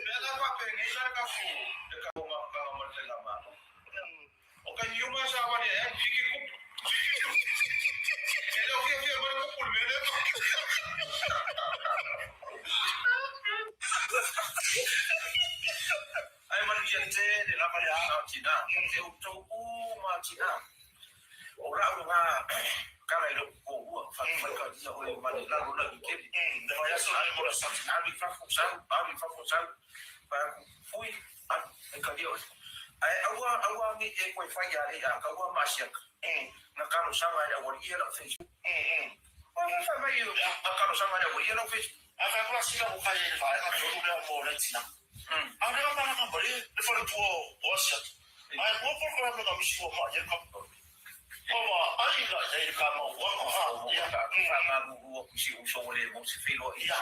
Mea la faapenei la le tatou le tatou mafutaga ma le faigamalo. O taimi uma e savali ai e fiki le kupu. E le o fiafia mai le kupu i le mea lea. Ae manuia tele lava le aga o tina, e outou uma a tina. O la'u lena tala i lou toalua, faatalia oe ma le lalolagi tele. Alu i fafo, sau, alu i fafo, sau, fai atu, fui, alu, faitalia oe. Ae aua, aua ne i e toe fai ia le ia taua ma Asiata. Na talosaga e le aualii ia lau Facebook. Ua fai mai na talosaga e le aualii ia lau Facebook. Ae fai atu la sina ua fai ai le vaega tonu lea mo nai tina. A o lea malaga mai le faletua o Asiata. Ae mua polokalame na misi ua mai ai ka Ua ai la i ai le kamauaga ha ia faamalulu atu i si uso ua le maua se feiloaiga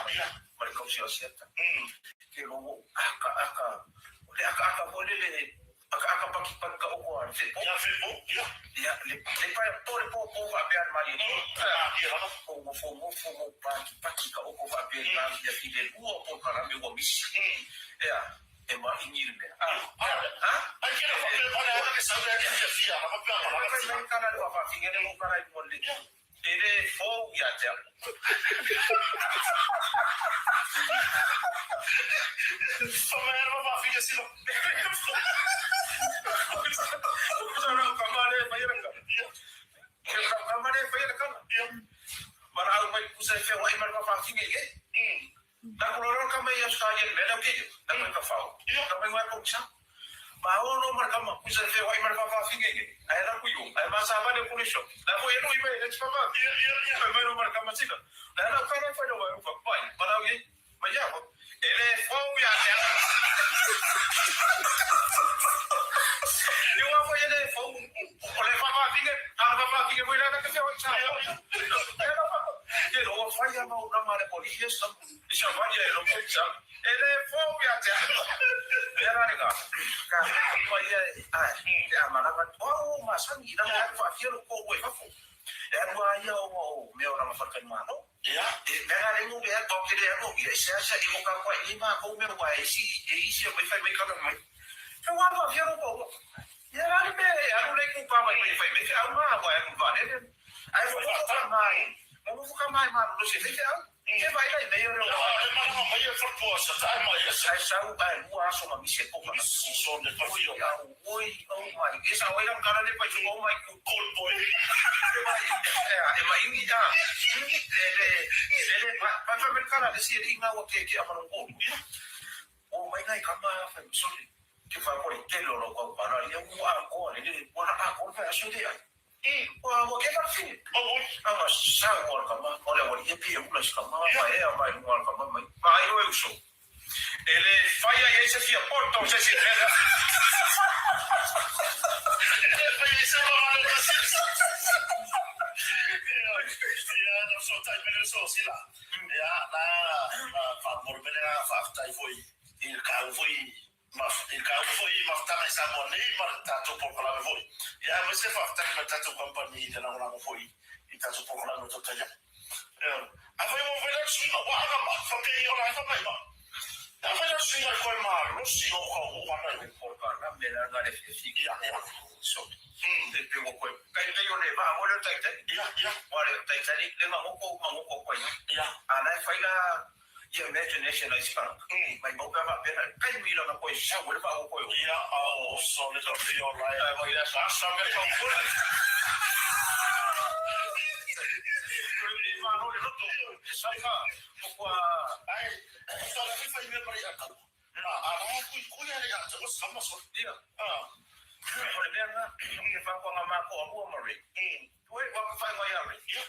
ma le tausi o Asiata. Ke lo ua akaaka, o le akaaka foi lele akaaka patipati ka oko a le fepo. Ia fepo, ia. Ia, le le pae po le pōpō faapea le malie. Malie lava. Po ua fomofo mo patipati ka oko faapea i malie i le lua o polokalame ua misi. Ea, e maʻiñi le mea. A, a, ai ke na faapea pale ana ke sau lea ke fiafia lava pe a malaga Fai mai kala le whawhawhinga le mo kala i mua le. E le fou ia te au. Fa mai ana whawhawhinga sila. Marau mai pusa e whewai mar whawhawhinga i e. Na ko lolo ka mai Australia le mea leo ke na koe ka whao. Ka mai wai ko sa. Ma o no mar kama pusa e whewai mar whawhawhinga i e. Ai ra kuio, ai ma sa vale ko lesho. Na ko e no i mai le whawha. Mai mai no mar kama sila. Na na ka na whai no mai ufa. Pai, marau ye. Ma ia ko. E le fou ia te ana. I ua foi e le fou. O le whawhawhinga, a le whawhawhinga foi la na ke whewai sa. Ke roa whai ana o ranga le poli e sa. I sa whai e ropo i sa. E le fou ia te ana. E ara le ka. Ka mai ia e, ai, te amaranga. O au o masangi, i ranga atu whaafia ro ko ue fafo. E aru a ia o o mea o ranga whakai māno. Ia. E mea ngā rengo mea, tau te rea no, ia e sea sea i o ka kua i mā kou mea wā e isi, e isi e mai whai mai kala mai. Te wā whaafia ro ko o. Ia rā le mea e aru nei kūpā mai mai whai mai wheau mā wā e aru whārere. Ai mo whaka mai, mo whaka mai mā no se wheau. E vai lai mei o reo. E maranga mai e wharepua sa tae mai e sa. Ai sau ai rua aso ma mise ko ka. Misi so ne pawhio. Oi, oh my. E sa oi ram kara le pai oh my ku. Cold boy. E mai, e mai ingi a. E le, e le, pa pa me kara le si e inga o ke ke amano ko. O mai ngai kama whai sorry. Ke whai kore tele o rau kau para ia ua a koa le le ua a koa whai aso le ai. Ua ua ke ka whine. Anga sau o le kama, o le awali e pia hula si kama, ma e a mai lunga o le kama mai. Ma ai oe uso. E le whai ai ai se fia poto se si mea. E whai ai se wahana o se Ia, na so tai mele so sila. Ia, na, na whamorumene ngā whaafutai foi i le kāu foi I ka ū foi i mafutaga i Samoa nei ma le tatou polokalame foi. Ia aemaise faafetai mai le tatou company i le lagolago foi i tatou polokalame o Tautai Ake. Afai ua fai la le suiga ua aga ma faapea i ola ai fai mai ma. Afai la le suiga i koe malosi o ka oo ana i. Polokalame la nga le fiafia. Ia, ia. So, te pe ua koe. Kai pei o le vaa mo le Titanic. Ia, ia. Ua le Titanic le mangoko mangoko koe. Ia. A na e fai la Ia imagination ai sipana. Mai mau pea faapea na taimi lana koe sau ai le faaoo koe o. Ia ao so le ka fio lai. Ai mai la sa sa me ka fura. Malo le loto. E sai ka o kua. Ai sa la fai me mari a kau. A a ra kui kui ale a te o sama so. Ia. A. O le mea na ke whakuanga mā ko a mua Marie. Ue waka whai mai a Ray. Ia.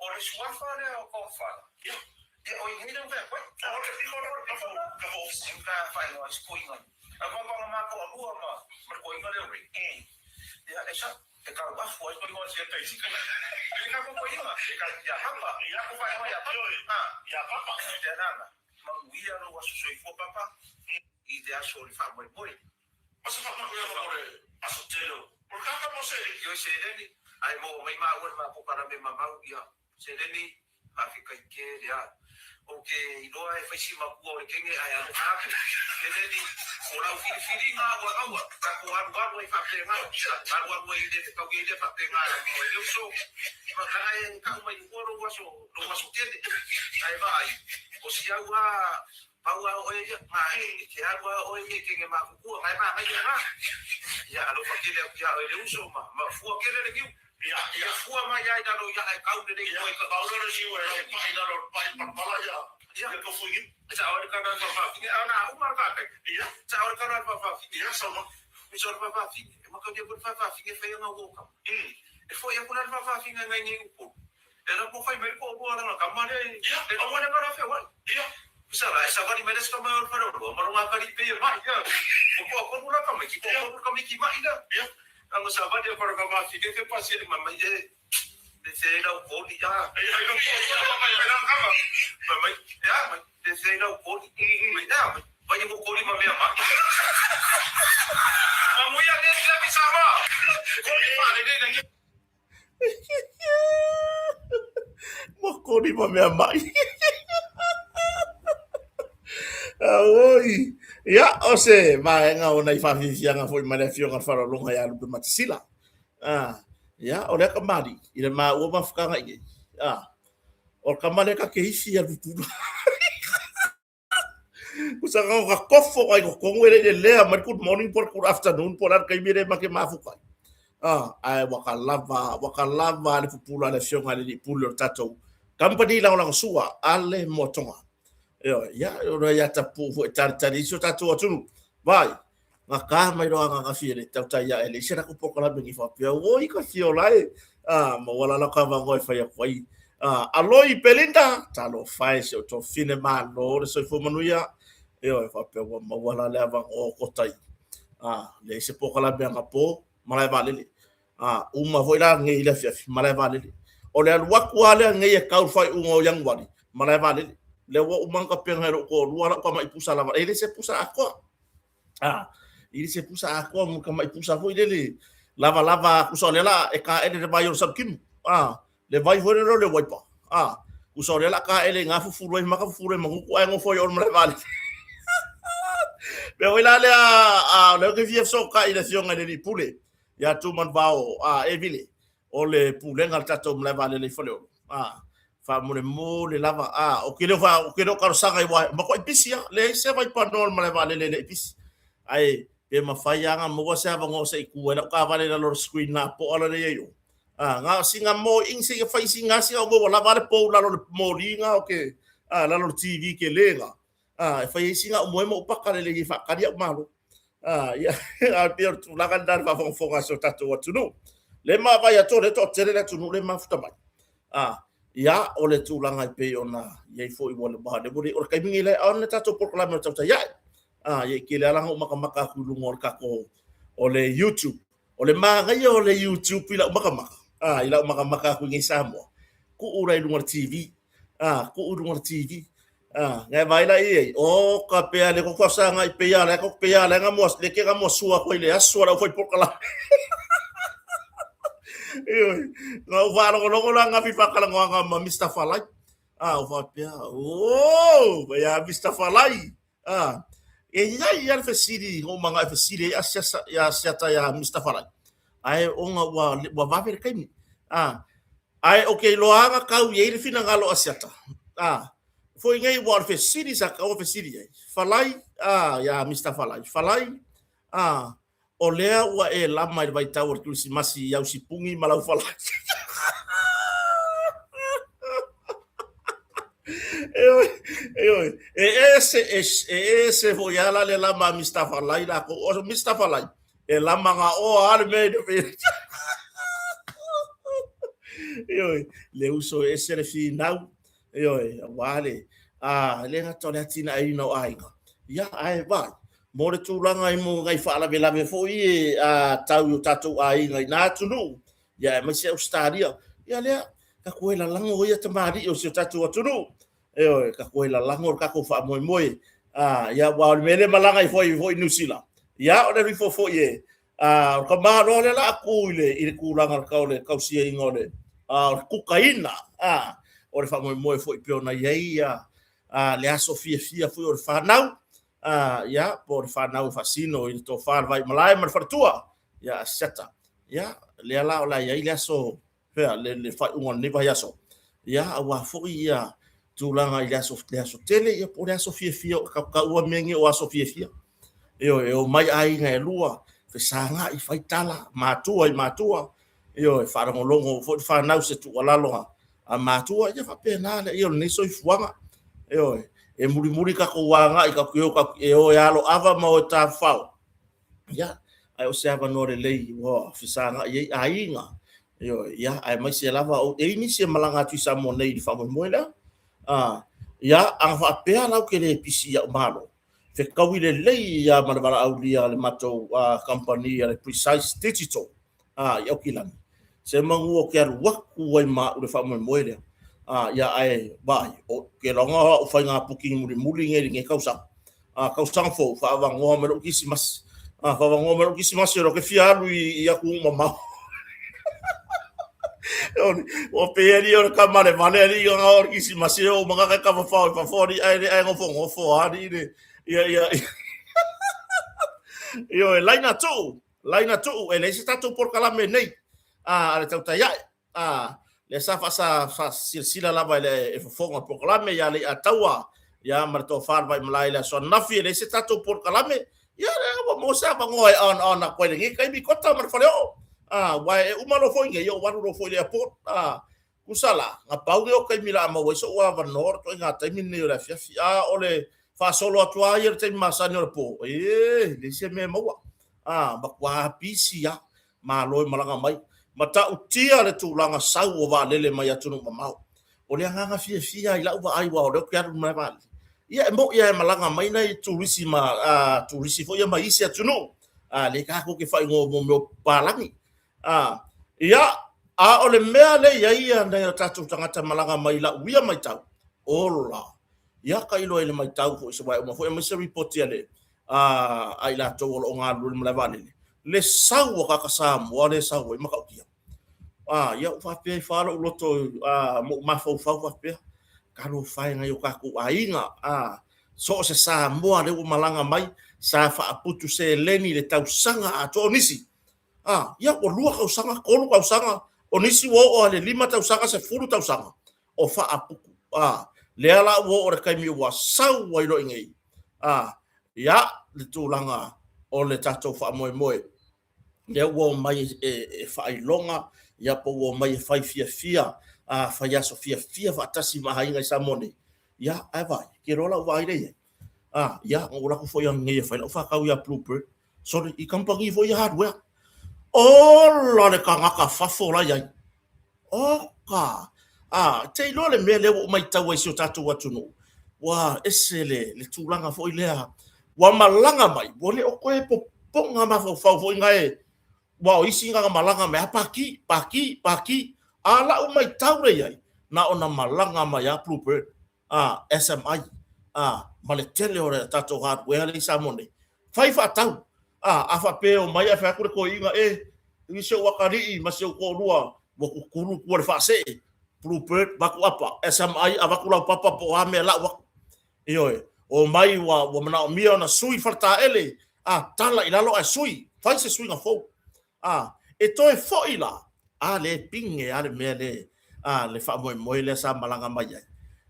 O le suafa lea o Godfather. Ia. Ia o i hei rau whea koe. O le piko no ka fo ka fo ofisi. Ka whai ngoa i koinga. A whakuanga mā ko a mua ma ma le koinga leo Ray. Ia e sa e ka afu ai koinga sia taisi ka. E ka ko koinga e ka ia hapa. Ia ko whai ngoa ia papa. Ia papa. Te nana. Manuia lo aso soifua papa. I te aso o le whaamoemoe. Ma se whakanuia mo le aso tele o le kaka mo se. Io seleni, ai mo mai ma ua ma poka me mamau ia seleni, whawhikai ke le a. Ou te iloa e fai si makua o le kene ae alofa atu. Keneni, o lau filifiliga ua maua, tatou alualu ai faapena, alualu ai i le fetau ai lea faapena e le uso. Ma leaga e tau mai fua lou aso, lou aso tele. Ae vaai, o si au lava, pau lava o oe ia, na e te alu lava oe ia i kene matutua, na e manaia lena. Ia alofa tele atu ia oe le uso ma, ma fua tele le niu. Ia, ia fua mai ai lalo ia e kau lelei ia, koe. Pau lea o le siu e pai lalo, pai palapala ia, ia, le tofu i. Sa o le kana fafafine, a na uma le kakai. Ia, sa o le kana fafafine. Ia, sa uma. Sa o le fafafine, e maka dia ko le fafafine fai anga wo kama. E foi aku la le fafafine ngai nei upolu. E la ko fai mai ko ua langa kama le. Ia, e ua le ngara fe wai. Ia. Sa la e savali mai le ska mai o le fale o lua, ma longa kali pe mai. Ia. Ko ko ko la kama ki ko ko kama ki mai la. Ia. Anga savali a kora kama ki ke pasi le mama e le se lau koli ya. Ia ko ko mai la kama. Mama ya mai le se lau koli. Mai ya mai. Vai mo koli ma mea mai. Mamuia le le sama. Koli pa le le. Mokoni ma mea mai. Oi. Ia, o se vaega o nai whawhiwhianga foi mai le afioga le wharalonga ia Lupe Matasila. Ah, ia, o lea kamari, i le maua mafukanga i nei. Ah, o le kamari ka ke isi ia lupula. Kusa ka ka kofo kai ko kongo ele le lea mai good morning po good afternoon po la kai mere ma ke mafu kai. Ah, ai waka lava, waka lava le pupula le fionga le pule o tatou. Company la la sua ale motonga. Io, ia, o ia tapu fo tari tari so tatou atunu. Vai. Nga ka mai roa nga ngawhi le tautai ia ele. Ise rako pokalame ngi whapea, oi ka whio lai. Ah, ma wala la ka vango e whai aku ai. Ah, aloi Belinda, talo whai se o tō whine mā lō le soifua manuia. Io e whapea ua maua la le avango o kotai. Ah, le ise pokalame anga pō, malae vālele. Ah, uma foi la ngei le afiafi, malae vālele. O le alu aku a lea ngei e kau whai unga o Ianuari, malae vālele. Le ua umanga penga e loko o lua lau ka mai pusa lava. E le se pusa akoa. Ah, i se pusa akoa mo ka mai pusa foi lele. Lava lava kusa o le la e ka ele le vai o sabukimu. Ah, le vai foi le le waipa. Ah, kusa o le la ka ele ngā fufuru ai maka fufuru ai manguku ai ngofo i o malae vale. Me oi la le a le ke fia so ka i le fionga le li pule. Ia tu man vao a e vile. O le pulega le tatou malae vaalele i Faleolo. A, faamolemole lava. A, o ke leo fa, o ke leo talosaga i wae, ma koe pisi a, leai se vai panoa o le malae vaalele e le i pisi. Ae, pe mawhai anga maua se avanoa se i ku ai lau kaavale i lalo o le screen na po'a la le iai o. A, nga singa mo ing se i fai singa singa o mo lava le pou lalo le moli nga o ke, a, lalo le TV ke le nga. A, e fai ai singa o moe mo upaka le le i whaakari au malo. A, ia, a pia o tulaga nā le whaafongafonga se o tātou atunuu. Le ma vai ato, le to tere le atunuu le mafuta mai. A, ia, o le tulaga i pei ona iai foi ua le waha le o le kaimingi le on le tātou polokalame o tautai ai. A, ia i ke le alanga o makamaka aku i lunga o le kako o le YouTube. O le māgaia o le YouTube i lau makamaka. A, i lau makamaka aku i ngei Samoa. Kuu la i lunga o le TV. A, kuu i lunga o le TV. Ah, ngai vai la i o ka pea le ko sa ngai pe ya le ko pe ya le nga mo le ke nga mo sua ko ile aso la foi por kala. Io, nga u va lo lo la nga fi fa kala nga ma Mr. Falai. Ah, u va pea. Oh, ya Mr. Falai. Ah, e ia ia le fesili, ngo manga e fesili e asia ya siata ya Mr. Falai. Ai onga ua ua vave le kaimi. Ah, Ae o ke iloa kau i ai le finagalo a Siata. A, foi nei ua o le fesili sa kau fesili ai. Falai, a, ia Mr. Falai. Falai, a, o lea ua e lama i le vaitau o le Kerisimasi i au sipungi ma lau falai. E oi, e oi, e ese, e, e ese foi ala le lama a Mr. Falai la ko. O Mr. Falai, E lama ngā oa a le mea i le pēr. Ioe, le uso e ese le whinau. Ioe, wā le, a, le ngata o le atina e ina o aiga. Ia, ae, vai, mō le tūlanga i mō ngai whaalawelawe foi e a, tau i o tātou aiga i nā atunuu. Ia, e mai se Australia. Ia lea, ka koe lalango ia tamāri'i o si o tātou atunuu. Ioe, ka koe lalago le kakou faamoemoe. A, ia, ua o le mea le malaga i foi foi New Zealand. Ia, o le rifo foi e, a, o ka malo le la ku i le, i le kūlanga o le kausiainga o le, a, o le kukaina, a, o le faamoemoe foi pe ona i ai, ia, le aso fiafia foi o le fanau, ia, po o le fanau e faasino i le tofa le Vaimalae ma le faletua, ia, a Siata. Ia, lea la o le a i ai le aso, fea, le faaiuga o lenei vaiaso, ia, aua foi ia tulaga i le aso tele, ia, po o le aso fiafia, o taua mea nei o aso fiafia. Ioe, e omai aiga e lua, fesagai, fai tala, matua i matua, ioe, faalogologo foi le fanau i se tuualalo a matua, ia faapena le ia o lenei soifuaga. Ioe, e mulimuli tatou agai tatou te o e alo ava ma o e tafafao, ia, ae o se avanoa lelei ua fesagai ai aiga, ioe, ia, aemaise lava, e i ai nisi e malaga atu i Samoa nei i le faamoemoe lea. Ia, ana faapea la ou te le pisi i au malo, fetaui lelei lava ma le valaaulia a le matou kamupani a le Precise Digital i Aukilani, se manu ou te alu atu ai ma au i le faamoemoe lea. Ia, ae vaai, ou te iloa o au faiga booking mulimuli nei i lenei tausaga. Tausaga fou, faaavanoa mai lou Kirisimasi. Faaavanoa mai lou Kirisimasi o lea ou te fia alu i atunuu mamao. Ua pei alii o le tama a le vale alii ona o le Kirisimasi e oo uma na tafafao i fafo alii ae le ae nofonofo lava alii le ia ia Ioe, laina tuu, laina tuu, e leai se tatou polokalame nei a le tautai ae. Lea sa faasilasila lava i le fofoga o le polokalame ia Leiataua ia ma le tofa le Vaimalae i le aso ananafi, e leai se tatou polokalame. Ia lea ua maua se avanoa e on on atu ai i lenei taimi Kota ma le Faleoo. Aua e uma loa foi nei, ou alu loa foi i le airport. Tusa la, na pau lea o taimi o le a maua ai sou avanoa o le ituaiga taimi lenei o le afiafi. A o le faasolo atu lava ia i le taimi masani o le po, e leai se mea e maua. Matua pisi lava. Malo e malaga mai. Matautia le tulaga sau o vaalele mai atunuu mamao. O le agaga fiafia i lau vaai aua o lea ou te alu i le malae vaalele. Ia e moni lava e malaga mai nai turisi ma turisi foi ia mai isi atunuu, lea tatou te faaigoa mo mea o papalagi. Ia, a o le mea lea e i ai nai o tatou tagata malaga mai i lau ia matau, ola! Ia tailo ai i le matau foi se vaega uma foi aemaise lipoti a le a i latou o lo o galulue i le malae vaalele, le sau a tagata Samoa lea e sau ai matautia. Ia ua faapea ifo lava lou loto ma ou mafaufau faapea, talofa e i nai o tatou aiga, so o se Samoa lea ua malaga mai, sa faaputu seleni i le tausaga atoa. O nisi, ia ua 2 tausaga, 3 tausaga, o nisi ua oo lava i le 5 tausaga, 10 tausaga o faaputu. Lea la ua oo i le taimi ua sau ai loa i inei, ia, le tulaga o le tatou faamoemoe, lea ua omai e faailoga, ia po ua omai e fai fiafia, fai aso fiafia faatasi ma aiga i Samoa nei. Ia, ae vaai, te iloa lau vaai lea i ai. Ia, na ou alu atu foi ananei e fai lau faatau ia Bluebird, sorry, i kamupani foi ia hardware. Ola le tagata fafo la i ai. Oka! Te iloa le mea lea ua ou matau ai i si o tatou atunuu, ua ese le tulaga foi lea, ua malaga mai, ua le o toe popoga mafaufau foi na e, aua o isi na malaga mai lava paki, paki, paki. A o lau matau lea i ai, na ona malaga mai lava Bluebird, SMI, ma le tele o le tatou hardware lea i Samoa nei, fai faatau. A faapea e omai ae fai atu le toeaina, e, i si ou atalii ma si ou toalua, ua tutulu tua i le faasee, Bluebird, avatu apa, SMI, avatu laupapa po o a mea e lau atu. Ioe, omai ua manaomia ona sui le faletaele, tala i lalo ae sui, fai se suiga fou. A, e toe foi la, a lea e pine lava le mea lea, a, le faamoemoe lea sa malaga mai ai.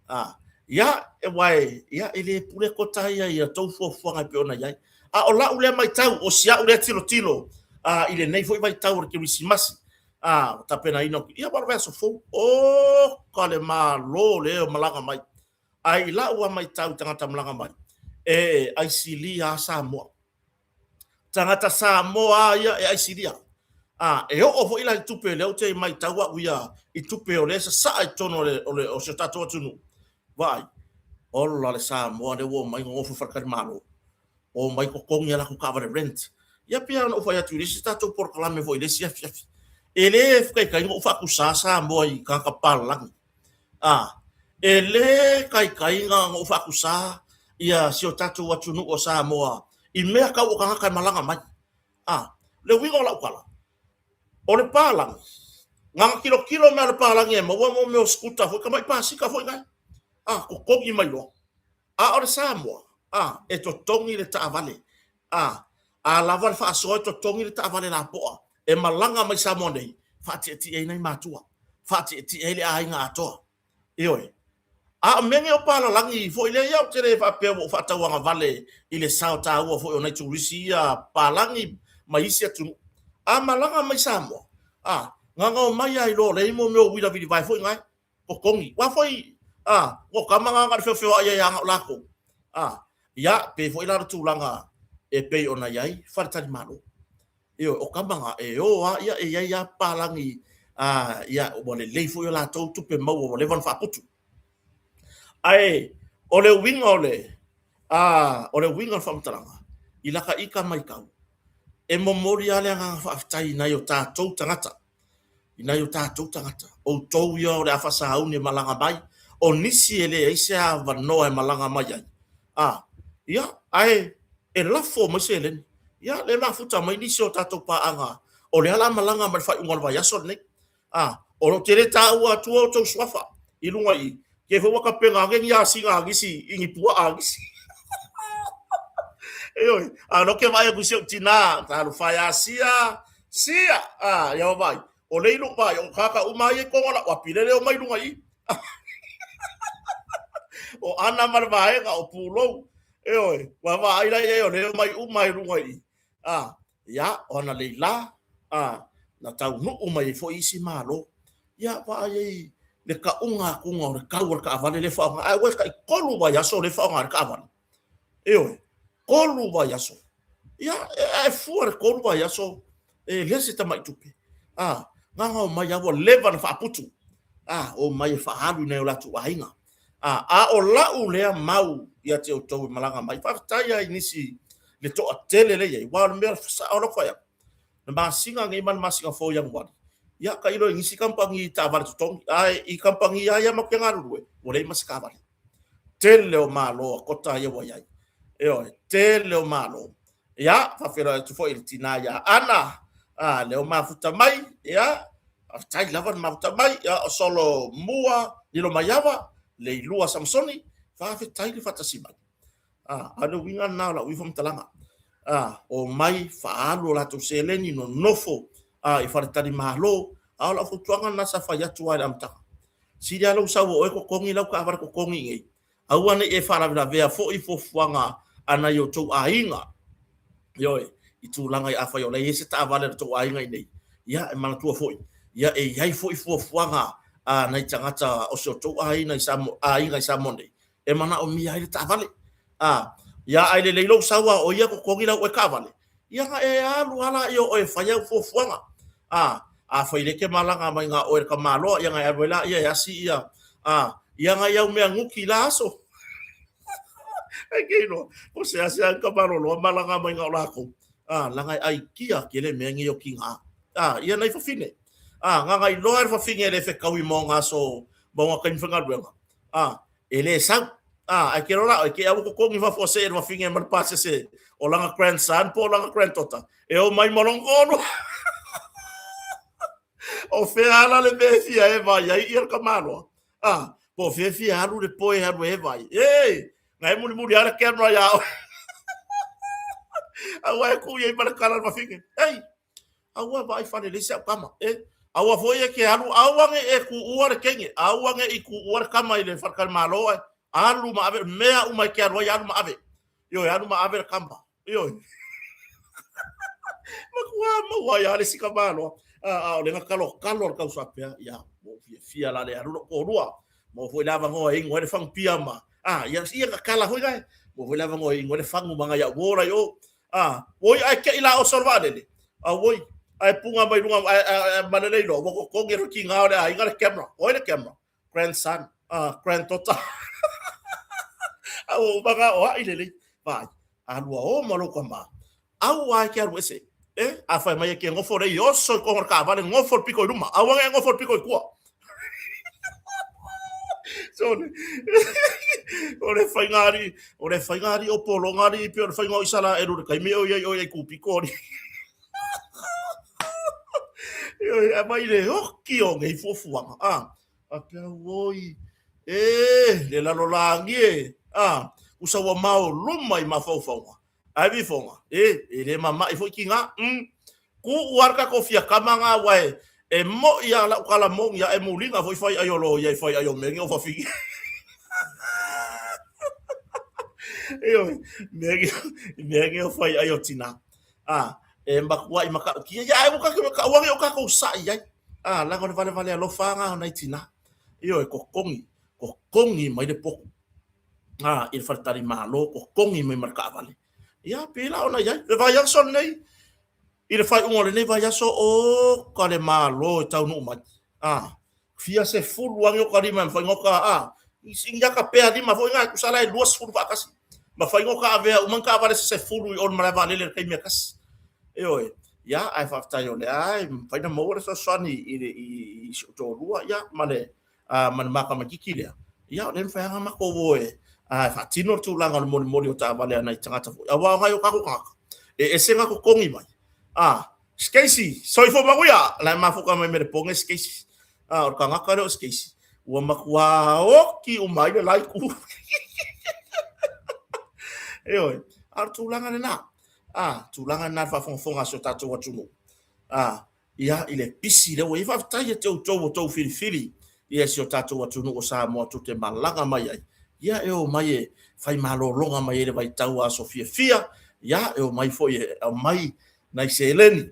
A, ia, aua e, ia, e le pule kota ia i a outou fuafuaga e pei ona i ai. A o lau lea matau, o si au lea tilotilo, a, i lenei foi vaitau o le Kerisimasi, a, tapenaina o, ia, aua o le vaiaso fou, oka le malo lea e malaga mai. Ae i lau lava matau i tagata malaga mai, e aisilia lava Samoa. Tagata Samoa lava ia e aisilia. A, e oo foi la i tupe lea ou te matau au ia i tupe o lea e sasaa i totonu o le, o le, o si o tatou atunuu. Vaai, ola le Samoa lea ua omai nonofo i faletalimalo. Omai totogi a latou taavale rent. Ia pei lava ona ou fai atu i le isi tatou polokalame foi i le isi afiafi. E le taitai ona ou faatusa Samoa i tagata papalagi. A, e le taitai ona ou faatusa ia si o tatou atunuu o Samoa i mea tau o tagata e malaga mai. A, le uiga o lau tala, o le palagi, na ona tilotilo mai lava le palagi e maua mo mea o skuta foi, tamai pasika foi nai. A, totogi mai loa. A o le Samoa, a, e totogi le taavale, a, a lava le faasoa e totogi le taavale lapoa e malaga mai Samoa nei, faatietie ai nai matua, faatietie ai le aiga atoa. Ioe. A o mea nei o palalagi foi lea, ia ou te le faapea ua ou faatauagavale i le sao taua foi o nai turisi ia palagi mai isi atunuu. A malaga mai Samoa, a, gagao mai lava i lo lea i mo mea o uila vilivae foi nae, totogi. Aua foi, a, o tama na na o le feofeoai ai lava na o latou. A, ia, pei foi la le tulaga e pei ona i ai faletalimalo. Ioe, o tama na e o lava, ia e i ai lava papalagi, a, ia, ua lelei foi a latou tupe maua ua leva ona faaputu. Ae o le uiga o le, a, o le uiga o le faamatalaga, i laka ita matau, e momoli lava le agaga faafetai i nai o tatou tagata, i nai o tatou tagata, outou ia o le a faasauni e malaga mai, o nisi e leai se avanoa e malaga mai ai, a, ia, ae e lafo mai seleni. Ia, lea e mafuta mai nisi o tatou paaga o lea o le a malaga mai le faaiuga o le vaiaso lenei. A, o lo o te le taua atua outou suafa i luga i i, te foi ua tapena ane ni asiga a nisi i ni puaa a nisi. Ioe, a o lea ou te vaai atu i si ou tina, talofa e Asia, Sia! A, ia vaai, o le ilu vaai, o tagata uma ia i totonu o lau api, lele e omai i luga i i. O Ana ma le vaega, o Pulou, ioe, ua vaai la i ai o lea e omai uma i luga i i. A, ia, o ana Leila, a, na taunuu mai ai foi isi Malo. Ia, vaai ai le tauga atuga o le tau o le taavale lea e faaaoga, ae ua tai 3 vaiaso lea e faaaoga ai le taavale. Ioe, 3 vaiaso. Ia, e fua le 3 vaiaso, e le se tamai tupe. A, gaga omai lava ua leva ona faaputu. A, omai e faaalu i nai o latou aiga. A, a o lau lea mau ia te outou e malaga mai, faafetai lava i nisi le toatele lea e i ai, aua o le mea sao lea ou te fai atu, le masina nei ma le masina fou Ianuari, ia tailo i nisi kamupani taavale totogi, ae i kamupani lava ia matou te galulue, ua leai ma se taavale. Tele o Malo a kota ia ua i ai. Ioe, tele o Malo. Ia, faafeiloai atu foi i le tina ia Ana, a, lea ua mafuta mai, ia, faafetai lava le mafuta mai, ia, o Solo Mua, Lilo Maiava, Leilua Samasoni, faafetai le faatasi mai. A, a o le uiga lena o lau ia faamatalaga. A, omai, faaalu o latou seleni, nonofo a, i faletalimalo, a o lau fautuaga lena sa fai atu lava i le amataga. Sili lava lou sau o oe totogi lau taavale totogi i inei. Aua ne i e faalavelavea foi fuafuaga a nai o outou aiga. Ioe, i tulaga i afai o la e i ai se taavale a lo outou aiga i inei, ia e manatua foi, ia e i ai foi fuafuaga a nai tagata o si o outou aiga i Samoa, aiga i Samoa nei, e manaomia ai le taavale. A, ia ae lelei lou sau a o ia totogi lau oe taavale, ia na e alu lava laia o oe e fai au fuafuaga. A, afai lea e te malaga mai na oe le tamaloa, ia na e alu ai laia e asi ia, a, ia na i au mea nuki i la aso. Ai ke iloa, o se asi a tamaloloa malaga mai na o lakou. A, laga e aikia kele mea nei o kiga. A, ia nai fafine. A, na na iloa e le fafine e le fetaui ma ona aso, ma ona taimi faigaluega. A, e le sau. A, ae ke lola oe, ke au totogi fafo a see le fafine ma le pasese o lana grandson po o lana granddaughter. E o mai ma lona toalua. O fea ala le mea e fia e vai ai ia le tamaloa. A, po o fea e fia alu le poe e alu e vai. Ei, na e mulimuli lava le camera iā oe. Aua e kū i ai ma le kala le fafine. Ei, Aua vaai fale leai se au kama. E, aua foi e ke alu, aua ne i e kuua le teine, aua ne i kuua le kama i le faletalimalo ae alu ma ave, mea uma e ke alu ai, alu ma ave. Ioe, alu ma ave le kama. Ioe. Matua maua ai lava le isi tamaloa. A, a o le gakalokalo o le tausaga, ia, ua ou fiafia la le alu lou toalua. Maua foi le avanoa e inu ai le fagu pia ma, a, ia, ia gakala foi lae. Maua foi le avanoa e inu ai le fagu ma nai au uo la i o. A, oi, ae kei la oso o le vaalele. Auoi, ae puga mai luga, ae, ae, ae malele iloa, ua totogi e le tiga o le aiga le camera. O ai le camera? Grandson, granddaughter. A ua uma na o ai lelei. Vaai, a lua o ma lou tama. Aua e ke alu ese. E, a fai mai e ke nofo lei oso i koho le taavale, nofo le pito i luma. Aua ne i nofo le pito i tua. So, o le faiga alii, o le faiga alii o pologa alii pei o le faiga o Isaraelu i le taimi o i ai o i ai kūpito alii. Ioe, a mai le oki o nei fuafuaga. A, a pea oi, e, le lalolagi e. A, Usa ua maoluma i mafaufauga. Ae vifoga, e, e le mama'i foi tiga. Mm. Ku'u lava le tatou fiakama na aua e, e mo'i lava lau tala moni a e muliga foi fai ai o loia i fai ai o mea nei o fafine. Ioe, mea nei, mea nei o fai ai o tina. A, e matua'i matautia. Ia, ae ua tatou, aua ne i o tatou sa'i ai. A, leaga o le valevale alofa lava na o nai tina. Ioe, totogi, totogi mai le potu. A, i le faletalimalo, totogi mai ma le taavale. Ia, pei la ona i ai. Le vaiaso lenei, i le faaiuga o lenei vaiaso, oka le Malo e taunuu mai. A, fia sefulu ane o ta lima e mafai ona ta, a, ni ata pea lima foi na e tusa la e 20 faatasi. Mafai ona ta avea uma ni taavale se sefulu i o i le malae vaalele i le taimi e tasi. Ioe. Ia, ae faafetai o lea e mafai ona maua le fesoasoani i le i si ou toalua, ia, ma le ma le ma tamaitiiti lea, ia o lea e mafai lava ona matou o e faatino le tulaga o le molimoli o taavale a nai tagata foi, aua o nai o tatou tagata, e ese na totogi mai. A, Skacy, soifua manuia! La e mafuta mai Melepone Skacy. A, o le tagata lea o Skacy, ua matua oti uma ai le la itu. Ioe, a o le tulaga lena. A, tulaga lena i le faafogafoga a si o tatou atunuu. A, Ia, i le pisi lea ua i ai, faafetai ia te outou ua outou filifili ia si o tatou atunuu o Samoa tou te malaga mai ai, ia e omai e fai malologa mai ai le vaitau a aso fiafia, ia e omai foi e aumai nai seleni,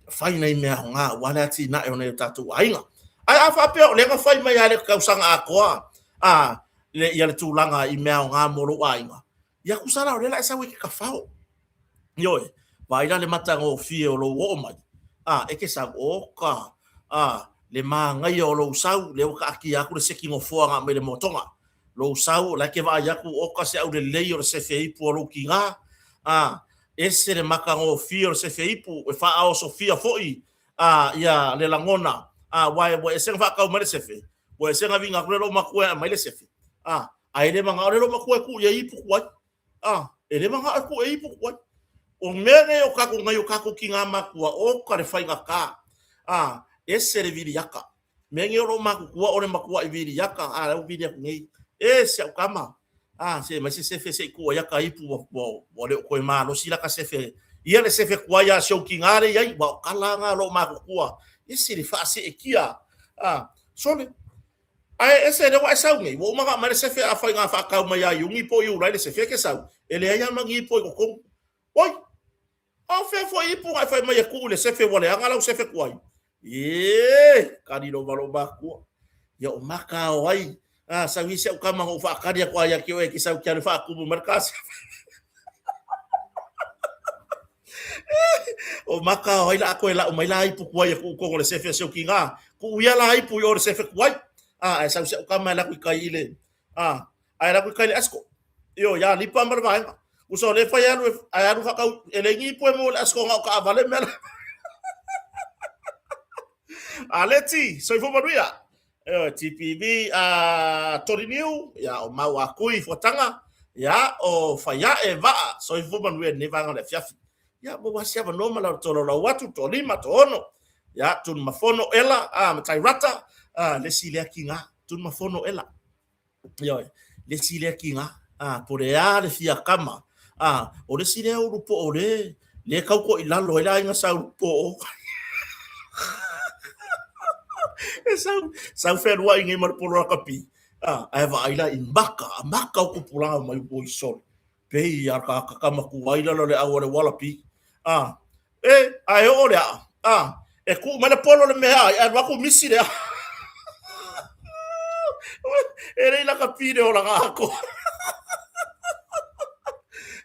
fai nai mea aoga aua le atinae o nai o tatou aiga. Ae a faapea o lea na fai mai lava i le tausaga atoa a le, ia le tulaga i mea aoga mo lou aiga, ia tusa la o lea o le a e sau e te tafao. Ioe, vaai la le matagofie o lou oo mai, a, e te sau, oka, a, le manaia o lou sau, lea ua taatia atu le seki nofoa na aumai le moatoga. Lou sau, o la e te vaai atu, oka se aulelei o le sefe ipu a lou tiga, a, ese le matagofie o le sefe ipu, e faaosofia foi, a, ia le lagona, a, aua ua ese na faatau mai le sefe, ua ese na viga atu le loomatua e aumai le sefe, a, ae le manao le loomatua e tuu i ai ipu tuai. A, e le manao e tuu e ipu tuai. O mea nei o tatou nai o tatou tiga matua, oka le faigata. A, ese le viliaka. Mea nei o loo matutua o le matuai viliaka, a lea ua vili atu nei. E, si au tama, a, se aumai se sefe se i tuu ai ata ipu ua, ua, ua le o toe malosi lata sefe. Ia le sefe tuai a si ou tiga lea i ai, ua o tala na o loo matutua. Ese le faaseetia. A, sole. Ae ese lea ua e sau nei, ua uma ona aumai le sefe a fai na faatau mai ia Iuni po o Iulai le sefe, e te sau, e leai lava ma ni ipu i totonu. Oi! A o fea foi ipu na e fai mai e tuu i le sefe ua leaga lau sefe tuai? Ee! Kali lou malo matua. Ia o maka o ai? A, sau ia si au tama na ou faakali atu ai ia te oe e te sau ki alu e faatumu mai le ta sefe. O maka o ai la a koe lau mai la ipu tuai e tuu i totonu o le sefe a si ou tiga. Tuu ia la ipu i o i le sefe tuai. A, ae sau si au tama e alu atu i kai i le, a, ae alu atu i kai i le Asco. Ioe, ia Lipa ma le vaega. Uso o lea e fai alu, ae alu faatau, e leai ni ipu e maua i le Asco na o taavale mea la. Aleti, soifua manuia. Ioe, TPV, a, Toliniu, ia, o Mau a Kui, Fuataga, ia, o Faiae, Vaa, soifua manuia i lenei vaega o le afiafi. Ia, maua se avanoa ma lau tolaulau atu, toalima, toaono, ia, Tunumafono, Ela, a, Matai Rata, a, le isi lea tiga, Tunumafono, Ela. Ioe, le isi lea tiga, a, po o le a le fiakama, a, o le isi lea ulu poo le, le tau toilalo ai le aiga sa ulu poo. E sau, sau fealuai nei ma le polo lakapi, a, ae vaai la i maka, a maka o tupulaga mai ua i sole. Pei a ka kakama kuai lalo le au o le walapi. A, E, a e oo le aa, a, e kuu mai le polo le mea ai, ae alu atu misi le aa. E lei lakapi le olaga atoa.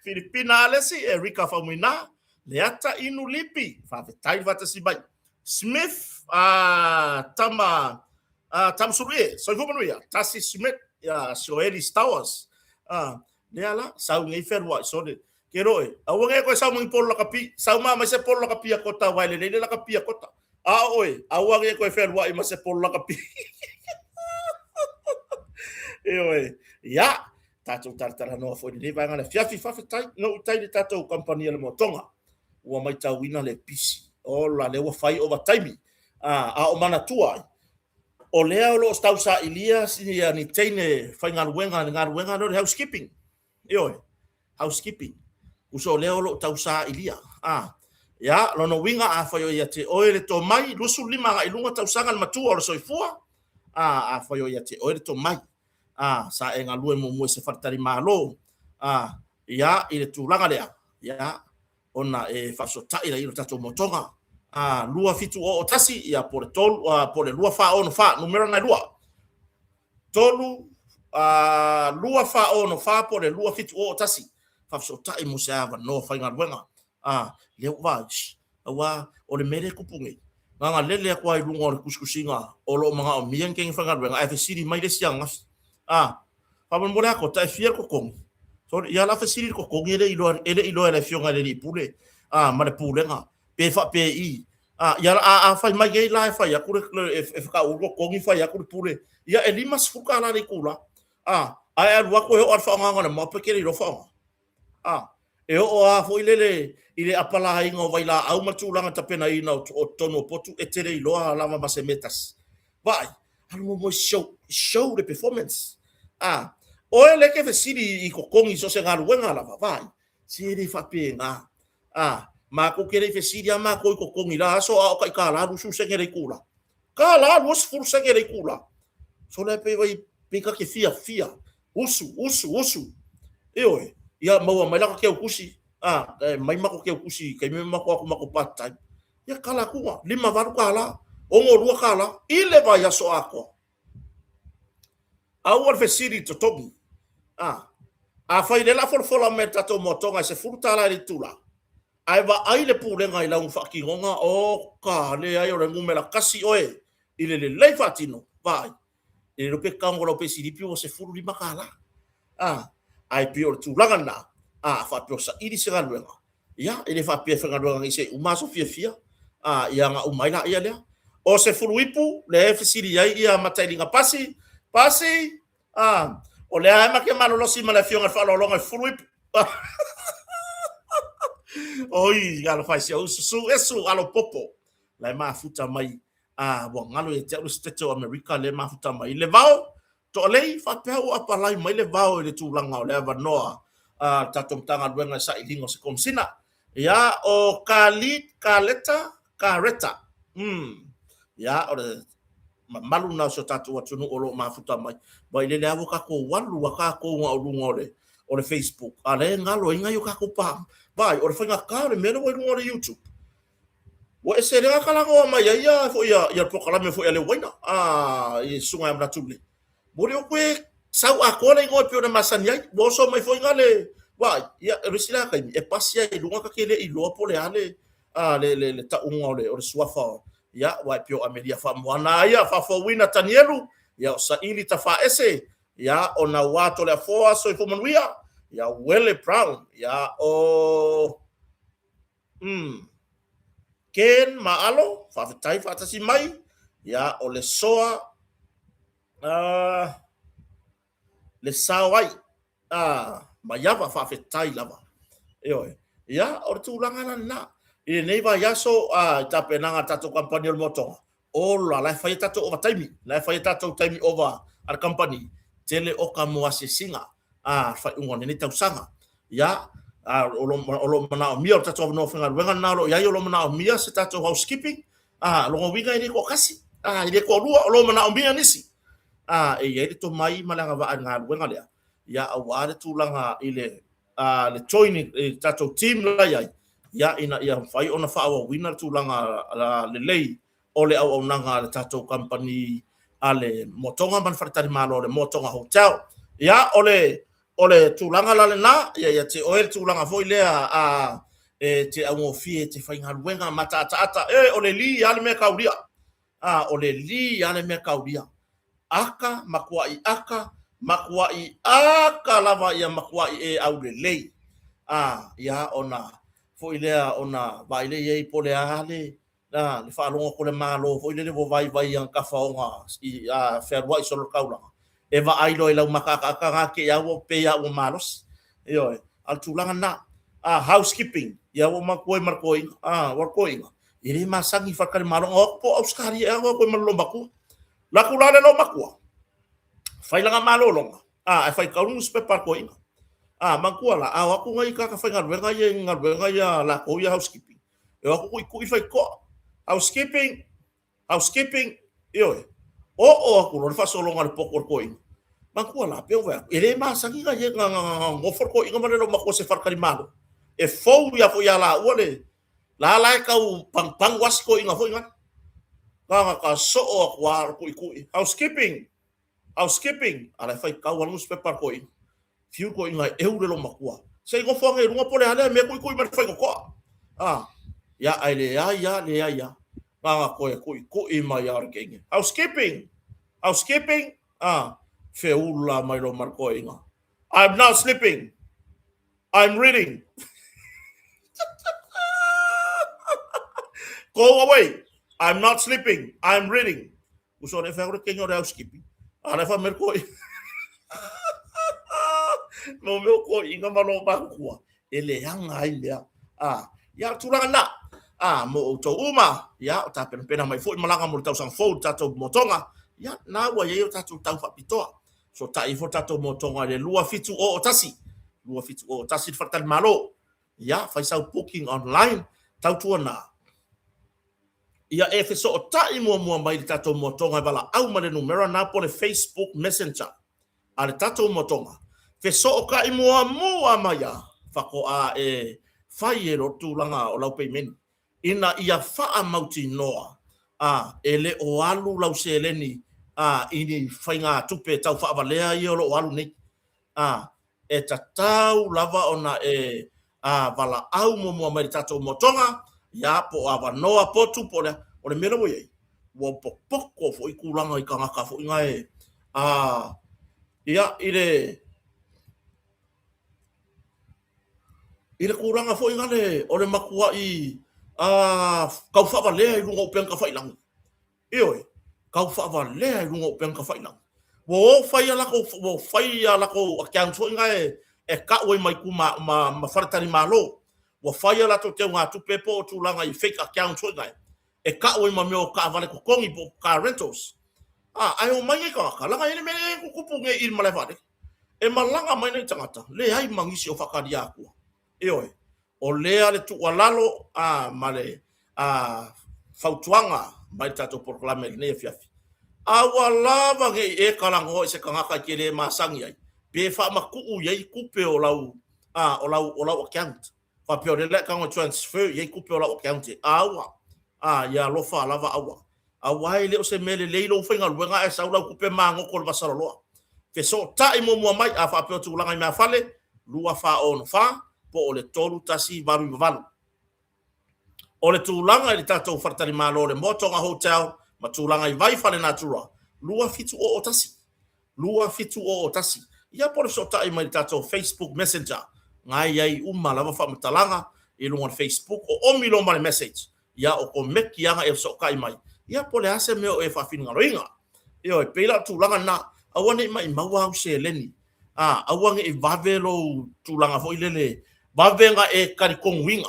Filipina Alesi, Erika Faumuina, Leata Inu Lipi, faafetai le faatasi mai. Smith, a, tama, a, tama Suluie, soifua manuia. Tasi Smith, ia, Sioeli Stowers, a, lea la, sau nei fealuai, sole, Ke roe, aua nge koe sau ma ni polo lakapi, sau ma mai se polo lakapi a kota, aua e lelei le lakapi a kota. A o oe, aua nge koe fealuai ma se polo lakapi. Ioe, ia, tatou talatalanoa foi i lenei vaega o le afiafi, faafetai, no utai le tatou kamupani a le Moatoga, ua maitauina le pisi, ola, lea ua fai ovataimi, a, a o manatua ai, o lea o lo o tausailia ni teine faigaluega i le galuega lea o le housekeeping. Ioe, housekeeping. Uso lea o lo o tausailia. A, ia, lona uiga afai o ia te oe le tomai, 25 agai i luga tausaga le matua o le soifua, a, afai o ia te oe le tomai, a, sa e galue muamua i se faletalimalo, a, ia, i le tulaga lea, ia, ona e faafesootai laia i lo tatou motoga. A, 2701, ia, po o le 3, a, po o le 2464, numera na e lua. 3, a, 2464 po o le 2701, faafesootai mo se avanoa faigaluega. A, lea ua vaai, aua o le mea lea e tupu nei, gagalele atu lava i luga o le tusitusiga o lo o manaomia ni teine faigaluega, ae fesili mai le isi ananafi. A, faamolemole atu, ta e fia le totogi? Sorry, ia la fesili i le totogi e le i iloa, e le i iloa e le afioga i le alii pule, a, ma le pulega, pe faapei. A, ia, a, a fai mai nei la e fai atu le, e, e whakauru totogi, fai atu le pule, ia e $50 le itula. A, ae alu atu e oo lava i le faaaogaina o le mop e te le iloa faaaoga. A, e oo lava foi lele i le apalāina o vailaau ma tulaga tapenaina o totonu o potu, e te le iloa lava ma se mea e tasi. Vaai, alu muamua e show, show le performance. A, oe lea e te fesili i totogi i so o se galuega lava, vaai, se e le faapena. A, matou te le i fesili lava matou i totogi i la aso a o tai $1 20 sene le itula. $1 20 sene le itula. Sole pei vai, pei ta te fiafia Usu, usu, usu. Ioe, ia maua mai la ka keukusi, a, e mai mako keukusi i taimi mako aku mako part time. Ia kala atu ga, $58, $62, i le vaiaso atoa. Aua le fesili i totogi. A, afai lea la folafola mai le tatou moatoga e $10 i le itula, ae vaai le pulega i lau faatinoga, oka, leai o le numera tasi oe i le lelei faatino, vaai. E le iloa pe tago lau peisilipi ua $15. A, ae pei o le tulaga lena, a faapea o saili se galuega, ia, e le faapea e faigaluega nei se i uma aso fiafia, a, ia ona uma ai laia lea. O se fuluipu, lea e fesili ai ia Matailiga Pasi, Pasi, a, o lea lava e make malolosi ma le afioga i le faaaloaloga i fuluipu. Oi, alofa e si ou uso, su esu alo popo, la e mafuta mai A ua galo ia te au le Setete o Amerika lea e mafuta mai i le vao. Toalei, faapea ua apalai mai le vao i le tulaga o le avanoa a le tatou Matagaluega i sailiga o se Komesina. Ia, o Khalid Kaleta Kareta. Umm. Ia, o le mamalu lena o si o tatou atunuu o lo o mafuta mai. Aua i lele lava ua tatou alu a tatou na o luga o le o le Facebook, a lea e galo ai nai o tatou paaga. Vaai, o le faigata o le mea lea ua i luga o le YouTube. Ua ese lea kalagoa mai ai ia foi ia ia polokalame foi a le uaina a i susuga ia Manatule. Ua le o koe sau atoa le igoa e pei ona masani ai. Ua oso mai foi nga le vaai, ia o le isi la taimi e pasi ai i luga ta te le iloa po o le a le a le le le tauga o le o le suafa ia aua e pei o Amelia Faamoana ia faafouina Tanielu ia o Saili Tafaese ia o Nauā Toleafoa Soifua Manuia ia Uele Brown ia o Umm. Ken ma Alo, faafetai faatasi mai. Ia, o le soa, uh, le sao ai, Maiava, faafetai lava. Ioe. Ia, o le tulaga la lena. I lenei vaiaso, i tapenaga a le tatou kamupani o le Motoga, ola, la e fai a tatou ovataimi, la e fai a tatou taimi ova a le kamupani, tele oka mo asiasiga, a le faaiuga o lenei tausaga. Ia, a, o lo, o lo manaomia o le tatou avanoa faigaluega lena o lo o i ai, o lo o manaomia se tatou housekeeping, a, lona uiga e le toatasi, a, e le toalua, o lo o manaomia nisi. A, e i ai le tomai ma le agavaa i le galuega lea, ia, aua le tulaga i le, a, le join i le tatou team la i ai, ia, ina ia mafai ona faaauauina le tulaga lelei o le auaunaga a le tatou kamupani a le Motoga ma le Faletalimalo o le Motoga Hotel. Ia, o le, o le tulaga la lena, ia, ia te oe le tulaga foi lea a, e te augofie e te faigaluega mataataata. E, o le li lava le mea taulia. A, o le li lava le mea taulia. Aka, matuai aka, matuai aka lava ia matuai e aulelei. A, ia, ona foi lea, ona vaai lea i ai po o le a le, Na, le faalogo atu o le Malo foi lele ua vaivai i ana tafaoga i, a, fealuai solo le taulaga, e vaai loa i lau mataataata na te i a ua pei a ua malosi. Ioe, a o le tulaga lena. A, housekeeping, ia ua manatua ai ma le toeaina, a, ua le toeaina, e le masani i faletalimalo, na o atu po o Ausetalia ea na o atu ai ma le loomatua. Alu atu la le loomatua, fai lana malologa, a, ae faitau le nusipepa a le toeaina. A, manatua la, a o atu nai tagata faigaluega ia i galuega ia a latou ia housekeeping, e o atu tuitui faitotoa. Housekeeping, housekeeping, ioe. Oo atu loa le faasologa a le poto o le toeaina. Manatua la, pei ona fai atu, e le masani na ia na nofo le toeaina ma le loomatua i se faletalimalo. E fou ia foi ia laua le, la la e tau panupanu lava si toeaina foi lale. Na ona ta soo atu lava o le tuitui, housekeeping, Housekeeping, a la e faitau lava le nusipepa a le toeaina. Fiu le toeaina e eu le loomatua. Se i nofo ane i luga po o le a lea mea tuitui mai le faitotoa. A, ia, ae leai lava, leai lava. Na ona toe tuitui mai lava o le teine. Housekeeping! Housekeeping! A, feula mai loa ma le toeaina. I'm not sleeping! I'm reading! Go away! I'm not sleeping! I'm reading! Uso le whea ore kenga o le housekeeping. A le wha mer koi. No meo koi inga ma lo mahukua. E le anga ai mea. A, ia tulaga na. A, mo outou uma, ia, o tapenapena mai foi malaga mo le tausaga fou le tatou motoga. Ia, na ua iai o tatou tau faapitoa. So tai ifo tatou motoga i le 2701. 2701 le faletalimalo. Ia, fai sau booking online, tautua na. Ia e fesootai muamua mai i le tatou moatoga e valaau ma le numera na po le Facebook Messenger a le tatou moatoga. Fesootai muamua mai a faatoa e fai e lo tulaga o lau peimeni ina ia faamautinoa a e le o alu lau seleni a i ni faigatupe tau faavalea ia o lo o alu nei. A e tatau lava ona e a valaau muamua mai i le tatou motoga, ia, po o avanoa potu po o le a. O le mea lea ua i ai, ua popoto foi tulaga i tagata foi na e, a, ia, i le, i le tulaga foi na le, o le matuai, a, tau faavalea i luga o upega tafailagi. Ioe, tau faavalea i luga o upega tafailagi. Ua o fai a latou, ua fai a latou accounts foi na e, e tau ai ma, ma, ma, ma faletalimalo. Ua fai a latou teugatupe po o tulaga i fake accounts foi na e, e tau ai ma mea o taavale totogi po o car rentals. A, ae omai nei tagata, leaga e le mea e tutupu nei i le malae vaalele. E malaga mai nei tagata, leai ma nisi o faatalia atua. Ioe, o lea le tuualalo a, ma le a, fautuaga mai le tatou polokalame i lenei afiafi. A ua lava ne i e talanoa i se tagata e te le masani ai, pe faamatuu i ai tupe o lau, a, o lau, o lau account. Faapea o lea la e tago e transfer i ai tupe o lau account e. Aua, a, ia alofa lava aua. Aua e le o se mea lelei lou faigaluega ae sau lau tupe magoto i le vasaloloa. Fesootai muamua mai, a faapea o tulaga i meafale, 2464 po o le 3188. O le tulaga i le tatou faletalimalo o le Moatoga Hotel ma tulaga i Vaifale Natura, 2701. 2701. Ia po o le fesootai mai i le tatou Facebook Messenger, na e i ai uma lava faamatalaga i luga o le Facebook, o omi loa ma le message, ia o komeki lava na e fesootai mai, ia po o le a se mea o e faafinagaloina. Ioe, pei la o le tulaga lena, aua ne i maimau au seleni, a, aua ne i vave lou tulaga foi lele, vave na e talitonuina.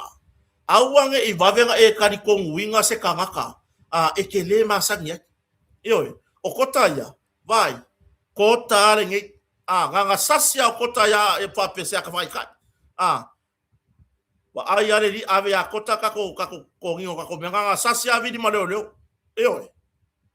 Aua ne i vave na e talitonuina se tagata, a, e te le masani ai. Ioe, o kota ia, vai, kota a lenei, a, na na sasi a o kota ia e faapea se aka whaikai. A, vaai a le li ave ia kota kako, kako totogi o kako mea, na na sasi a vili ma leoleo. Ioe,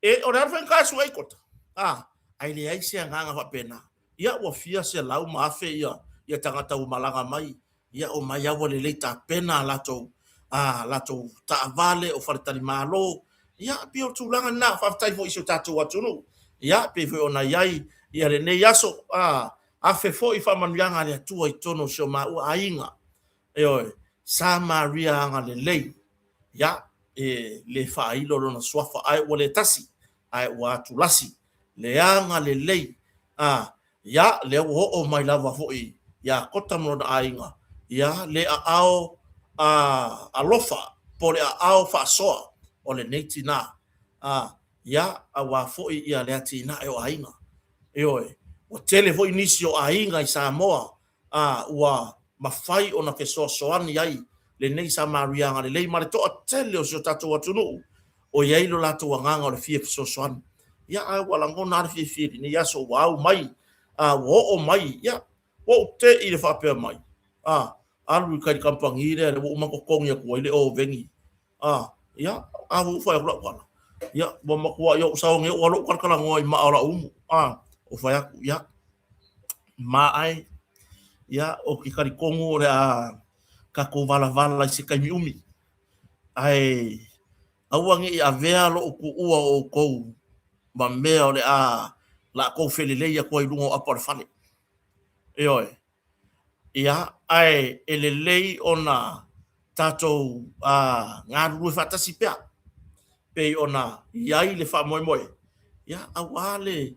e, o le a le whainga e sue i kota. A, ai leai se agaga faapena. Ia ua fia selau ma afe ia, ia tagata ua malaga mai, ia omai lava ua lelei tapena a latou, a latou taavale o faletalimalo, ia pei o le tulaga lena. Faafetai foi i si o tatou atunuu, ia pei foi ona i ai ia lenei aso, a, afe foi faamanuiaga a le Atua i totonu o si o maua aiga. Ioe, Samaria agalelei, ia, e le faailo lona suafa, ae ua le tasi, ae ua atulasi, le agalelei, a, ia, lea ua oo mai lava foi ia Kota ma lona aiga, ia, le aao a, alofa, po o le aao faasoa o lenei tinā, a, ia, aua foi ia le atinae o aiga. Ioe, ua tele foi nisi o aiga i Samoa a ua mafai ona fesoasoani ai lenei Samaria agalelei ma le toatele o si o tatou atunuu o i ai lo latou agaga o le fia fesoasoani. Ia, ae ua lagona lava le fiafia i lenei aso ua au mai, a ua oo mai, ia, Ua ou te'i le faapea mai, a, alu i kai le kamupani lea, lea ua uma ona totogi atu ai le oveni. A, ia, a ua ou fai atu lau tala, ia, ua matuai ou saoni ou alu ou talatalanoa i maa o lau umu. A, ou fai atu, ia, ma ai, ia, ou te talitonu o le a tatou valavala i se taimi umi. Ae aua ne i avea lou tuua o outou ma mea o le a latou felelei atu ai i luga o apa o le fale. Ioe. Ia, ae e lelei ona tatou galulue faatasi pea, pei ona i ai le faamoemoe, ia, aua le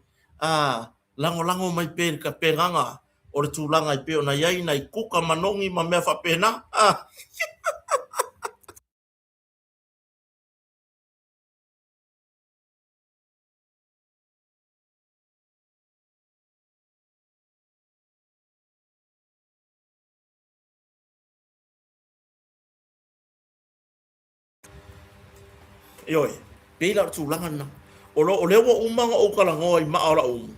lagolago mai pea i le tapenaga o le tulaga e pei ona i ai nai kuka manogi ma mea faapena. Ioe, pei la o le tulaga lena. O lo, o lea ua uma ona ou talanoa i maa o lau umu,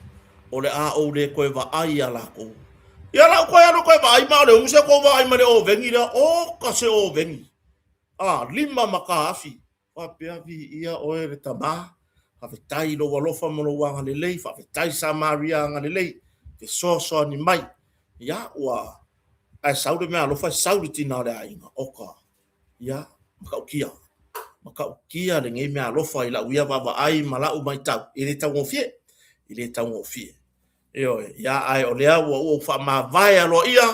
o le a ou le toe vaai iā latou. Ia la ou toe alu toe vaai maa o le umu, se tou vaai mai le oveni lea, oka se oveni. A, lima mataafi. Faapea, viia oe le Tama, faafetai i lou alofa ma lou agalelei, faafetai Samaria agalelei, fesoasoani mai. Ia, ua, ae sau le meaalofa e sau le tina o le aiga, oka, ia, matautia, matautia lenei meaalofa i lau ia vaavaai ma lau matau, e le taugofie, e le taugofie. Ioe, ia, ae o lea ua ou faamavae aloaia,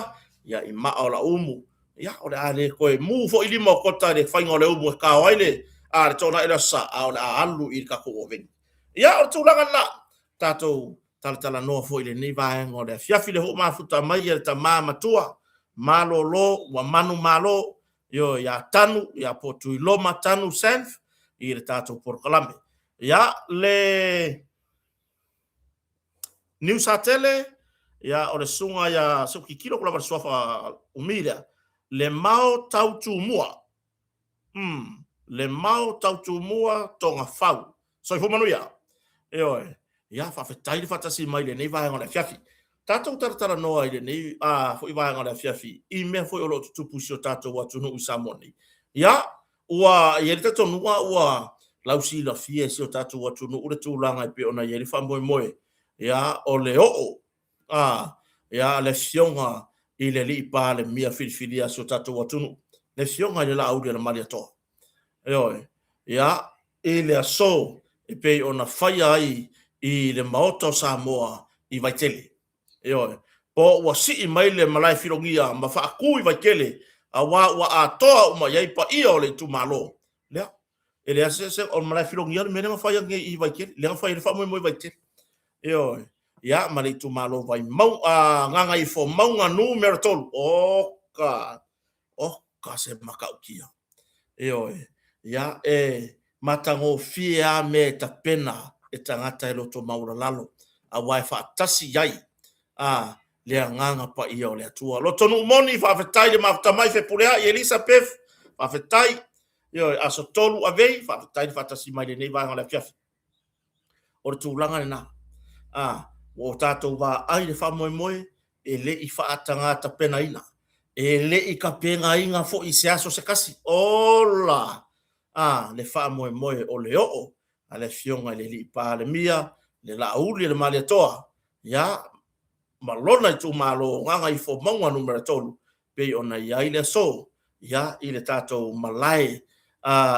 ia, i maa o lau umu. Ia, o le a le toe mu foi lima o Kota i le faiga o le umu e kao ai le, a, le toonai o le Aso Sa, a o le a alu i le tatou oveni. Ia, o le tulaga lena, tatou talatalanoa foi i lenei vaega o le afiafi, le hoʻomafuta mai ia le tama matua, malolo, ua manumalo, ioe, iā Tanu, iā Potuiloma Tanu Sanf, i le tatou polokalame. Ia, le Niusatele, ia, o le susuga ia, se ou tilotilo atu lava i le suafa umi lea, Lemao Tautumua. Lemao Tautumua Togafau. Soifua manuia. Ioe. Ia, faafetai le faatasi mai i lenei vaega o le afiafi. Tatou talatalanoa i lenei foi vaega o le afiafi i mea foi o lo o tutupu i si o tatou atunuu i Samoa nei. Ia, Ua i ai le talitonuga ua lausilafia e si o tatou atunuu le tulaga e pei ona i ai le faamoemoe, ia, o le oo a, ia, le Afioga i le Alii Palemia filifilia a si o tatou atunuu, le Afioga i le Laauli a le Malietoa. Ioe, ia, i le aso e pei ona faia ai i le Maota o Samoa i Vaitele. Ioe. Po ua sii mai le malae filogia ma faatu i Vaitele, aua ua atoa uma i ai paia o le itumalo. Lea, e leai se, se, o le malae filogia le mea lea na fai nei i Vaitele, lea na fai ai le faamoemoe i Vaitele. Ioe. Ia, ma le itumalo Vaimau, a, Gagaifomauga numera 3. Oka! Oka se matautia. Ioe. Ia, e matagofie lava mea e tapena e tagata e loto maualalalo, aua e faatasi ai a le Agaga Paia o le Atua. Lotonuu moni, faafetai le mafuta mai Fepuleai Elisapef, faafetai. Ioe, aso 3 Avei, faafetai le faatasi mai lenei vaega o le afiafi. O le tulaga lena. A, ua o tatou vaai le faamoemoe, e le i faatagatapenaina, e le i tapenaina foi i se aso se tasi. Ola! A, le faamoemoe o le oo a le Afioga i le Alii Palemia, le Laauli a le Malietoa, ia, ma lona itumalo o Gagaifomauga Numera 3, pei ona i ai le aso, ia, i le tatou malae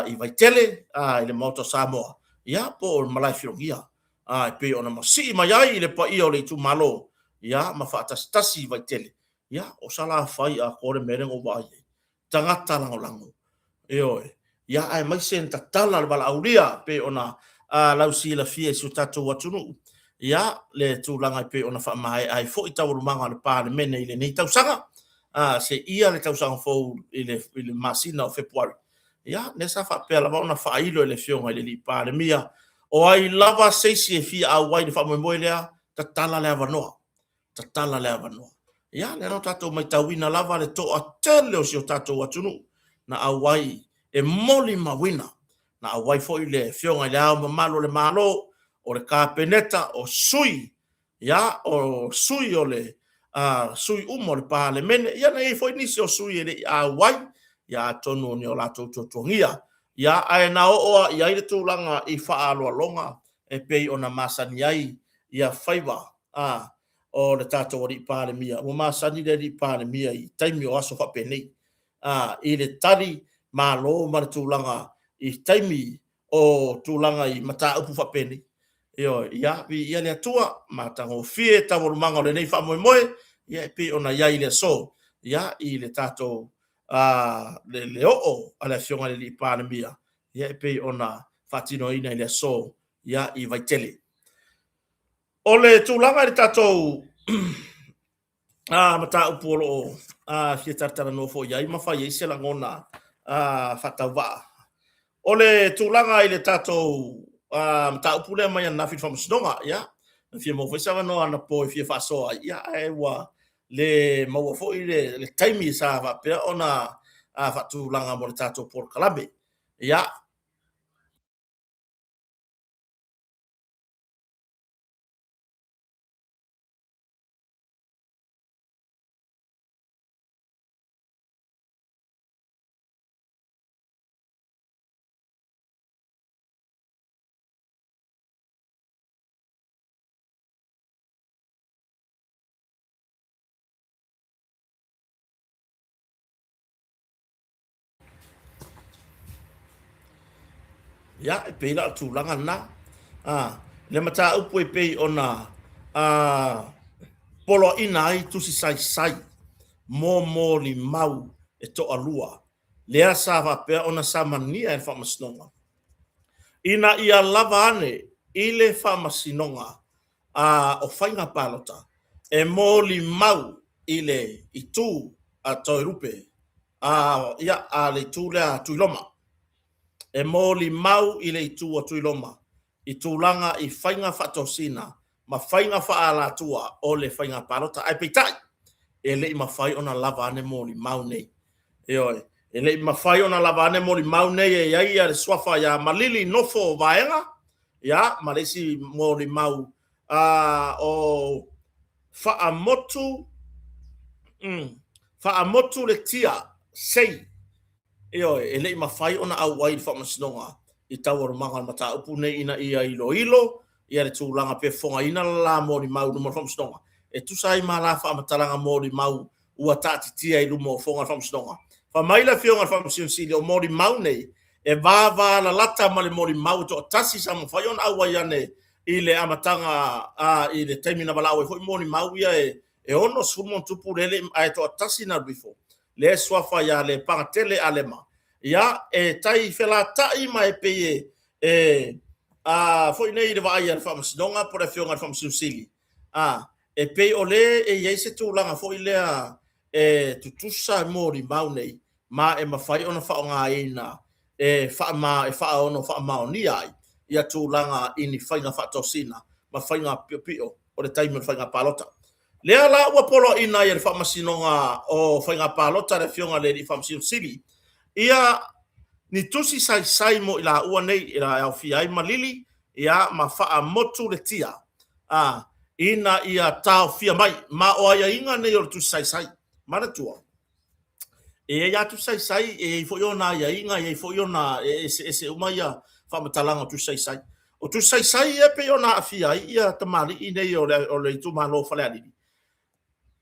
i Vaitele, i le Maota o Samoa, ia, po o le malae filogia, e pei ona masii mai ai i le paia o le itumalo, ia, ma faatasitasi i Vaitele, ia, o Salafai atoa le mea lea na ou vaai ai. Tagata lagolago. Ioe. Ia, aemaise na tatala le valaaulia, pei ona lausilafia i si o tatou atunuu, ia, le tulaga e pei ona faamaea ai foi taualumaga o le Palemene i lenei tausaga, seia le tausaga fou i le masina o Fepuari. Ia, lea sa faapea lava ona faailo e le Afioga i le Alii Palemia, o ai lava se isi e fia auai i le faamoemoe lea, tatala le avanoa. Tatala le avanoa. Ia, lea na tatou matauina lava le toatele o si o tatou atunuu na auai e molimauina, na auai foi le Afioga i le Ao Mamalu o le Malo, o le Kapeneta, o sui, ia, o sui o le sui uma o le Palemene. Ia na i ai foi nisi o sui e le i auai, ia atonu o ni o latou tuatuagia. Ia ae na oo lava i ai le tulaga i faaaloaloga e pei ona masani ai ia faiva a o le tatou Alii Palemia. Ua masani le Alii Palemia i taimi o aso faapenei, a i le tali malo ma le tulaga i taimi o tulaga i mataupu faapenei. Ioe, ia, viia le Atua, matagofie taualumaga o lenei faamoemoe, ia e pei ona i ai i le aso, ia, i le tatou le, le oo a le Afioga i le Alii Palemia, ia e pei ona faatinoina i le aso, ia, i Vaitele. O le tulaga i le tatou mataupu o lo o fia talatalanoa foi i ai ma fai ai se lagona faatauvaa. O le tulaga i le tatou mataupu lea mai ananafi i le Faamasinoga, ia, na fia maua foi se avanoa anapo e fia faasoa ai, ia, ae ua le maua foi le taimi sa faapea ona faatulaga mo le tatou polokalame. Ia, Ia, e pei la o le tulaga lena. A, le mataupu e pei ona a, poloaiina ai tusi saisai mo molimau e toalua, lea sa faapea ona samania e le Faamasinoga ina ia lava ane i le Faamasinoga a o Faiga Palota e molimau i le itu a Toelupe, a, ia, a le itu lea a Tuiloma, e molimau i le itu a Tuiloma i tulaga i faiga faatosina ma faiga faaalatua o le faiga palota. Ae peitai, e le i mafai ona lava ane molimau nei. Ioe, e le i mafai ona lava ane molimau nei e i ai ia le suafa ia Malili Nofo Vaega, ia, ma le isi molimau o Faamotu, Faamotu Letia Sei. Ioe, e le i mafai ona auai i le Faamasinoga i taualumaga o le mataupu nei ina ia iloilo ia le tulaga pe fofogaina le la molimau i luma o le Faamasinoga e tusa ai ma la faamatalaga molimau ua taatitia i luma o fofoga o le Faamasinoga. Fai mai le Afioga i le Faamasino Sili o molimau nei e vavalalata ma le molimau e toatasi sa mafai ona auai ane i le amataga a, i le taimi na valaau ai foi molimau ia e 60+ lele ae toatasi na alu ifo lea e suafa ia Lepagatele Alema, ia, e tai felata'i ma e pei e, e, a, foi nei i le vaai a le Faamasinoga po o le Afioga i le Faamasino Sili, a, e pei o le e i ai se tulaga foi lea e tutusa molimau nei ma e mafai ona faaaogaina e faama, e faaono faamaonia ai ia tulaga i ni faiga faatosina ma faiga piopio o le taimi o le faiga palota. Lea la ua poloaiina ai e le Faamasinoga o Faiga Palota le Afioga i le Alii Faamasino Sili ia ni tusi saisai mo i laua nei e aofia ai Malili ia ma Faamotu Letia a ina ia taofia mai ma o aiaiga nei o le tusi saisai. Manatua, e i ai lava tusi saisai, e i ai foi ona aiaiga, e i ai foi ona e eseese uma ia faamatalaga o tusi saisai. O tusi saisai ia e pei ona aafia ai ia tamalii nei o le, o le itumalo o Falealili.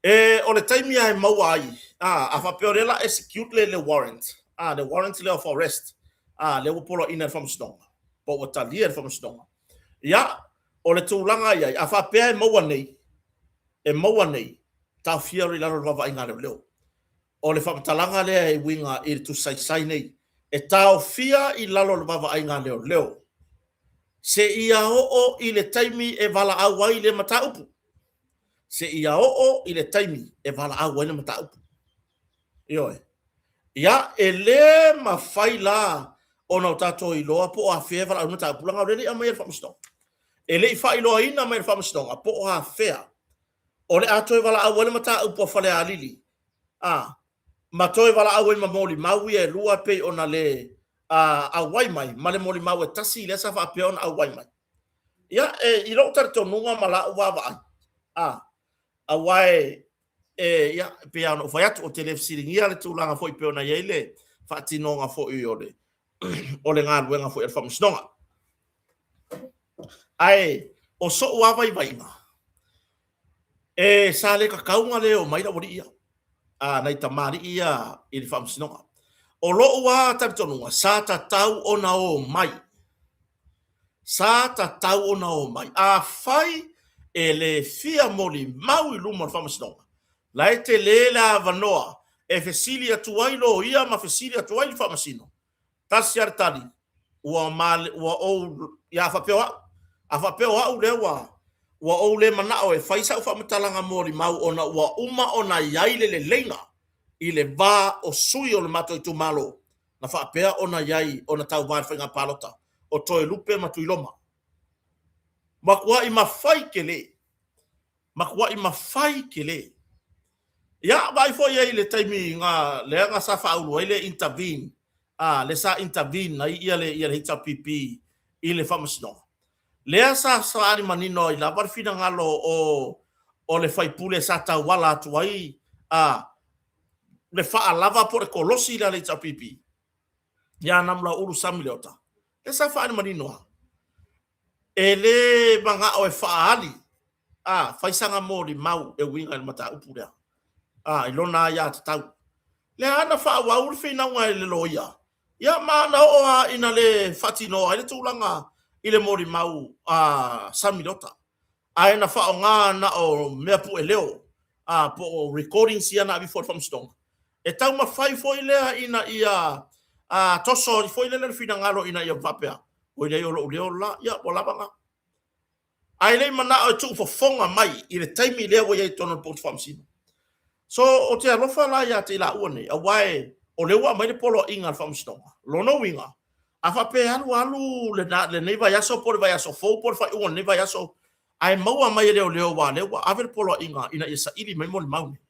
E, o le taimi lava e maua ai, a, a faapea o lea la execute le, le warrant, a, le warrant lea of arrest, a, lea ua poloaiina e le Faamasinoga, po ua talia e le Faamasinoga. Ia, o le tulaga i ai, a faapea e maua nei, e maua nei, taofia loa i lalo o le vaavaaiga a leoleo. O le faamatalaga lea e uiga i le tusi saisai nei, e taofia i lalo o le vaavaaiga a leoleo seia oo i le taimi e valaau ai le mataupu. Seia oo i le taimi e valaau ai le mataupu. Ioe. Ia, e le mafai la ona o tatou iloa po o afea e valaau ai le mataupu, leaga o lea e le i aumaia e le Faamasinoga. E le i faailoaina mai e le Faamasinoga po o afea o le a toe valaau ai le mataupu a Falealili, a, ma toe valaau ai ma molimau ia e lua pei ona le a, auai mai ma le molimau e tasi lea sa faapea ona auai mai. Ia, e, i lou talitonuga ma la'u vaavaai, a, aua e e, ia, e pei lava ona ou fai atu, ou te le fesiligia le tulaga foi pei ona i ai le faatinoga foi o le, o le galuega foi a le Faamasinoga. Ae o so'u lava vaivaiga, e sa le tatau ona le omai le aualii ia, a nai tamalii ia i le Faamasinoga. O lo'u lava talitonuga, sa tatau ona omai. Sa tatau ona omai. Afai e le fia molimau i luma o le Faamasinoga, la e tele le avanoa e fesili atu ai loia ma fesili atu ai le Faamasino. Tasi lava le tali, ua ma, ua ou, ia a faapea o au, a faapea o au lea ua, ua ou le manao e fai sau faamatalaga molimau ona ua uma ona i ai le leleiga i le va o sui o le matou itumalo na faapea ona i ai ona tauva i le faiga palota o Toelupe ma Tuiloma. Matuai mafai tele. Matuai mafai tele. Ia, vaai foi ai i le taimi na lea na sa faaulu ai le intervene, a, le sa intervene ai ia le, ia le HRPP i le faamasinoga. Lea sa faaali manino ai lava le finagalo o, o le faipule sa tauala atu ai, a, le faalava po o le kolosi lea a le HRPP ia Namulauulu Sammy Leota, lea sa faaali manino lava, e le manao e faaali, a, fai sana molimau e uiga i le mataupu lea, a, i lona aiatatau. Lea na faaauau le finauga e le loia, ia ma na oo lava ina le faatinoa ai le tulaga i le molimau a Sammy Leota. Ae na faaaoga na o mea pue leo, a, po o recordings ia na ave ifo i le faamasinoga. E taumafai foi lea ina ia a, toso ai foi lele le finagalo ina ia faapea, oi leai o lou leo la, ia ua lava na. Ae le i manao e tuufofoga mai i le taimi lea ua i ai i totonu o le potu faamasino. So, ou te alofa la ia te i laua nei, aua e, o lea ua aumai le poloaiga a le faamasinoga. Lona uiga, a faapea e alu alu lenei vaiaso po o le vaiaso fou po o le faaiuga o lenei vaiaso, ae maua mai e leoleo aua o lea ua ave le poloaiga ina ia saili mai molimau nei.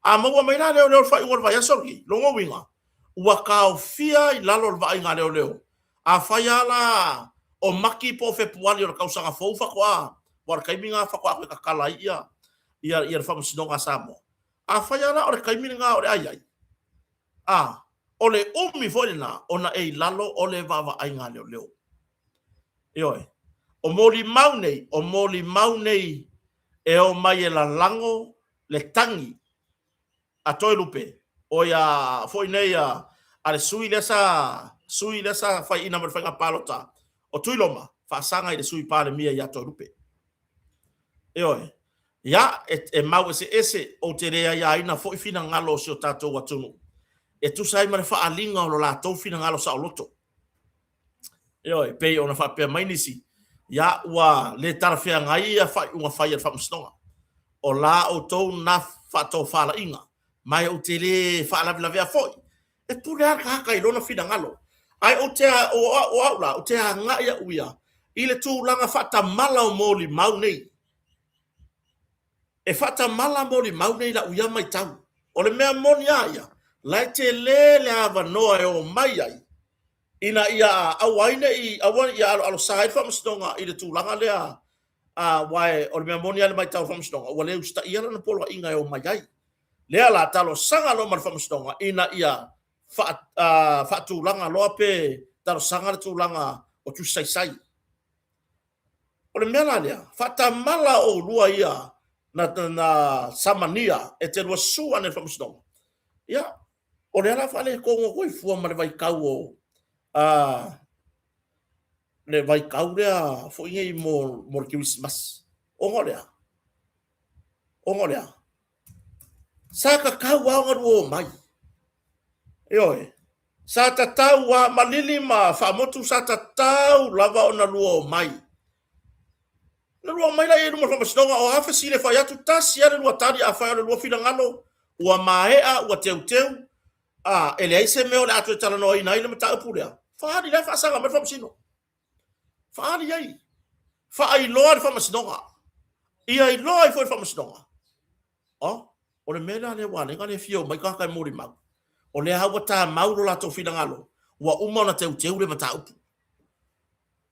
A maua mai la leoleo i le faaiuga o le vaiaso lenei, lona uiga, ua taofia i lalo o le vaaiga a leoleo. Afai lava la o Mati po o Fepuari o le tausaga fou faatoa, aua o le taimi lena faatoa toe tatala ai ia, ia, ia le Faamasinoga a Samoa. Afai lava la o le taimi lena o le a i ai, a, o le umi foi lena ona e i lalo o le vaavaaiga a leoleo. Ioe. O molimau nei, o molimau nei e omai e lalago le tagi a Toelupe, oi a foi nei a, a le sui lea sa, sui lea sa faiina mai le faiga palota o Tuiloma, faasaga i le sui Palemia ia Toelupe. Ioe. Ia, e, e mau eseese, ou te le aiaina foi finagalo o si o tatou atunuu, e tusa ai ma le faaaliga o lo latou finagalo saoloto. Ioe, pei ona faapea mai nisi, ia, ua le talafeagai ia faaiuga fai a le Faamasinoga. O la outou na faatofalaiga, ma ou te le faalavelavea foi. E pule lava le tagata i lona finagalo. Ae ou te, o, o au la, ou te agai au ia i le tulaga faatamala o molimau nei. E faatamala molimau nei i lau ia matau. O le mea moni lava ia, la e tele le avanoa e omai ai ina ia aua ai ne i, aua ia aloalosa ai le Faamasinoga i le tulaga lea, aua o le mea moni lava i le matau a le Faamasinoga, ua le usitaia lana poloaiga e omai ai. Lea la, talosaga loa ma le Faamasinoga ina ia faatulaga loa pe talosaga le tulaga o tusi saisai. O le mea la lea, faatamala oulua ia na, na samania e te lua susu ane i le Faamasinoga. Ia, o lea la faaletonu atu ai fua ma le vaitau o a, le vaitau lea foi nei mo, mo le Kerisimasi. Ona o le a? Ona o le a? Sa tatau lava ona lua omai. Ioe. Sa tatau lava, malili ma faamotu sa tatau lava ona lua omai. Na lua omai laia i luma o le faamasinoga, o a fesili e fai atu, tasi lava le lua tali, afai o le lua finagalo, ua maea, ua teuteu, a, e leai se mea o le a toe talanoaina ai le mataupu lea, faaali la e faasaga mai le faamasino. Faaali ai. Faailoa le faamasinoga. Ia iloa ai foi le faamasinoga. Oh, o le mea la lea ua ala ai ona le fia omai tagata e molimau, o lea lava ua tamau lo latou finagalo, ua uma ona teuteu le mataupu.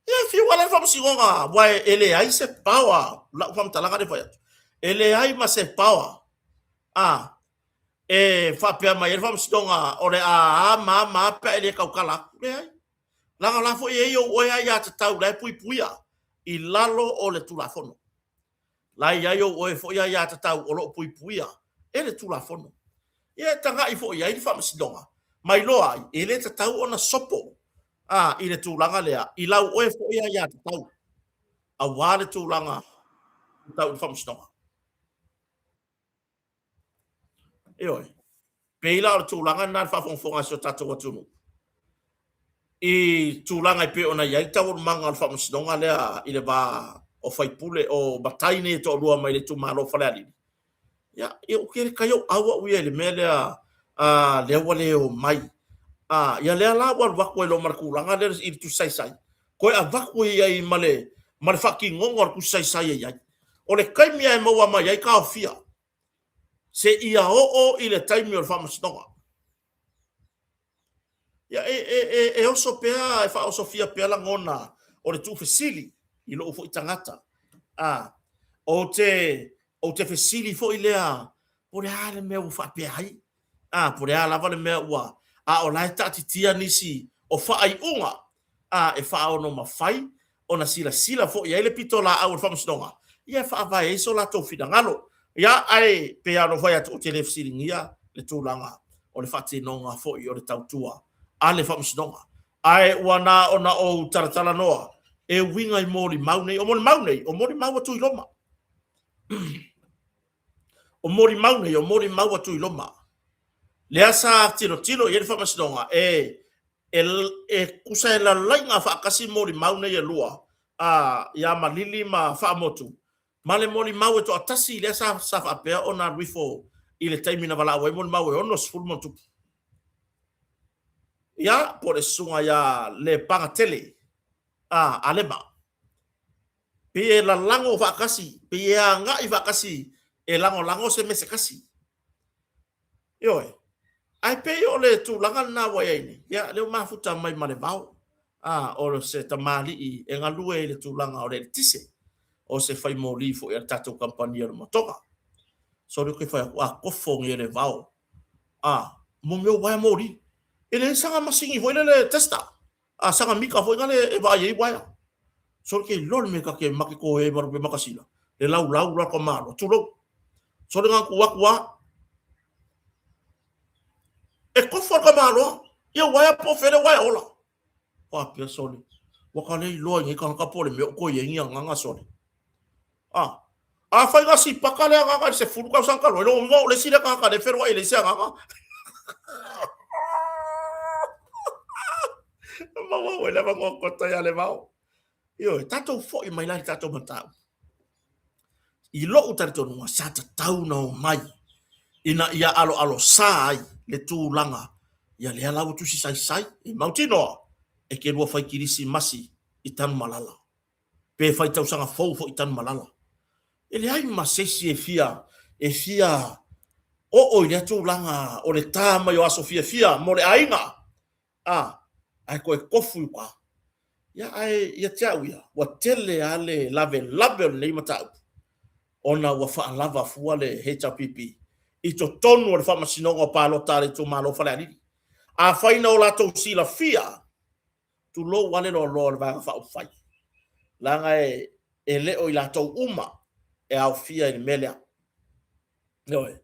Ia, e fiu ala le faamasinoga, aua e leai se power, lau faamatalaga lea e fai atu, e leai ma se power. A, e faapea mai ai le Faamasinoga o le a a ma a ma a pe a e le tautala atu. Leai. Leaga o la foi e i ai ou oe aiatatau la e puipuia i lalo o le Tulafono. La e i ai ou oe foi aiatatau o lo o puipuia e le Tulafono. Ia e tagai foi i ai le Faamasinoga ma iloa ai e le tatau ona sopo a i le tulaga lea i lau oe foi aiatatau aua le tulaga tau i le Faamasinoga. Ioe. Pei la o le tulaga lena i le faafogafoga a si o tatou atunuu i tulaga e pei ona i ai taualumaga o le faamasinoga lea i le va o faipule o matai nei e toalua mai le itumalo o Falealili. Ia, ia ou te le tai ou au au ia i le mea lea a lea ua le omai. A ia lea la ua alu atu ai loa ma le tulaga lea i le tusi saisai, toe avatu i ai ma le ma le faatinoga o le tusi saisai e i ai. O le taimi lava e maua mai ai taofia seia oo i le taimi o le faamasinoga. Ia, e, e, e, e oso pea, e faaosofia pea lagona o le tuufesili i lou foi tagata. A, ou te, ou te fesili foi lea, po o le a le mea ua faapea ai? A, po o le a lava le mea ua, a o la e taatitia nisi o faaiuga a e faaonomafai ona silasila foi i ai le pitolaau a le Faamasinoga, ia e faavae ai so latou finagalo. Ia, ae pei lava ona ou fai atu, ou te le fesiligia le tulaga o le faatinoga foi o le tautua a le Faamasinoga. Ae ua na ona ou talatalanoa e uiga i molimau nei. O molimau nei, o molimau a Tuiloma. O molimau nei, o molimau a Tuiloma. Lea sa tilotilo i ai le Faamasinoga e e, e tusa e lalaiga faatasi molimau nei e lua, a, ia Malili ma Faamotu, ma le molimau e toatasi lea sa, sa faapea ona alu ifo i le taimi na valaau ai molimau e 60 ma tupu. Ia, po o le susuga ia Lepagatele, a, Alema. Pei e lalago faatasi, pei e agai faatasi e lagolago se mea se tasi. Ioe. Ae pei o le tulaga lena ua i ai nei, ia, lea ua mafuta mai ma le vao, a, o se tamalii e galue i le tulaga o le eletise, o se fai moli foi a le tatou kamupani o le motoga. Sole ou te fai atu, a kofo nei e le vao, a, mo mea o uaea moli. E leai saga masini foi lele tester, a saga mita foi nale e vaai ai uaea. Sole ke iloa le mea ta te make koe ai ma lupe makasina, le laulau la ka malo, tulou. Sole nga ku atu a, e kofo le tamaloa, ia uaea po o fea le uaea ola. Faapea sole, ua ka le iloa i nei tagata po o le mea o toe i ai ni agaga sole. A, afai na sipaka le agaga i le 10 tausaga talu ai, lona uiga o le isi lea tagata lea e feloai e leai se agaga. Maua ua le avanoa kota ia Levao. Ioe, tatou foi mai la i le tatou mataupu. I lou talitonuga, sa tatau ona omai ina ia aloalosa ai le tulaga ia lea la ua tusi saisai e mautinoa e te lua fai kilisimasi i Tanumalala pe fai tausaga fou foi i Tanumalala. E leai ma se isi e fia e fia oo i lea tulaga o le ta mai o aso fiafia mo le aiga a, ae toe tofu i uka. Ia, ae ia te au ia, ua tele lava le lavelave o lenei mataupu, ona ua faalava fua le HRPP i totonu o le Faamasinoga o Palota a le itumalo o Falealili. Afai na o latou silafia, tulou lava le loaloa o le Vaega Faaupufai, leaga e le o i latou uma e aofia i le mea lea. Ioe.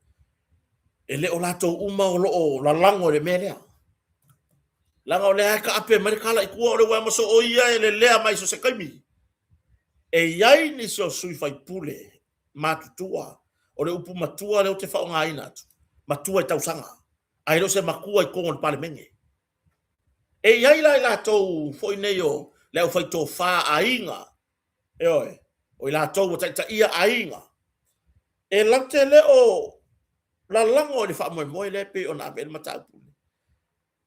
E le o latou uma o lo o lalago i le mea lea. Leaga o lea e taape mai le tala i tua o le uaea maso o ia e lelea mai so se taimi. E i ai nisi o sui faipule matutua, o le upu matua lea ou te faaaogaina atu, matua i tausaga, ae le o se matua i totonu o le Palemene. E i ai la i latou foi nei o le aufaitofa aiga, ioe, o i latou ua taitaia aiga, e latou te le o lalago i le faamoemoe lea e pei ona ave i ai le mataupu.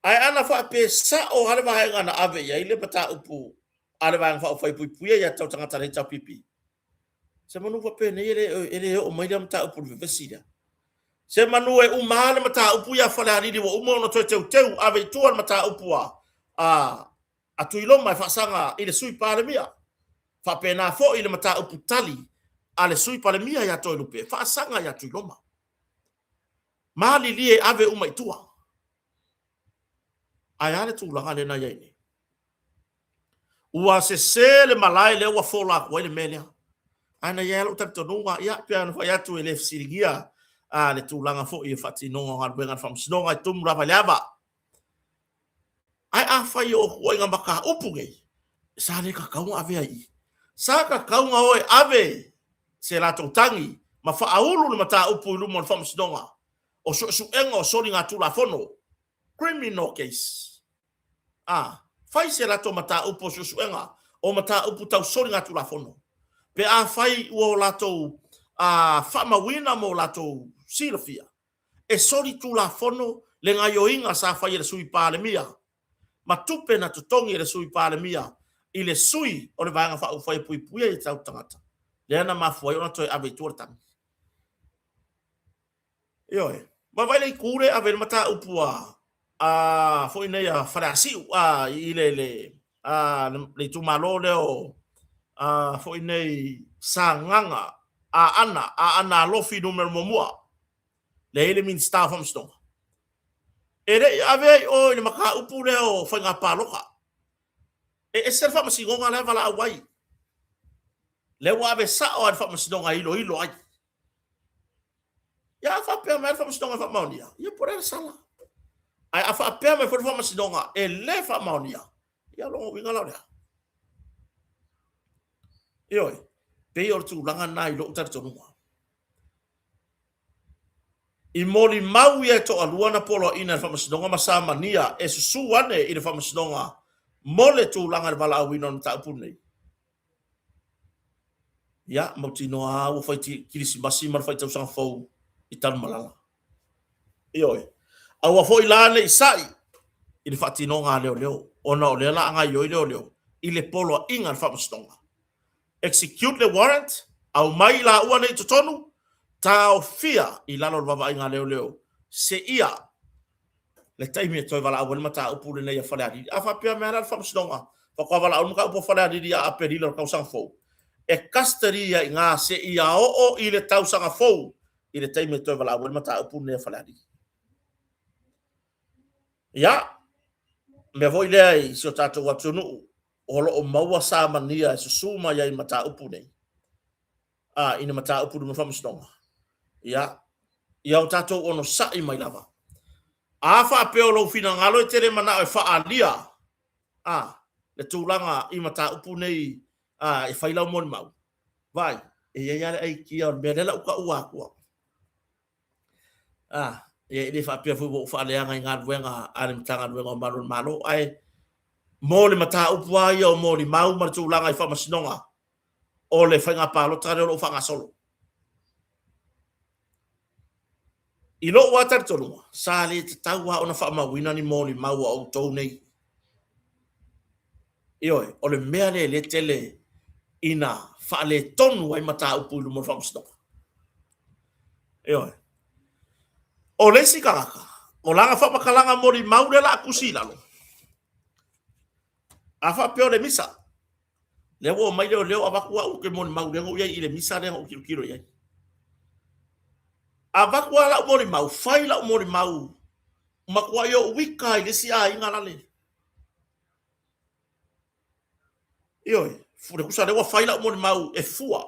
Ae ana faapea sao lava le vaega na ave i ai le mataupu a le Vaega Faaupufai e Puipuia Aiatatau Tagata a le HRPP, Semanu faapenei e le, e le oo mai lea mataupu i le vevesi lea. Semanu e uma lava le mataupu ia Falealili ua uma ona toe teuteu ave i tua le mataupu a, a, a Tuiloma e faasaga i le Sui Palemia. Faapena foi le mataupu tali a le Sui Palemia ia Toelupe e faasaga ia Tuiloma. Malilie ave uma i tua. Ae a le tulaga lea na i ai nei? Ua sese le malae lea ua fola atu ai le mea lea. Ae na i ai lou talitonuga, ia, pei ona fai atu e le fesiligia a le tulaga foi o faatinoga o galuega a le Faamasinoga e tumu lava i le ava. Ae afai o tuuaiga mataupu nei, sa le tatau ona avea i i. Sa tatau ona o e ave se latou tagi ma faaulu le mataupu i luma o le Faamasinoga o Suesuega o Soligatulafono, Criminal Case. A, fai se latou mataupu o suesuega o mataupu tau soligatulafono, pe afai ua o latou a, faamauina ma o latou silafia, e solitulafono le gaioiga sa fai e le Sui Palemia ma tupe na totogi e le Sui Palemia i le sui o le Vaega Faaupufai e Puipuia i Tatou Tagata, lea na mafua ai ona toe ave i tua le tagi. Ioe. Ma vaai le itu lea e ave i le mataupu a a foi nei a Faleasiu a i le le a le itumalo lea o a foi nei Sagaga Aana Aana Alofi numera muamua lea i le Minisita o Faamasinoga. E le i avea i o i le mataupu lea o faiga palota. E ese le faamasinoga la e valaau ai. Lea ua ave sao lava i le faamasinoga e iloilo ai. Ia a faapea mai le faamasinoga e faamaonia, ia po o le a le sala. Ae a faapea mai foi le faamasinoga e le faamaonia, ia o lona uiga la o le a? Ioe, pei o le tulaga lena i lou talitonuga. I molimau ia e toalua na poloaiina e le faamasinoga ma samania e susu ane i le faamasinoga mo le tulaga i le valaauina o le mataupu lenei. Ia, mautinoa lava ua fai kilisimasi ma le fai tausaga fou i Tanumalala. Ioe. Aua foi la ne i sa'i i le faatinoga a leoleo, ona o lea la a gaoioi leoleo i le poloaiga a le faamasinoga. Execute le warrant, aumai i laua nei i totonu, taofia i lalo o le vaavaaiga a leoleo seia le taimi e toe valaau ai le mataupu lenei a Falealili. A faapea mai lava la le faamasinoga, faatoa valaau le mataupu a Falealili ia Aperila o le tausaga fou, e custody ia i ina seia oo i le tausaga fou i le taimi e toe valaau ai le mataupu lenei a Falealili. Ia, mea foi lea i si o tatou atunuu, o lo o maua samania e susu mai ai i mataupu nei. a, i ni mataupu i luma o le faamasinoga, ia, ia o tatou onosai mai lava. A faapea o lou finagalo e te le manao e faaalia, a, le tulaga i mataupu nei, a, e fai lau molimau, vaai, e i ai lava le aikia o le mea lea la u taua atu au. A, e le faapea foi ua ou faaleaga i galuega a le Matagaluega o Malu o le Malo, ae mo le mataupu lava ia o molimau ma le tulaga i faamasinoga, o le faiga palota lea o lo o faagasolo. I lou lava talitonuga, sa le tatau lava ona faamauina ni molimau a outou nei. Ioe, o le mea lea e le tele ina faaletonu ai mataupu i luma o le faamasinoga. Ioe. O le isi tagata, o lana faamatalaga molimau lea o le a tusi i lalo, a faapea o le misa, Lea ua omai leoleo avatu au ou te molimau lea na ou i ai i le misa lea na ou tilotilo i ai. Avatu lava lau molimau, fai lau molimau, matuai ou ika i le isi aiga lale. Ioe, le tusa lea ua fai lau molimau e fua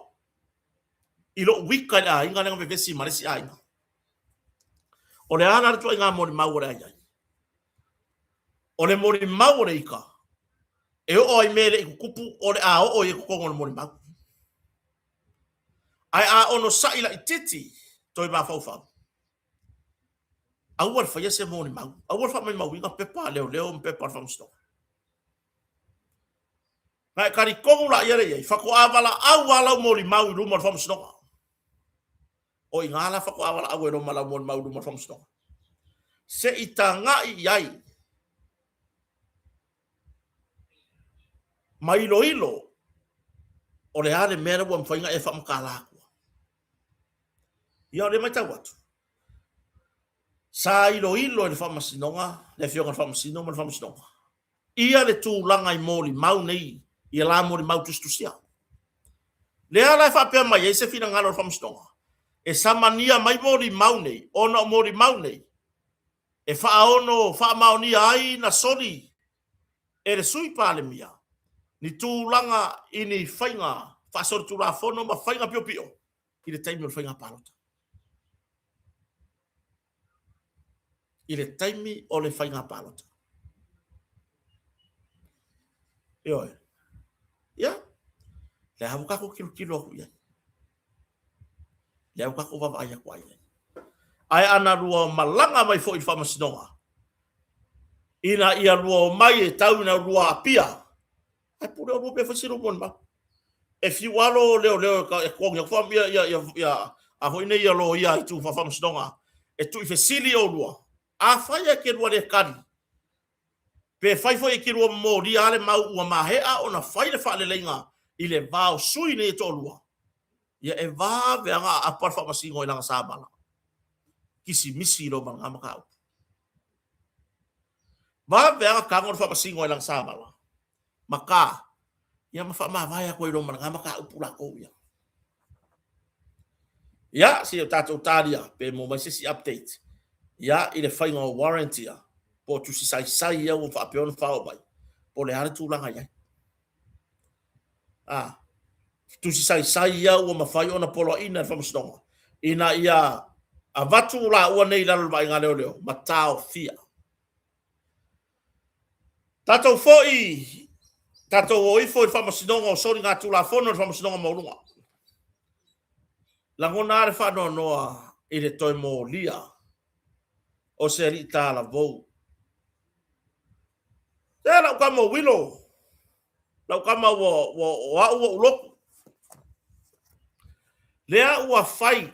i lou ika i le aiga lea na vevesi ma le isi aiga. O le a la le ituaiga molimau o le a i ai? O le molimau o le ika, e oo ai mea e le i tutupu, o le a oo i ai totonu o le molimau. Ae a onosai laitiiti, toe mafaufau, aua le faia se molimau, aua le faamaumauina pepa a leoleo ma pepa a le faamasinoga. Na e talitonu laia lea i ai, faatoa valaau lava lau molimau i luma o le faamasinoga. O i ina la faatoa valaau ai loa ma lau molimau i luma o le faamasinoga. Se i tagai i ai ma iloilo o le a le mea lea ua mafai ona e faamatala atua. Ia o lea e matau atu, sa iloilo e le faamasinoga, le afioga i le faamasino ma le faamasinoga, ia le tulaga i molimau nei, ia la molimau tusitusia. Lea la e faapea mai ai se finagalo o le faamasinoga, E samania mai molimau nei, ona o molimau nei, e faaono faamaonia ai na soli e le Sui Palemia ni tulaga i ni faiga faasolitulafono ma faiga piopio i le taimi o le faiga palota. I le taimi o le faiga palota. Ioe. Ia, lea ua tatou tilotilo atu i ai. Lea ua tatou vaavaai atu ai. Ae ana lua malaga mai foi i le faamasinoga, ina ia lua omai e tau ina lua aapia, ae pule oulua pe fai se lou molimau. E fiu alo leoleo e totogi atu fa ia ia ia ia a foi nei ia loia i tu faamasinoga e tuuifesili oulua. Afai e te lua le tali, pe fai foi e te lua momolia lava le mau ua maea ona fai le faaleleiga i le va o sui nei e toalua, ia e vave lava ona aapa le faamasino i lana samala. Kisimisi loa ma lena mataupu. Vave lava ona tago le faamasino i lana samala ma ta, ia ma faamavae atu ai loa ma lena mataupu latou ia. Ia, se i o tatou talia pe maua mai se isi update ia i le faiga o warrant ia, po o tusi saisai ia ua faapea ona faaoo mai, po o le a le tulaga i ai. A, tusi saisai ia ua mafai ona poloaiina e le Faamasinoga ina ia avatu laua nei i lalo o le vaaiga a leoleo ma taofia. Tatou foi, tatou o ifo i le Faamasinoga o Soligatulafono i le Faamasinoga Maualuga. Lagona lava le faanoanoa i le toe molia o se alii talavou. Se lau tama o Wilo, lau tama ua, ua, o au ua ou lotu. Lea ua fai,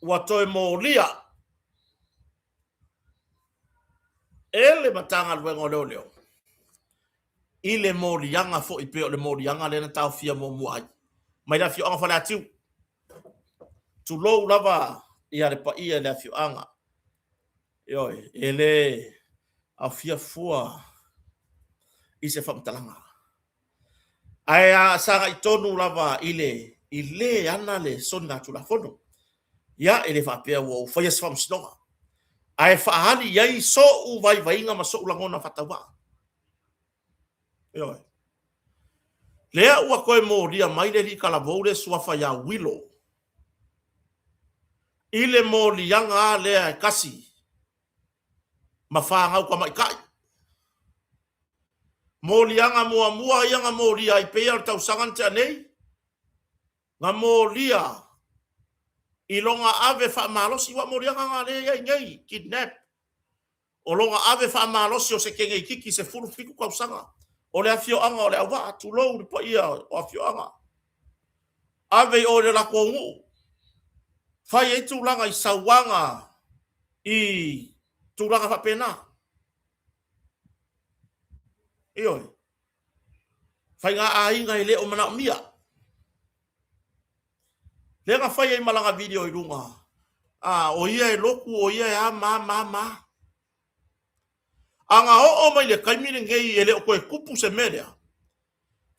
ua toe molia e le Matagaluega o Leoleo i le moliaga foi pei o le moliaga lea na taofia muamua ai mai le afioaga Faleatiu. Tulou lava ia le paia i le afioaga. Ioe, e le aofia fua i se faamatalaga. Ae a sagai tonu lava i le i le ana le soligatulafono, ia, e le faapea ua ou faia se faamasinoga, ae faaali i ai so'u vaivaiga ma so'u lagona faatauvaa. Ioe. Lea ua toe molia mai le alii talavou lea suafa ia Wilo i le moliaga lava lea e tasi ma fanau tamaitai. Moliaga muamua ia na molia ai pei o le tausaga na tea nei, na molia i lona ave faamalosi, ua moliaga na lea i ai nei, kidnap, o lona ave faamalosi o se keneititi 17 tausaga o le afioaga o Leauvaa, tulou le paia o afioaga, ave i o i le latou nuu, fai ai tulaga i sauaga i tulaga faapena. Ioe. Faiga aiga e le o manaomia. Lea na fai ai ma lana video i luga, a, o ia e lotu, o ia e a ma ma ma. A na oo mai le taimi lenei e le o toe tupu se mea lea,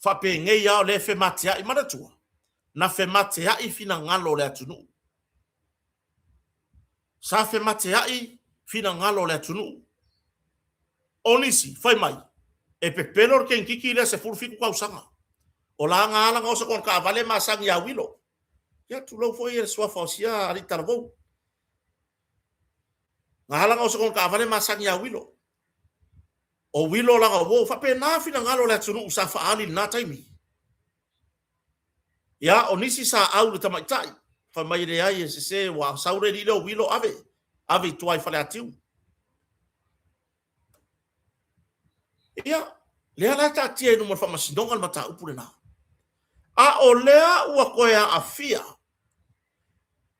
faapenei lava o lea e femateai. Manatua, na femateai finagalo o le atunuu. Sa femateai finagalo o le atunuu. O nisi, fai mai, e pepelo le teinititi lea 17 tausaga. O la na ala na oso kona taavale masani ia Wilo. Ia tulou foi le suafa o sia alii talavou. Na ala na oso kona taavale masani ia Wilo. O Wilo lana uo, faapena finagalo o le atunuu sa faaali i lena taimi. Ia, o nisi sa au i le tamaitai, fai mai e leai e sese, ua sau le alii lea o Wilo, ave, ave i tua i Faleatiu. Ia, lea la e taatia i luma o le faamasinoga le mataupu lena. A o lea ua toe aafia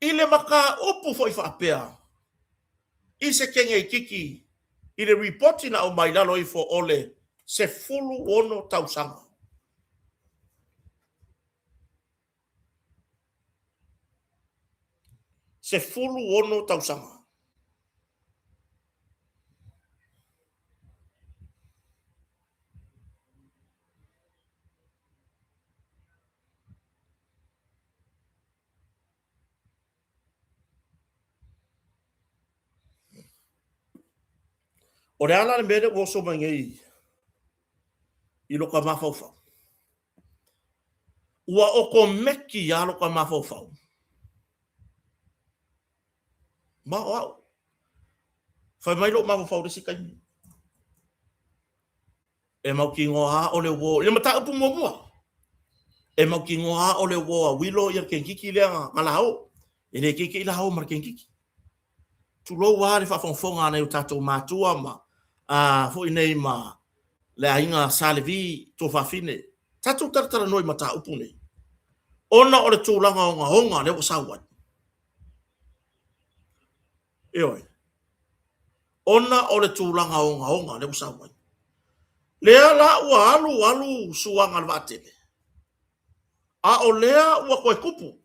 i le mataupu foi faapea i se keneititi i le ripoti na aumai i lalo ifo o le 16 tausaga. 16 tausaga. O le a la le mea lea ua oso mai nei i lo ka mafaufau? Ua okomeki lava lo ka mafaufau. Ma o au. Fai mai lou mafaufau i le isi taimi. E mautinoa lava o le uo, i le mataupu muamua, e mautinoa lava o le uo a Wilo ia le kenekiki lea na lao. E le teitei lao ma le kenekiki. Tulou lava le faafogafoga a nai o tatou matua ma a foi nei ma le aiga Sa Levi tuafafine. Tatou talatalanoa i mataupu nei, ona o le tulaga ogaoga lea ua sau ai. Ioe. Ona o le tulaga ogaoga lea ua sau ai. Lea la ua alu alu suaga a le vaatele, a o lea ua toe tupu.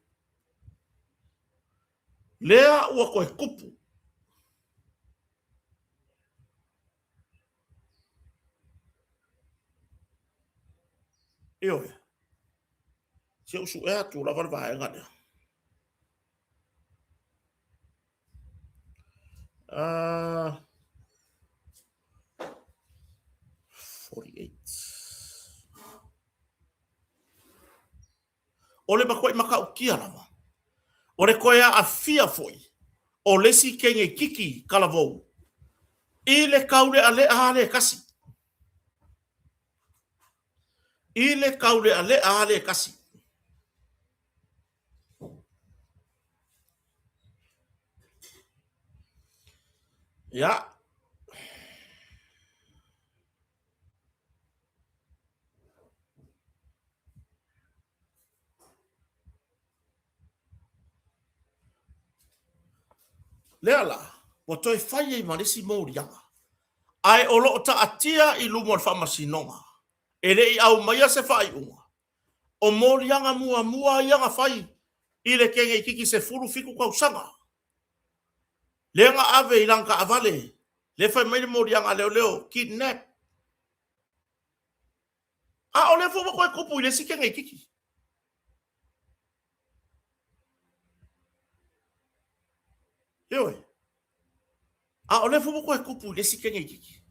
Lea ua toe tupu. Ioe. Se i ou suea atu lava le vaega lea. 48. O le matuai matautia lava, o le toe aafia foi o le isi teine kiki talavou i le taulealea lava lea e tasi. I le taulealea lava lea e tasi. Ia. Lea la, ua toe fai ai ma le isi moliaga, ae o lo o taatia i luma o le faamasinoga, e le i aumaia se faaiuga, o moliaga muamua ia na fai i le teine itiiti 17 tausaga, lea na ave i lana taavale, lea fai mai le moliaga a leoleo, kidnap. A o lea foi ua toe tupu i le isi teine itiiti. Ioe. A o lea foi ua toe tupu i le isi teine itiiti.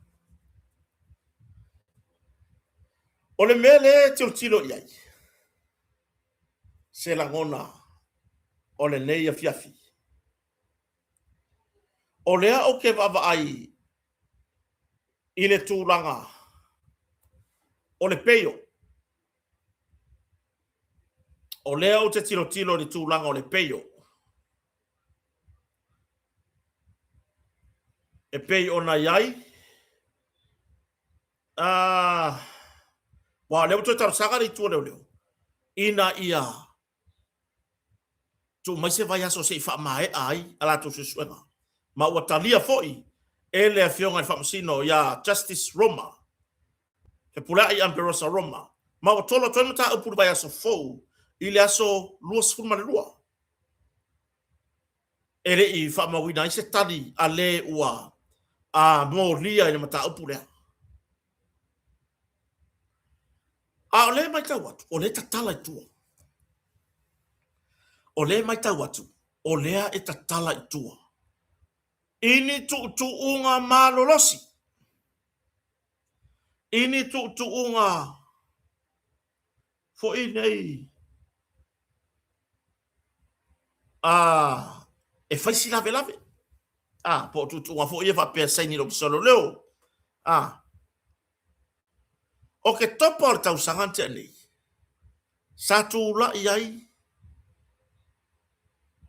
O le mea lea e tilotilo i ai, se lagona o lenei afiafi, o lea ou te vaavaai i le tulaga o le peio. O lea ou te tilotilo i le tulaga o le peio. E pei ona i ai, aua o lea ua toe talosaga le Itu o Leoleo, ina ia tuu mai se vaiaso se i faamaea ai a latou suesuega. Ma ua talia foi e le Afioga i le Faamasino ia Justice Roma, Fepuleai Amberosa Roma, ma ua tolo atu ai mataupu i le vaiaso fou i le aso 22. E le i faamauina ai se tali a le ua a molia i le mataupu lea. A o lea e matau atu, o lea e tatala i tua. O lea e matau atu, o lea e tatala i tua i ni tuutuuga malolosi, i ni tuutuuga foi nei a e fai si lavelave, a po o tuutuuga foi ia faapea saini i le Ofisa o Leoleo, a o ke topa o le tausaga na tea nei, sa tulai ai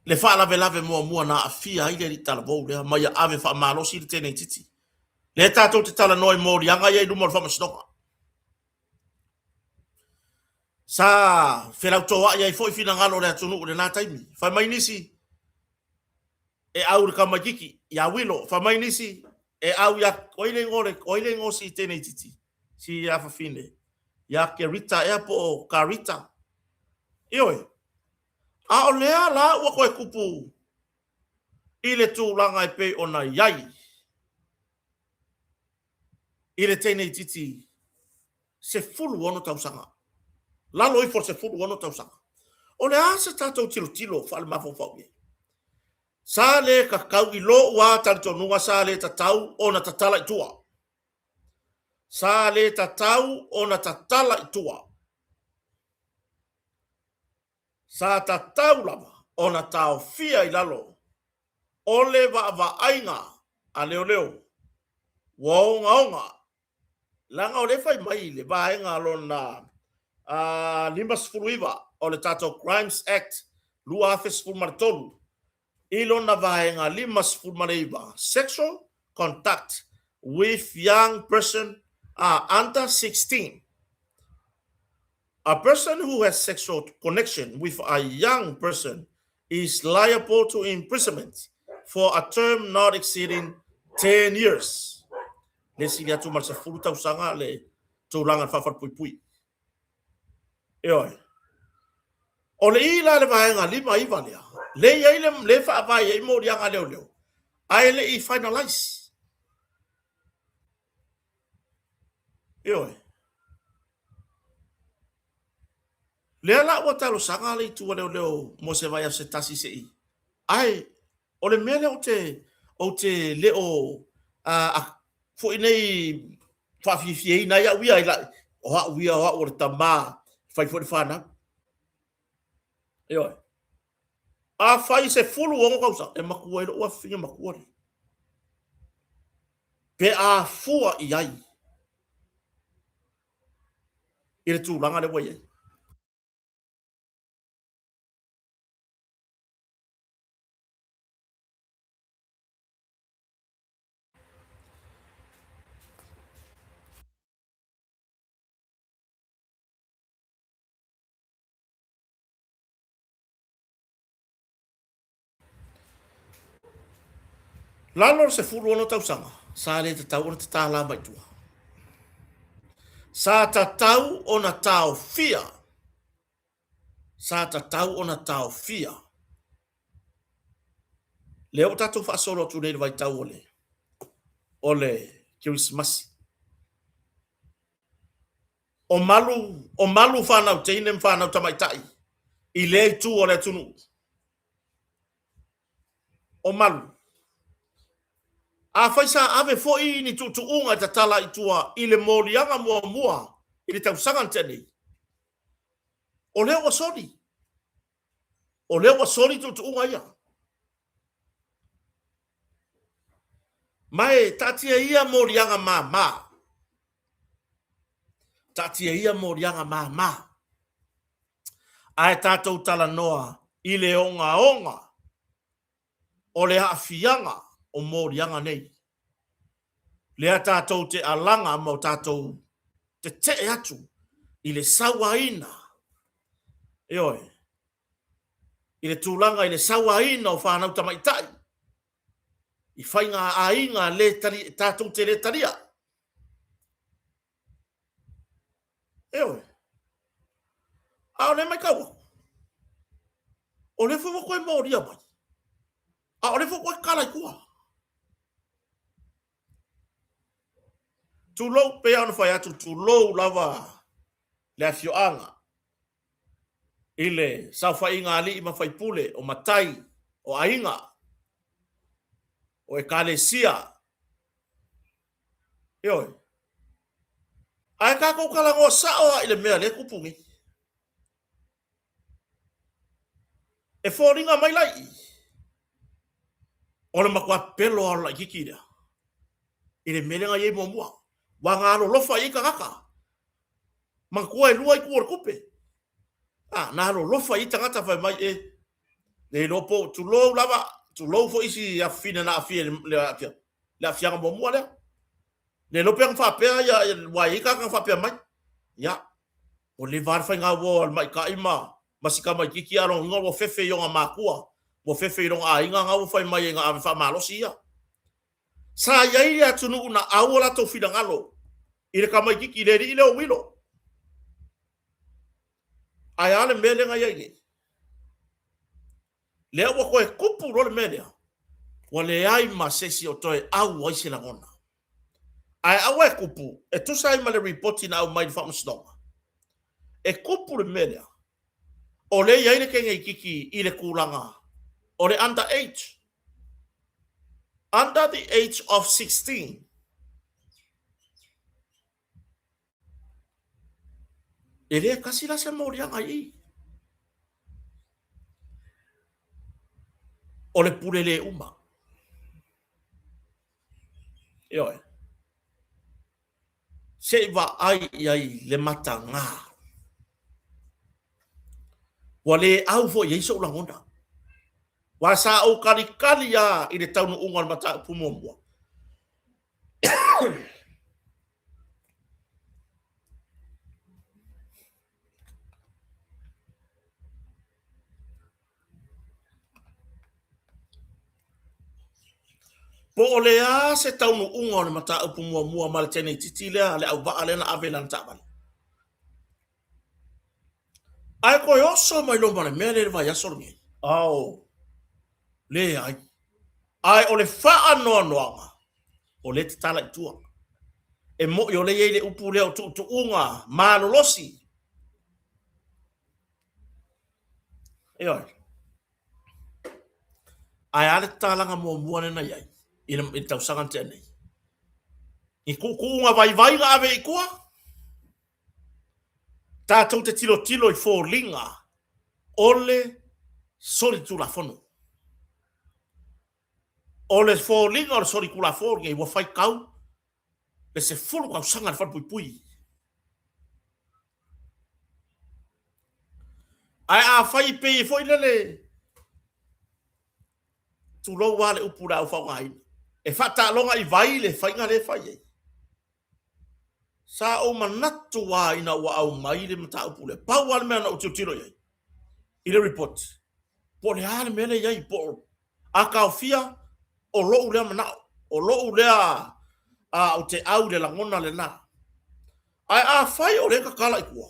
le faalavelave muamua na aafia ai le alii talavou lea ma ia ave faamalosi le teine itiiti. Lea tatou te talanoa i moliaga ia i luma o le faamasinoga. Sa felautoa'i ai foi finagalo o le atunuu i lena taimi. Fai mai nisi, e au i le tamaitiiti, ia Wilo. Fai mai nisi, e au ia, o ai le igoa o le, o ai le igoa o si teine itiiti, si afafine, ia Kerita ea po o Karita. Ioe. A o lea la ua toe tupu i le tulaga e pei ona i ai i le teine itiiti 16 tausaga, lalo ifo o le 16 tausaga. O le a se tatou tilotilo faalemafaufau i ai? Sa le tatau i lou lava talitonuga sa le tatau ona tatala i tua. Sa le tatau ona tatala i tua. Sa tatau lava ona taofia i lalo o le vaavaaiga a leoleo ua ogaoga, leaga o lea e fai mai i le vaega lona 59 o le tatou Crimes Act 2013 i lona vaega 59, sexual contact with young person under 16. A person who has sexual connection with a young person is liable to imprisonment for a term not exceeding 10 years. Le sili atu ma le 10 tausaga le tulaga le faafalepuipui. Ioe. O le i la le vaega 59 lea, le i ai le, le faavae ai moliaga leoleo, ae le i finalize. Ioe. Lea la ua talosaga le itu a leoleo mo se vaiaso se tasi se i. Ae o le mea lea ou te, ou te le o a, foi nei faafiafiaina ai au ia, o au ia, o au o le tama, fai foi le fanau. Ioe. Afai 16 tausaga, e matua ai lou afafine matua lea. Pe a fua i ai i le tulaga lea ua i ai. Lalo o le 16 tausaga, sa le tatau ona tatala mai tua. Sa tatau ona taofia. Sa tatau ona taofia. Lea ua tatou faasolo atu nei i le vaitau o le o le Kerisimasi. O malu, o malu fanau teine ma fanau tamaitai i lea itu o le atunuu. O malu. Afai sa ave foi ni tuutuuga e tatala i tua i le moliaga muamua i le tausaga na tea nei, o lea ua soli. O lea ua soli tuutuuga ia. Ma e taatia ia moliaga māmā. Taatia ia moliaga māmā. Ae tatou talanoa i le ogaoga o le aafiaga o moliaga nei. Lea tatou te alaga ma o tatou tetee atu i le sauaina, ioe, i le tulaga i le sauaina o fanau tamaitai i faiga aiga le tali, tatou te le talia. Ioe. A o lea maitau atu, o lea foi ua toe molia mai, a o lea foi ua toe tatala i tua. Tulou, pei lava ona fai atu, tulou lava le afioaga i le saofaiga a alii ma faipule, o matai, o aiga, o ekalesia. Ioe. Ae tatou talanoa sao lava i le mea lea e tupu nei. E foliga mai la i i, o le matua pelo lava o le laitiiti lea i le mea lea na i ai muamua. Ua galolofa i ai tagata. Manatua e lua itu o le tupe. A, na alolofa i ai tagata fai mai e, le iloa po, tulou lava, tulou foi isi afafine na aafia i le aafiaga muamua lea. Le iloa pe ana faapea ia, ua i ai tagata na faapea mai. Ia, ua leva lava le faiga uo a le maita'i ma ma si tamaitiiti, a o lona uiga ua fefe i ona matua, ua fefe i lona aiga na ua fai mai ai na ave faamalosi ia. Sa i ai le atunuu na au o latou finagalo i le tamaitiiti i le alii lea o Wilo. Ae a le mea lea na i ai nei? Lea ua toe tupu loa le mea lea, ua leai ma se isi o toe au ai se lagona. Ae aua e tupu, e tusa ai ma le ripoti na aumai i le Faamasinoga, e tupu le mea lea, o lea e i ai le teine itiiti i le tulaga o le under age, under the age of 16. E le tasi la se moliaga i i. O le pule le uma. Ioe. Se i vaai i ai le matagā. Ua le au foi i ai sou lagona. Aua sa ou kalikali lava i le taunuuga o le mataupu muamua. Po o le a se taunuuga o le mataupu muamua ma le teneititi lea a le auvaa lea na ave i lana taavale. Ae toe oso mai loa ma le mea lea i le vaiaso lenei. Ao, leai. Ae o le faanoanoaga, o lea e tatala i tua. E moni o lea e i ai le upu lea o tuutuuga malolosi. Ioe. Ae a le tatalaga muamua lea na i ai i le tausaga na tea nei? I tuutuuga vaivai na ave i tua? Tatou te tilotilo i foliga o le solitulafono. O le foliga o le solitulafono lenei ua faitau le 10 tausaga i le falepuipui. Ae afai pei foi lele, tulou lava le upu o le a ou faaaogaina, e faataaloga i vai le faiga lea e fai ai. Sa ou manatu lava ina ua aumai le mataupu lea, pau lava le mea na ou tilotilo i ai i le report, po o le a le mea lea e i ai, po o a taofia, o lou lea manao, o lou lea ou te au i le lagona lena. Ae afai o lea e tatala i tua,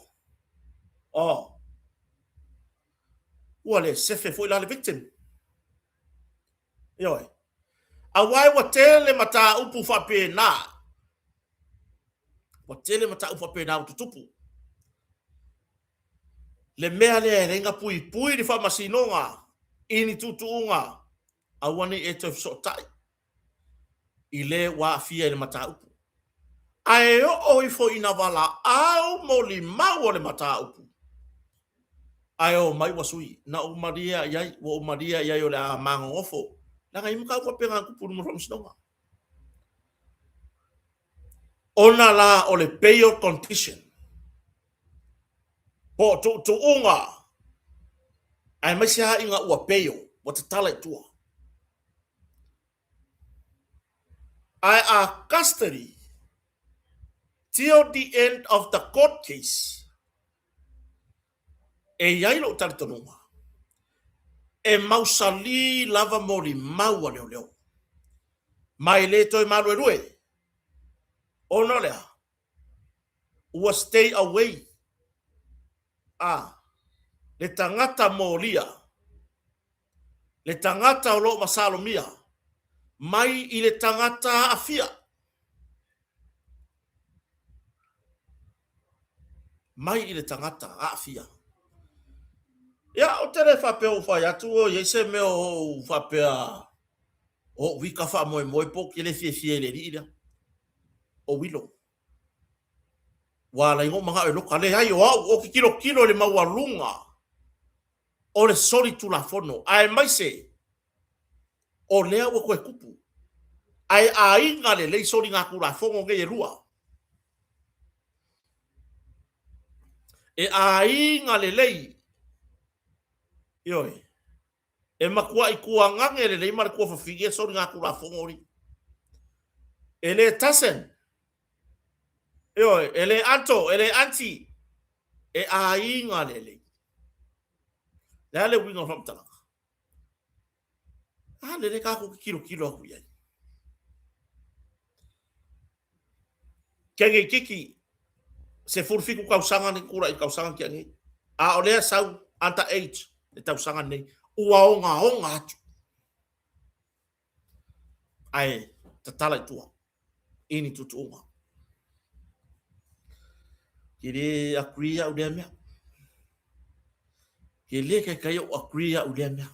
oh, ua le sefe foi la le victim. Ioe. Aua ua tele mataupu faapena. Ua tele mataupu faapena ua tutupu. Le mea lea e leai na puipui le faamasinoga i ni tuutuuga, aua ne i e toe fesootai i le ua aafia i le mataupu. Ae oo ifo ina valaau molimau o le mataupu, ae omai ua sui. Na ou malie lava i ai, ua ou malie lava i ai o le a magogofo, leaga e i ai mataupu faapena na tupu i luma o le faamasinoga. Ona la o le bail condition, po o tuutuuga, aemaise lava ina ua bail, ua tatala i tua. Ae a custody till the end of the court case, e i ai lou talitonuga, e mausali lava molimau a leoleo, ma e le toe maluelue, ona o le a? Ua stay away a le tagata molia, le tagata o lo o masalomia mai i le tagata aafia. Mai i le tagata aafia. Ia, ou te le faapea ua fai atu o i ai se mea o ou faapea o ou ika faamoemoe po o ke le fiafia i le alii lea. O Wilo. Ua ala ai ona ou manao e loka. Leai, o au, ou te tilotilo i le maualuga o le solitulafono, aemaise o lea ua toe tupu. Ae aiga lelei soligatulafono nei e lua. E aiga lelei, ioe, e matuai tuagage lelei ma le tuafafine soligatulafono nei. E le tasen, ioe, e le ato, e le anti, e aiga lelei. Le a le uiga o le faamatalaga? A lele tatou te tilotilo atu i ai. Kenge itiiti, 17 tausaga ni tulai i tausaga tia nei. A o lea sau under age le tausaga nei, ua ogaoga atu. Ae tatala i tua i ni tuutuuga. Ke le agree au lea mea. Ke le kaikai au agree au lea mea.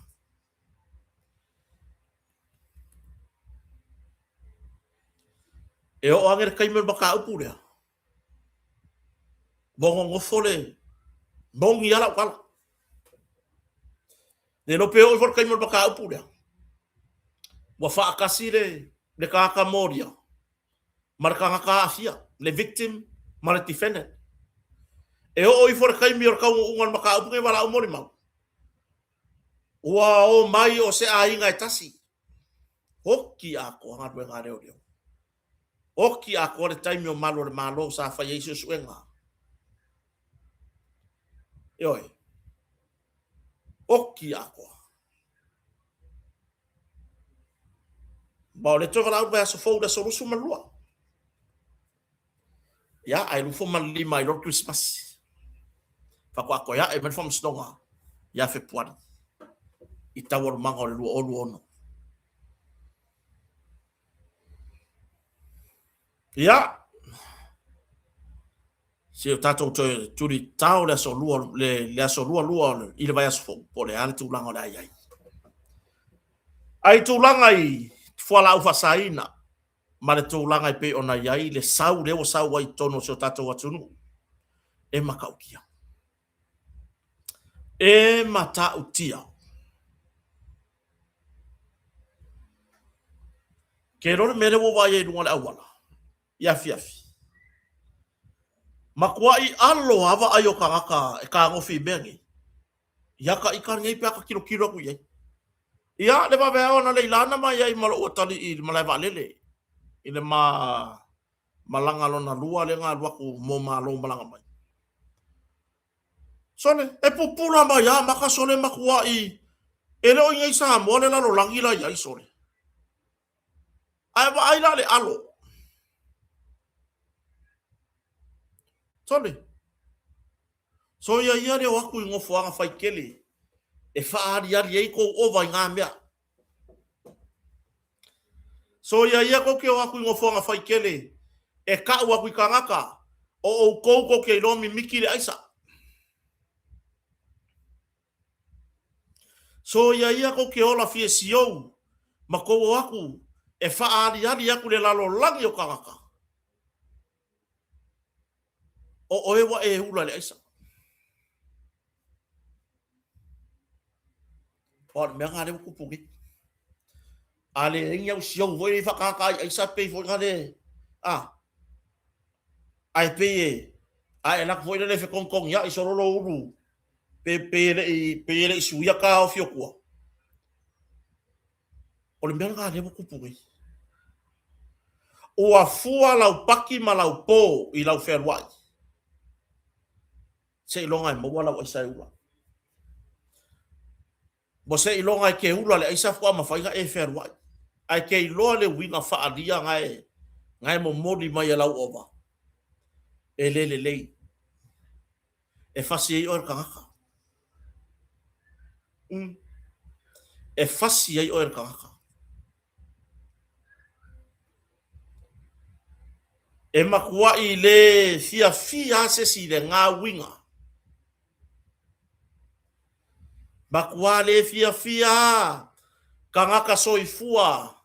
E oo ane le taimi o le mataupu lea, ua nonofo le Moni lava lau tala. Le iloa pe oo ifo le taimi o le mataupu lea, ua faatasi le, le tagata molia ma le tagata aafia, le victim ma le defendant. E oo ifo le taimi o le taunuuga o le mataupu lenei valaau molimau, ua omai o se aiga e tasi. Oti atoa galuega a leoleo. Oti atoa le taimi o malu o le Malo sa fai ai suesuega. Ioe. Oti atoa. Ma o le toe valaau le vaiaso fou le aso 22. Ia, ae 25 ai loa le Kerisimasi. Faatoa toe ae mai le faamasinoga ia Fepuari i taualumaga o le 2026. Ia, se o tatou toe tuli tao le aso lua, le aso lua lua i le vaiaso fou, po o le a le tulaga o le a i ai. A i tulaga i fualaau faasaina ma le tulaga e pei ona i ai le sau lea ua sau ai i totonu o si o tatou atunuu, e matautia. E matautia. Ke iloa le mea lea ua ou vaai ai i luga o le auala i afiafi, matuai alo lava vaai o tagata e fetagofi i mea nei, ia ta ita nei pe a ta tilotilo atu i ai. Ia, le vaveao analeila na ma i ai ma lou atalii i le malae vaalele i le ma malaga lona lua lea na alu atu mo Malo malaga mai. Sole, e pupula mai lava maka sole matuai e le o i inei i Samoa le lalolagi la i ai sole. Ae vaai la le alo. Sole, soia ia le o atu i nofoaga faitele e faaaliali ai tou ova i na mea. Soia ia tou te o atu i nofoaga faitele e tau atu i tagata o outou tou te iloa mimiti le aisa. Soia ia tou te ola fiesiou ma tou o atu e faaaliali atu i le lalolagi o tagata o oe ua e ula i le aisa. Aua o le mea lena lea ua tupu nei. A leai ni au siou foi lea e faatata ai aisa pei foi na le, a, ae pei e, a e alu atu foi lele e fetogitogiai solo lou ulu, pe, pei e le i, pei e le i suia taofi o tua. O le mea lena lea ua tupu nei. Ua fua lau paki ma lau po i lau fealuai. Seiloga e maua lau aisa e ula. Ua seiloga e te ula le aisa faatoa mafai ona e fealuai. Ae te iloa le uiga faaalia na e, na e momoli mai e lau ova, e le lelei. E fasi ai oe e le tagata. Mm. E fasi ai oe e le tagata. E matuai le fiafia lava se isi i lena uiga. Matua le fiafia lava tagata soifua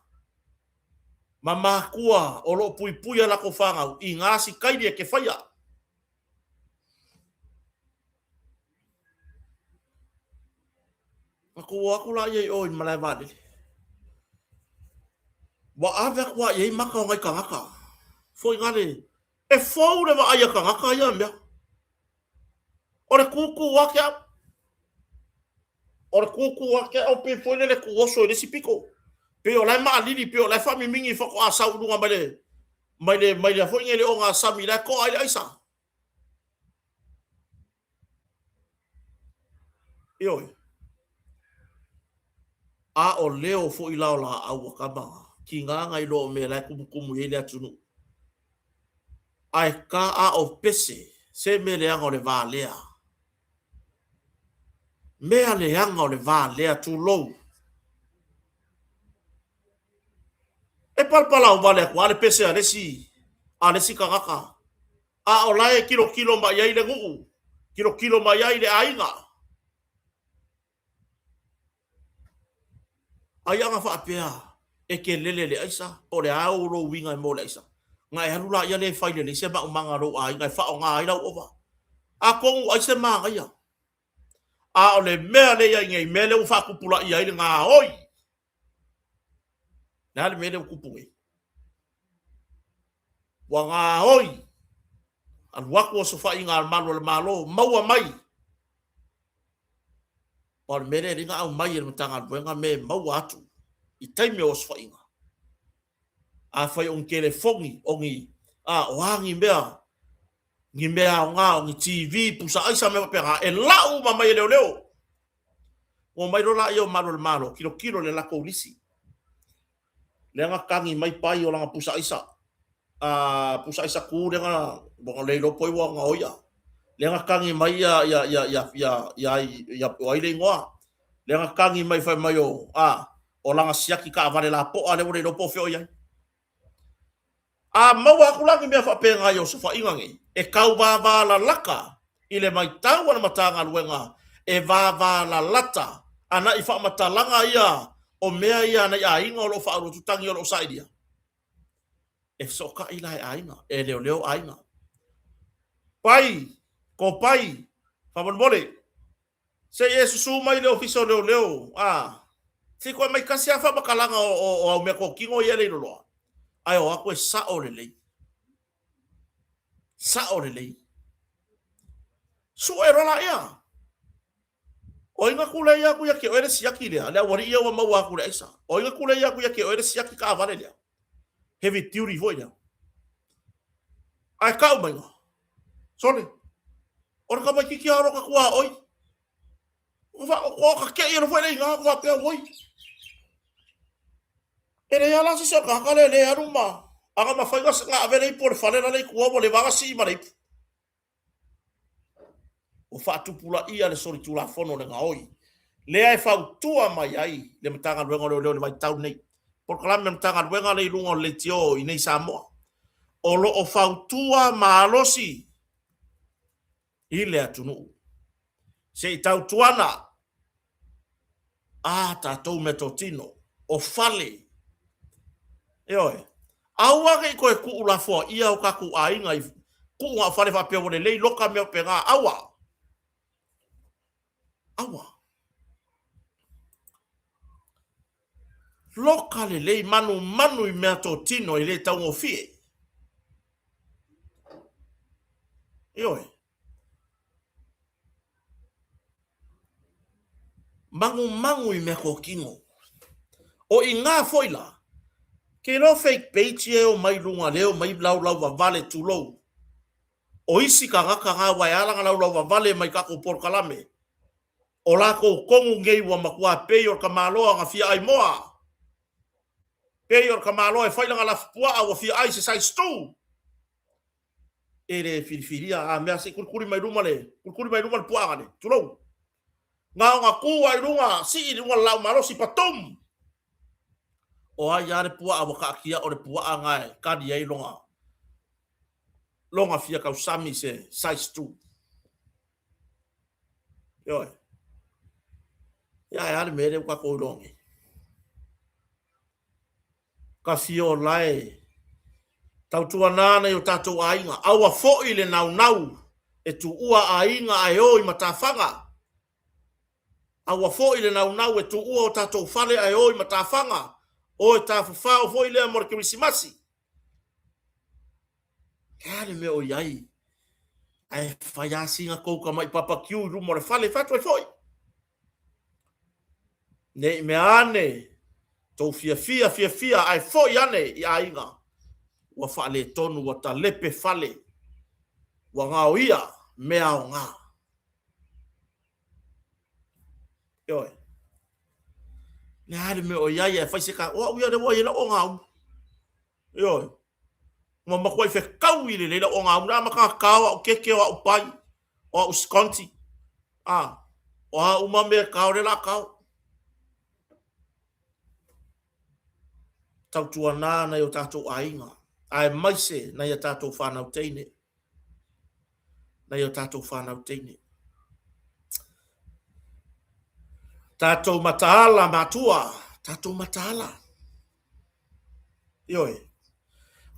ma matua o lo o puipui a latou fanau i na sikaili e te faia. Matou o atu laia i o i le malae vaalele. Ua ave atu lava i ai maka o nai tagata. Foi nale, e fou le vaai a tagata ia mea. O le kūkū ake au. O le kūkū ake au pei foi lele tuoso i le isi pito. Pei o la e maalili, pei o la e faamimigi faatoa sau i luga mai le, mai le, mai le foi nei le ogasami la e toa ai le aisa. Ioe. A o leo foi la o laau a kama, tiga na iloa o mea la e tumutumu i ai le atunuu. Ae ka a o pese, se mea leaga o le va lea. Mea leaga o le va lea, tulou. E palapalao vale atu lava le pese a le isi, a le isi tagata. A o la e tilotilo mai ai le nuu, tilotilo mai ai le aiga. Ai ana faapea e te lele i le aisa, po o le a lou uiga e mo le aisa, na e alu laia lea e fai lelei se maumaga a lou aiga e faaaoga ai lau ova. Atonu ai se manaia. A o le mea lea i ai nei, mea lea ua faatupulaia ai le gaoi. Le a le mea lea ua tupu nei? Ua gaoi, alu atu osofaiga a le malu o le Malo, maua mai. Aua o le mea lea e alai ona aumai e le Matagaluega mea e maua atu i taimi o osofaiga. Afai o ni telefoni, o ni, a, o a ni mea, ni mea aoga, o ni TV, pusa aisa, mea faapena, e lau uma mai e leoleo. Ua omai loa laia o malu o le Malo, tilotilo i le latou lisi. Lea na tagi mai pai o lana pusa aisa, a pusa aisa tu lea na, ua le iloa po o ai ua gaoia. Lea na tagi mai ia, ia, ia, ia, ia, ia, ia, o ai le igoa. Lea na tagi mai fai mai o, a, o lana siaki taavale lapoa lea ua le iloa po o fea o i ai. A maua atu la ni mea faapena i osofaiga nei, e tau vāvālalata i le maitau a le Matagaluega e vāvālalata ana i faamatalaga ia o mea ia a nai aiga o lo o faaulu atu tagi o lo o sailia. E fesootai la e aiga, e leoleo aiga. Pai, kopai, faamolemole, Se i e susu mai le Ofisa o Leoleo, a, se i toe aumai tasi lava faamatalaga o, o, o au meatotino ia e leiloloa, ae o atu e sao lelei. Sao lelei. Sue loa laia. O ai na tulei atu ia te oe le siaki lea, le aualii ia ua maua atu i le aisa. O ai na tulei atu ia te oe le siaki taavale lea. Heavy duty foi lea. Ae tau maiga, sole, o le tamaititi lava o lo ta tuaoi. O ka kei alo foi le iga, ko faapea, oi. E leai lava la se isi o le tagata lea e le alu ma aga mafai na ave le ipu o le fale la le i tua ua leva ona sii ma le ipu. Ua faatupulaia le solitulafono o le gaoi, lea e fautua mai ai le Matagaluega o Leoleo i le vaitau lenei. Polokalame a le Matagaluega lea i luga o le leitio i nei Samoa, o lo o fautua malosi i le atunuu. Se i tautuana a tatou meatotino, o fale. Ioe. Aua ne i toe tuulafoaia o tatou aiga i tuu na o fale faapea ua lelei loka mea faapena. Aua. Aua. Loka lelei manumanu i meatotino e le taugofie. Ioe. Magumagu i meatotino. O i ngā foi la, ke iloa fake page ia e omai luga lea e omai laulau vavale tulou. O isi tagata ngā aua e ala na laulau vavale mai tatou polokalame. O latou tonu nei ua matua pei o le tamaloa na fia ai moa. Pei o le tamaloa e fai lana lafupuaa ua fia ai se size 2. E le filifilia a mea se i kulikuli mai luma le kulikuli mai luma le puaaga le tulou. Na ona tu a i luga sii i luga le laau malosi patum. O ai a le puaa ua taatia o le puaa na e kali ai lona lona fia tausami se size 2. Ioe. Ia e a le mea lea ua tatou iloa nei. Kafiola e tautuana ana i o tatou aiga, aua foi le naunau e tuua aiga ae o i matafaga. Aua foi le naunau e tuua o tatou fale ae o i matafaga, o e tafafao foi lea mo le Kerisimasi. Le a le mea o i ai? Ae fai lava sina tou tamai papakiu i luma o le fale, fai atu ai foi. Ne i mea ane tou fiafia fiafia ae foi ane i aiga ua faaletonu, ua talepe fale, ua gaoia mea aoga. Ioe. Le a le mea o i ai ae fai se ka, o au ia lea ua i ai lau ogaumu. Ioe. Ua matuai fetaui lelei lau ogaumu, le amataga kao au keke o au pai, o au sconti, a, o a uma mea e kao lea la kao. Tautuana nai o tatou aiga, aemaise nai a tatou whanau teine. Nai o tatou whanau teine. Tatou mataala matua, tatou mataala. Ioe.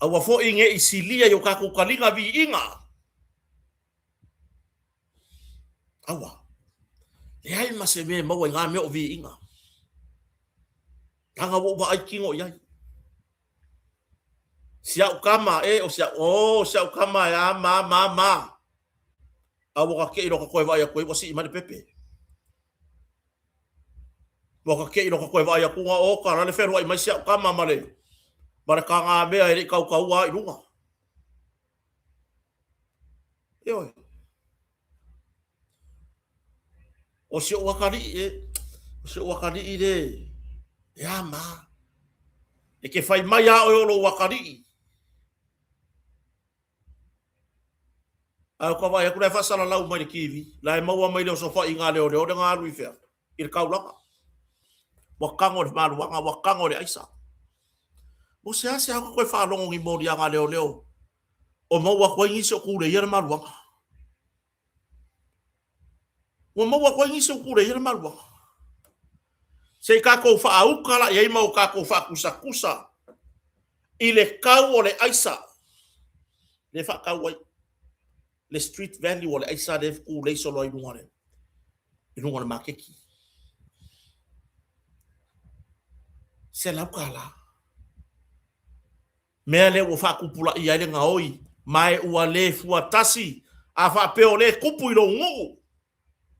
Aua foi ne i silia i o tatou taliga viiga. Aua. Leai ma se mea e maua i ngā mea o viiga. Leaga ua ou vaai kino i ai. Si au kama, e, o si au, o, si au kama e a ma, ma, ma. A ua ka kei loa ka koe vaai aku ai, ua sii mai le pepe. Ua ka kei loa ka koe vaai aku nga o ka la le fealuai mai si au kama ma le, ma le kagamea e le i kaukaua a i luga. Ioe. O si ou akalii e, o si ou akalii le, e a ma. E ke whai mai a oe o lou akalii. A o ka vai aku lai whaasalalau mai le kiwi, la e maua mai le oso whai i ngā leo leo le ngā alu i whea, i le kaulanga. Ua kango le maluanga, ua kango le aisa. Mo se ase hau ka koe whaalongo ngi mōri a ngā leo leo, o maua aku ai nisi o kūrei a le maluanga. Ua maua aku ai nisi o kūrei a le maluanga. Se i kākou whaauka la i ai ma o kākou whaakusakusa i le kau o le aisa le whaakau ai le street value o le aisa le kūrei solo ai lunga le i lunga le makeki. Se lau ka la. Mea lea ua faatupulaia ai le gaoi, ma e ua le fuatasi, a faapea o lea e kupu i lou nuu,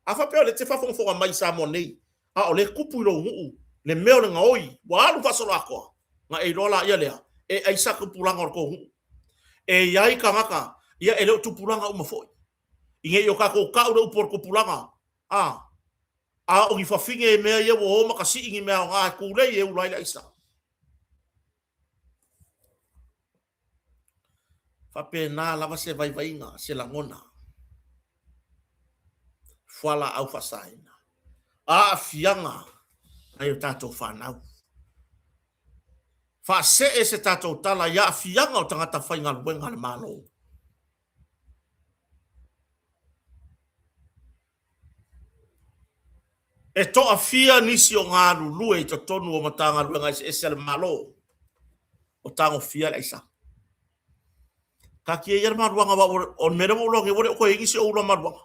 a faapea o lea e te faafogafoga mai i Samoa nei, a o lea e kupu i lou nuu le mea o le gaoi, ua alu faasoloatoa, na e iloa laia lea, e aisa tupulaga o le tou nuu. E i ai tagata, ia e le o tupulaga uma foi. I nei o tatou tau le upu o le tupulaga, a, a o ni fafine mea ia ua o ma kasii ni mea aoga e tulei e ula ai le aisa. Faapena lava se vaivaiga, se lagona. Fualaau faasaina. Aafiaga nai o tatou fanau. Faasee se tatou tala i aafiaga o tagata faigaluega a le Malo. E toafia nisi o galulue i totonu o Matagaluega eseese a le Malo o tagofia le aisa. Taatia ia le maluaga aua o le mea lea ua ou iloa nei ua le o toe i ai nisi o ula maluaga.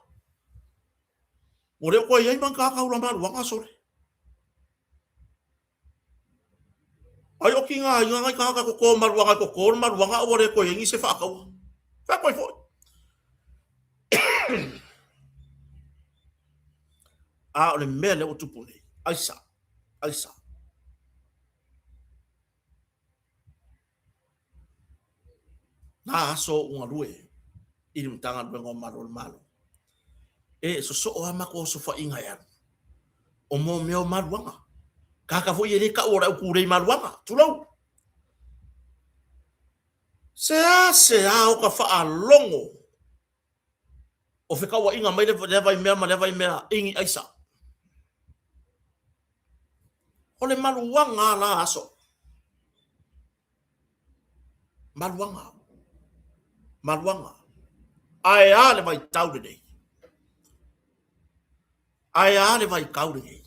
Ua le o toe i ai ma ni tagata ula maluaga sole. Ai o ki ngā inga ngai tagata toto maluaga e toto le maluaga a ua le toe i ai nisi e faataua. Fea koe foi. A o le mea lea ua tupu nei, aisa, aisa. Nā aso o galue i le Matagaluega o Malo o le Malo. E sosoo lava matou osofaiga e alu. O mō mea o maluaga. Kāka foi e le tau o le au kūlei maluaga. Tulou. Seasea o ka faalogo o fekauaiga mai lea vaimea ma lea vaimea i ni aisa. O le maluaga la aso. Maluaga. Maluaga. Ae a le vaitau lenei? Ae a le vaitau lenei?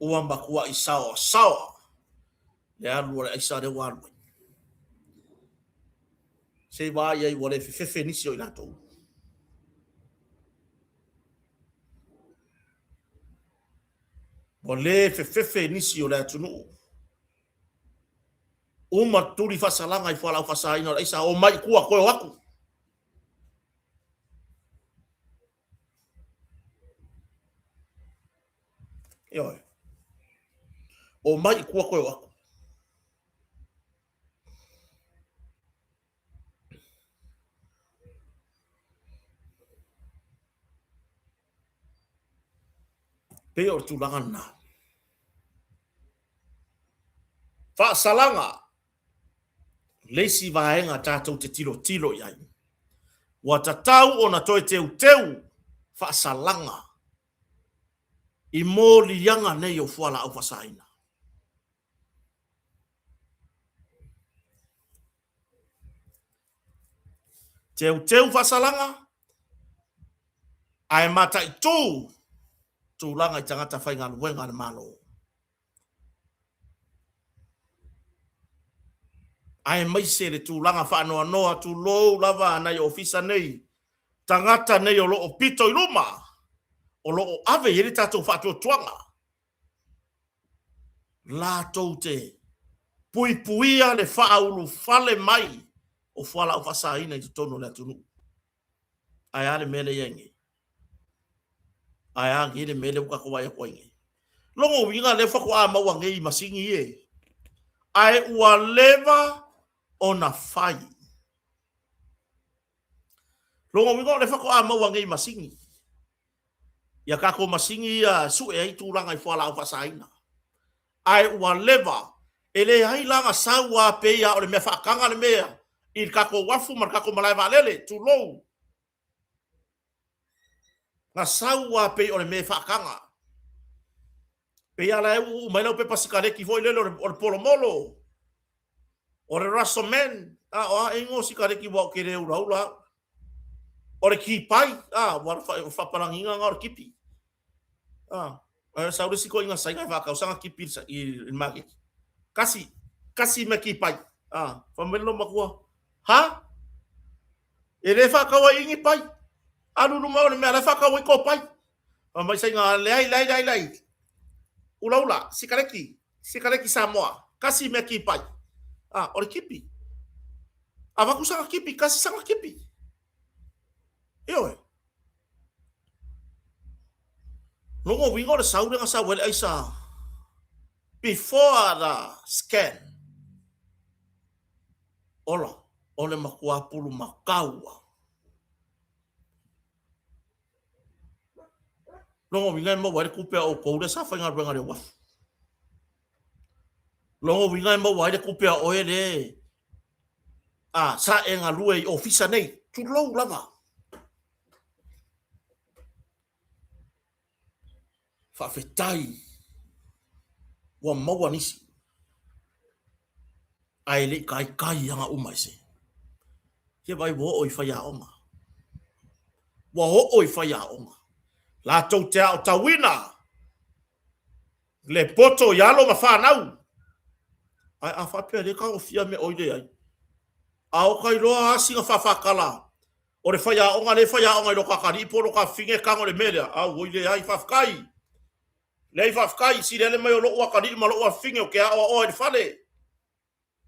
Ua matuai saoasaoa le alu o le aisa lea ua alu ai. Se i vaai ai ua le fefefe nisi o i latou. Ua le fefefe nisi o le atunuu. Uma tuli faasalaga i fualaau faasaina o le aisa, omai i tua, toe o atu. Ioe. Omai i tua toe o atu. Pei o le tulaga lena. Faasalaga le isi vaega tatou te tilotilo i ai. Ua tatau ona toe teuteu faasalaga i moliaga nei o fualaau faasaina. Teuteu faasalaga ae mataitu tulaga i tagata faigaluega a le Malo. Aemaise le tulaga faanoanoa tulou lava nai ofisa nei, tagata nei o lo o pito i luma, o lo o ave i ai le tatou faatuatuaga, latou te puipuia le faaulufale mai o fualaau faasaina i totonu o le atunuu. Ae a le mea lea e i ai nei? Ae a nei le mea lea ua tatou vaai atu ai nei? Lona uiga lea faatoa maua nei i masini ie. Ae ua leva ona fai. Lona uiga o lea faatoa maua nei i masini. Ia tatou masini ia e sue ai tulaga i fualaau faasaina. Ae ua leva, e leai la na sau a pei a o le mea faataga le mea i le tatou uafu ma le tatou malae vaalele, tulou. Na sau a pei o le mea e faataga. Pei a la e uu mai lau pepa sikaleki foi lele o le polomolo. O le Russell a o a e igoa o sikaleki ua ou te le ulaula au. O le kipai, a, ua faapalagiga na o le kipi. A, ae sau le isi toeaina Saina e faatau sana kipi i le maketi. Kasi, kasi mea kipai. A, fai mai le loomatua, ha? E le faatau ai i ni pai. Alu i luma o le mea la e faatau ai tou pai. Fai mai Saina, leai, leai, leai, leai. Ulaula, sikaleki, sikaleki Samoa, kasi mea kipai. A, o le kipi. Avatu sana kipi, kasi sana kipi. Ioe. Lona uiga o le sau lea na sau ai le aisa before the scan. Ola, o le matua pulumakau lava. Lona uiga e maua ai le tupe a outou lea sa faigaluega i le uafu. Lona uiga e maua ai le tupe a oe lea a sa e galue i ofisa nei, tulou lava. Faafetai ua maua nisi ae le i taitai aga uma i se. Ia vaai ua oo i faiaoga. Ua oo i faiaoga. Latou te aotauina le poto i alo ma fanau. Ae a faapea le tagofia mea oi leai. A o ka iloa a sina faafaatala o le faiaoga le faiaoga i lo tatalii po o lo tafafine e tago i le mea lea, auoi leai, faafetai. Leai faafetai, sili ale mai o lou atalii ma lou afafine ou te aoaoa i le fale.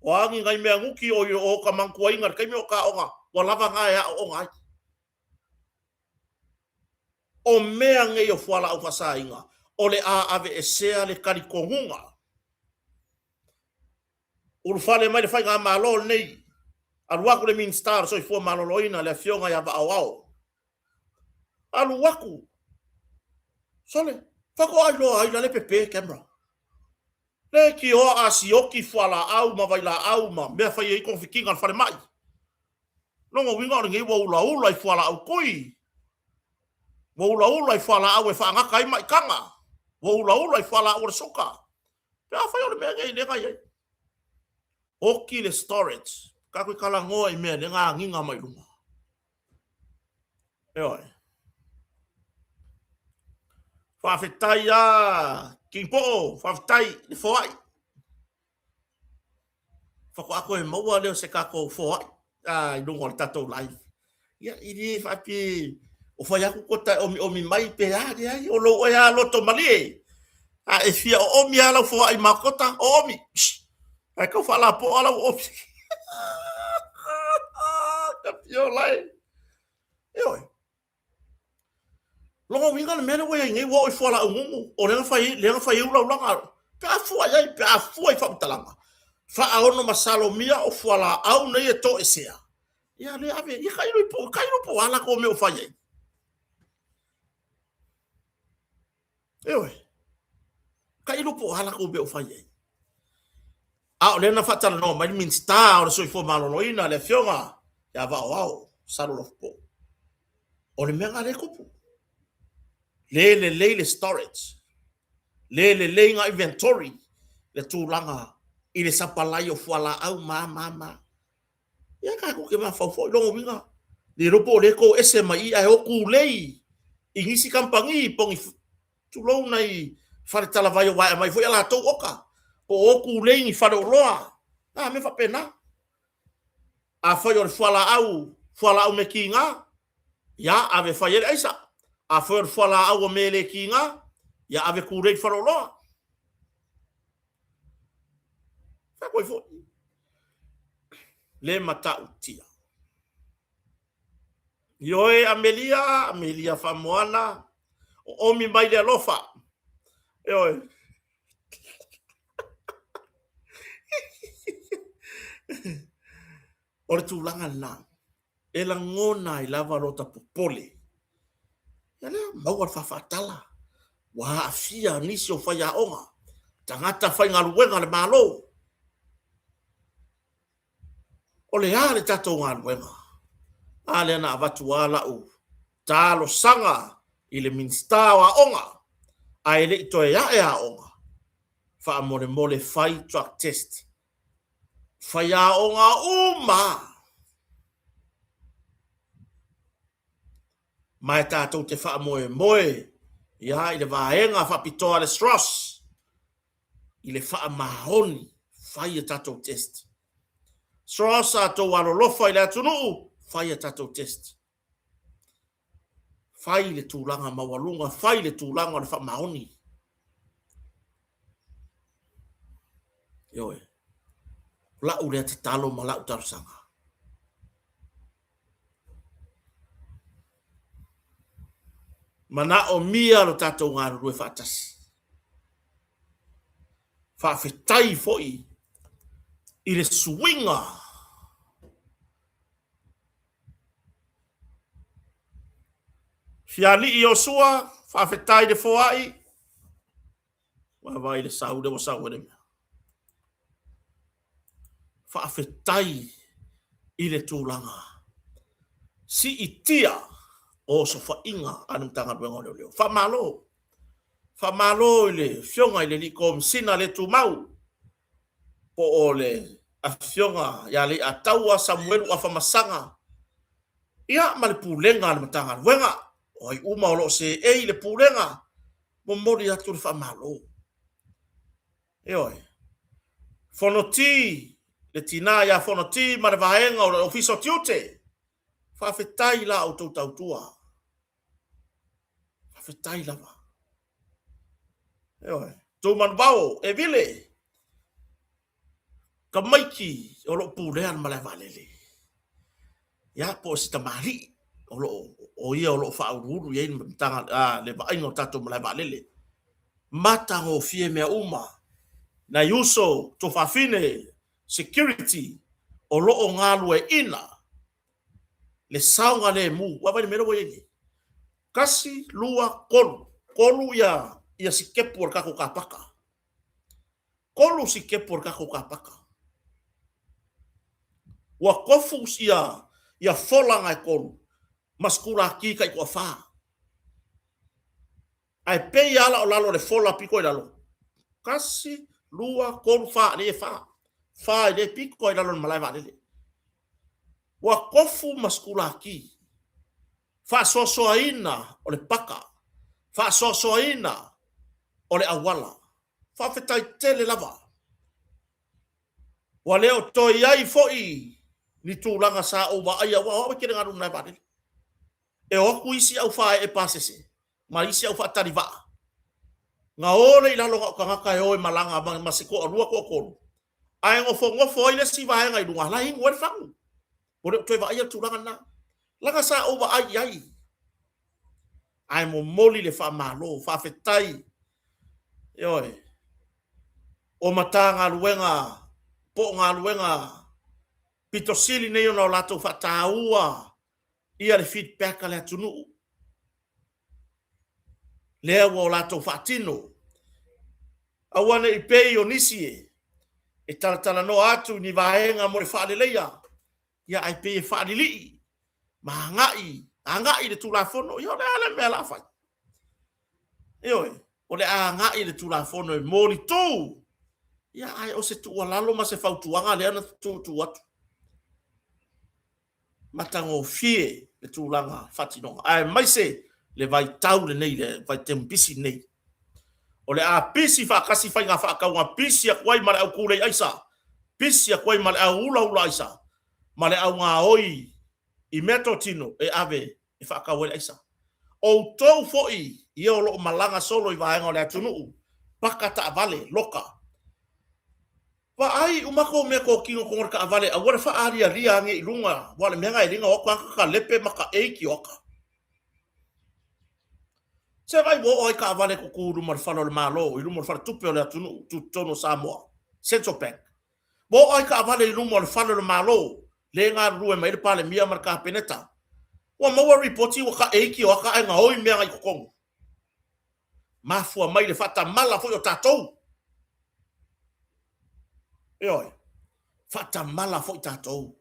O a ni nai mea nuki o i o ka manatuaina i le taimi o ka aoga, ua lava na e aooga ai. O mea nei o fualaau faasaina, o le a aveesea le talitonuga. Ulufale mai le Faigamalo lenei, alu atu le Minisita o le Soifua Maloloina, le Afioga ia Vaaoao. Alu atu, sole, faatoa iloa ai la le pepe camera. Le tioa a sioki fualaau ma vailaau ma mea fai ai togafitiga a le falemai. Lona uiga o lenei ua ulaula i fualaau tui, ua ulaula i fualaau e faagata ai maitaga, ua ulaula i fualaau o le suka. Pe afai o le mea nei lea na i ai. Oki le storage, tatou talanoa i mea lea na agiga mai luga. Ioe. Faafetai a King Po'o, faafetai le foai. Faatoa toe maua lea o se tatou foai i luga o le tatou live. Ia, i le faapea o fai atu kota e omiomi mai pe a, leai, o lou oe lava loto malie. A e fia oomi lava lau foai ma kota, oomi. Ae tau faalapoa lau oomi. Ka fiola e. Ioe. Lona uiga le mea lea ua i ai nei, ua oo i fualaau gugu, o lea na fai, lea na fai ai ulaulaga. Pe a fua i ai, pe a fua i faamatalaga, faaono masalomia o fualaau nei e toesea, ia lea ave, ia tailo i po, tailo po o a latou mea o fai ai. Ioe. Tailo po o a latou mea o fai ai. A o lea na faatalanoa mai le Minisita o le Soifua Maloloina, le Afioga ia Vaaoao Salo Lofupo. O le mea lena lea e tupu. Le lelei le storage, le lelei ngā inventory, le tulaga i le sapalai o fualaau ma ma ma. Ia tatou te mafaufau foi lona uiga, le iloa po o lea e toese mai i i ae o tulei i nisi kamupani po o ni, tulou nai fale talavai aua e aumai foi a latou oka, po o tulei ni faleoloa, a mea faapena. Afai o le fualaau, fualaau mea kiga, ia ave e fai ai le aisa. Afai o le fualaau o mea le kiga, ia ave kule i le faleoloa. Fai atu ai foi. Le matautia. Ioe Amelia, Amelia Faamoana, oomi mai le alofa. Ioe. O le tulaga lena, e lagona ai lava lota popole. Ia lea, maua le faafaatala, ua aafia nisi o faiaoga, tagata faigaluega a le Malo. O le a le tatou galuega? A lea na avatu lava lau talosaga i le Minisita o Aoga, ae le i toe ae aoga, faamolemole fai drug test. Faiaoga uma lava. Ma e tatou te faamoemoe ia i le vaega faapitoa a le SROS i le faamaoni fai a tatou test. SROS a outou alolofa i le atunuu, fai a tatou test. Fai le tulaga maualuga, fai le tulaga o le faamaoni. Ioe. O lau lea tatalo ma lau talosaga. Manaomia lo tatou galulue faatasi. Faafetai foi i le suiga Fialii Iosua, faafetai le foai. Vaavaai i le sau lea ua sau ai le mea. Faafetai i le tulaga siitia o osofaiga a le Matagaluega o Leoleo. Faamalo. Faamalo i le Afioga i le Alii Komesina le Tumau po o le Afioga ia Leiataua Samuelu Afamasaga, ia ma le Pulega a le Matagaluega. O ai uma o lo o seei i le Pulega, momoli atu le faamalo. Ioe. Fonoti, le tina ia Fonoti ma le vaega o le Ofisa o Tiute, faafetai i la outou tautua. Faafetai lava. Ioe. Tumanuvao, e vile, tamaiti o lo o pulea le malae vaalele. Ia, po o se tamalii o lo o, o ia o lo o faauluulu i ai le, le vaaiga o tatou malae vaalele. Matagofie mea uma. Nai uso, tuafafine, security o lo o galueaiina le saogalemu. Vaavaai i le mea lea ua i ai nei. 1, 2, 3. 3 ia, ia sikepu o le tatou kapaka. 3 sikepu o le tatou kapaka. Ua tofu ia, ia folaga e 3 ma sikulaki tai toafa. Ae pei lava la o lalo o le fola pito i lalo. 1, 2, 3, 4, lea e 4. 4 i le pito i lalo o le malae vaalele. Ua tofu ma sikulaki. Faasoasoaina o le paka. Faasoasoaina o le auala. Faafetai tele lava. Ua le o toe i ai foi ni tulaga sa ou vaaia aua o au e tele galu i le malae vaalele. E o atu isi au faaee pasese ma isi au faatali vaa. Na o lea i lalo na o tagata e o e malaga ma se toalua toatolu, ae nofonofo ai le isi vaega i luga, la e inu ai le fagu. Ua le o toe vaaia le tulaga lena. Leaga sa ou vaai i ai. Ae momoli le faamalo, faafetai. Ioe. O Matagaluega po o galuega pito sili nei ona o latou faataua ia le feedback a le atunuu. Lea ua o latou faatino. Aua ne i pei o nisi e e talatalanoa atu i ni vaega mo le faaleleia, ia ae pei e faalilii ma agai, agai i le Tulafono. Ia o le a le mea o le a fai? Ioe, o le a agai i le Tulafono e molitu. Ia ae o se tuualalo ma se fautuaga lea na tuutuu atu. Matagofie le tulaga faatinoga, aemaise le vaitau lenei, le vaitaimi pisi lenei. O le a pisi faatasi faiga faatauga, pisi atu ai ma le au kūlei aisa, pisi atu ai ma le au ulaula aisa. ma le augaoi i meatotino e ave e faatau ai le aisa. Outou foi ia o lo o malaga solo i vaega o le atunuu, paka taavale, loka. Vaai uma kou meatotino totonu o le taavale, aua le faaalialia ane i luga, aua o le mea lena e le na o atu lava ka lepe ma ka ei tioata. Se vaai ua oo ai taavale tutu i luma o le fale o le Malo, i luma o le faletupe o le atunuu tutotonu o Samoa, Central Bank. Ua oo ai taavale i luma o le fale o le Malo, lea e galulue mai ai le Palemia ma le Kapeneta. Ua maua ripoti ua taeiti tioata ae gaoi mea na i totonu. Mafua mai le faatamala foi o tatou. Ioe, faatamala foi tatou.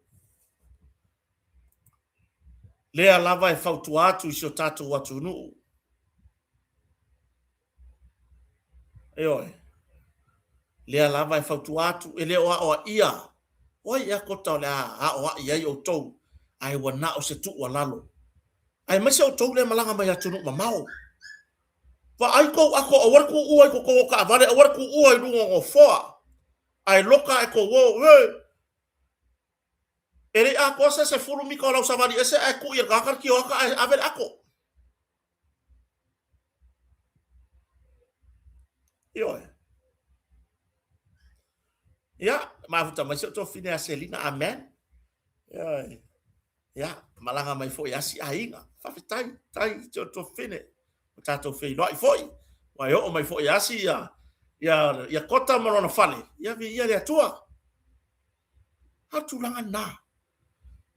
Lea lava e fautua atu i si o tatou atunuu. Ioe. Lea lava e fautua atu, e le o aoaia. O ai ea kota o le a aoai ai outou, ae ua na o se tuualalo. Aemaise outou lea malaga mai atunuu mamao. Vaai tou ako, aua le tuua i totonu o taavale, aua le tuua i luga o nofoa. Ae loka ae tou o, e, e le i atoa se 10 mita o lau savali ese ae tui e le tagata le tioata ae ave le ato. Ioe. Ia, mafuta mai si ou tuafafine ia Selina, amen. Ioe. Ia, malaga mai foi asi aiga. Faafetai, tai si ou tuafafine. Ua tatou feiloai foi. Ua e oo mai foi asi ia, ia, ia Kota ma lona fale. Ia, viia le Atua. A o le tulaga lena.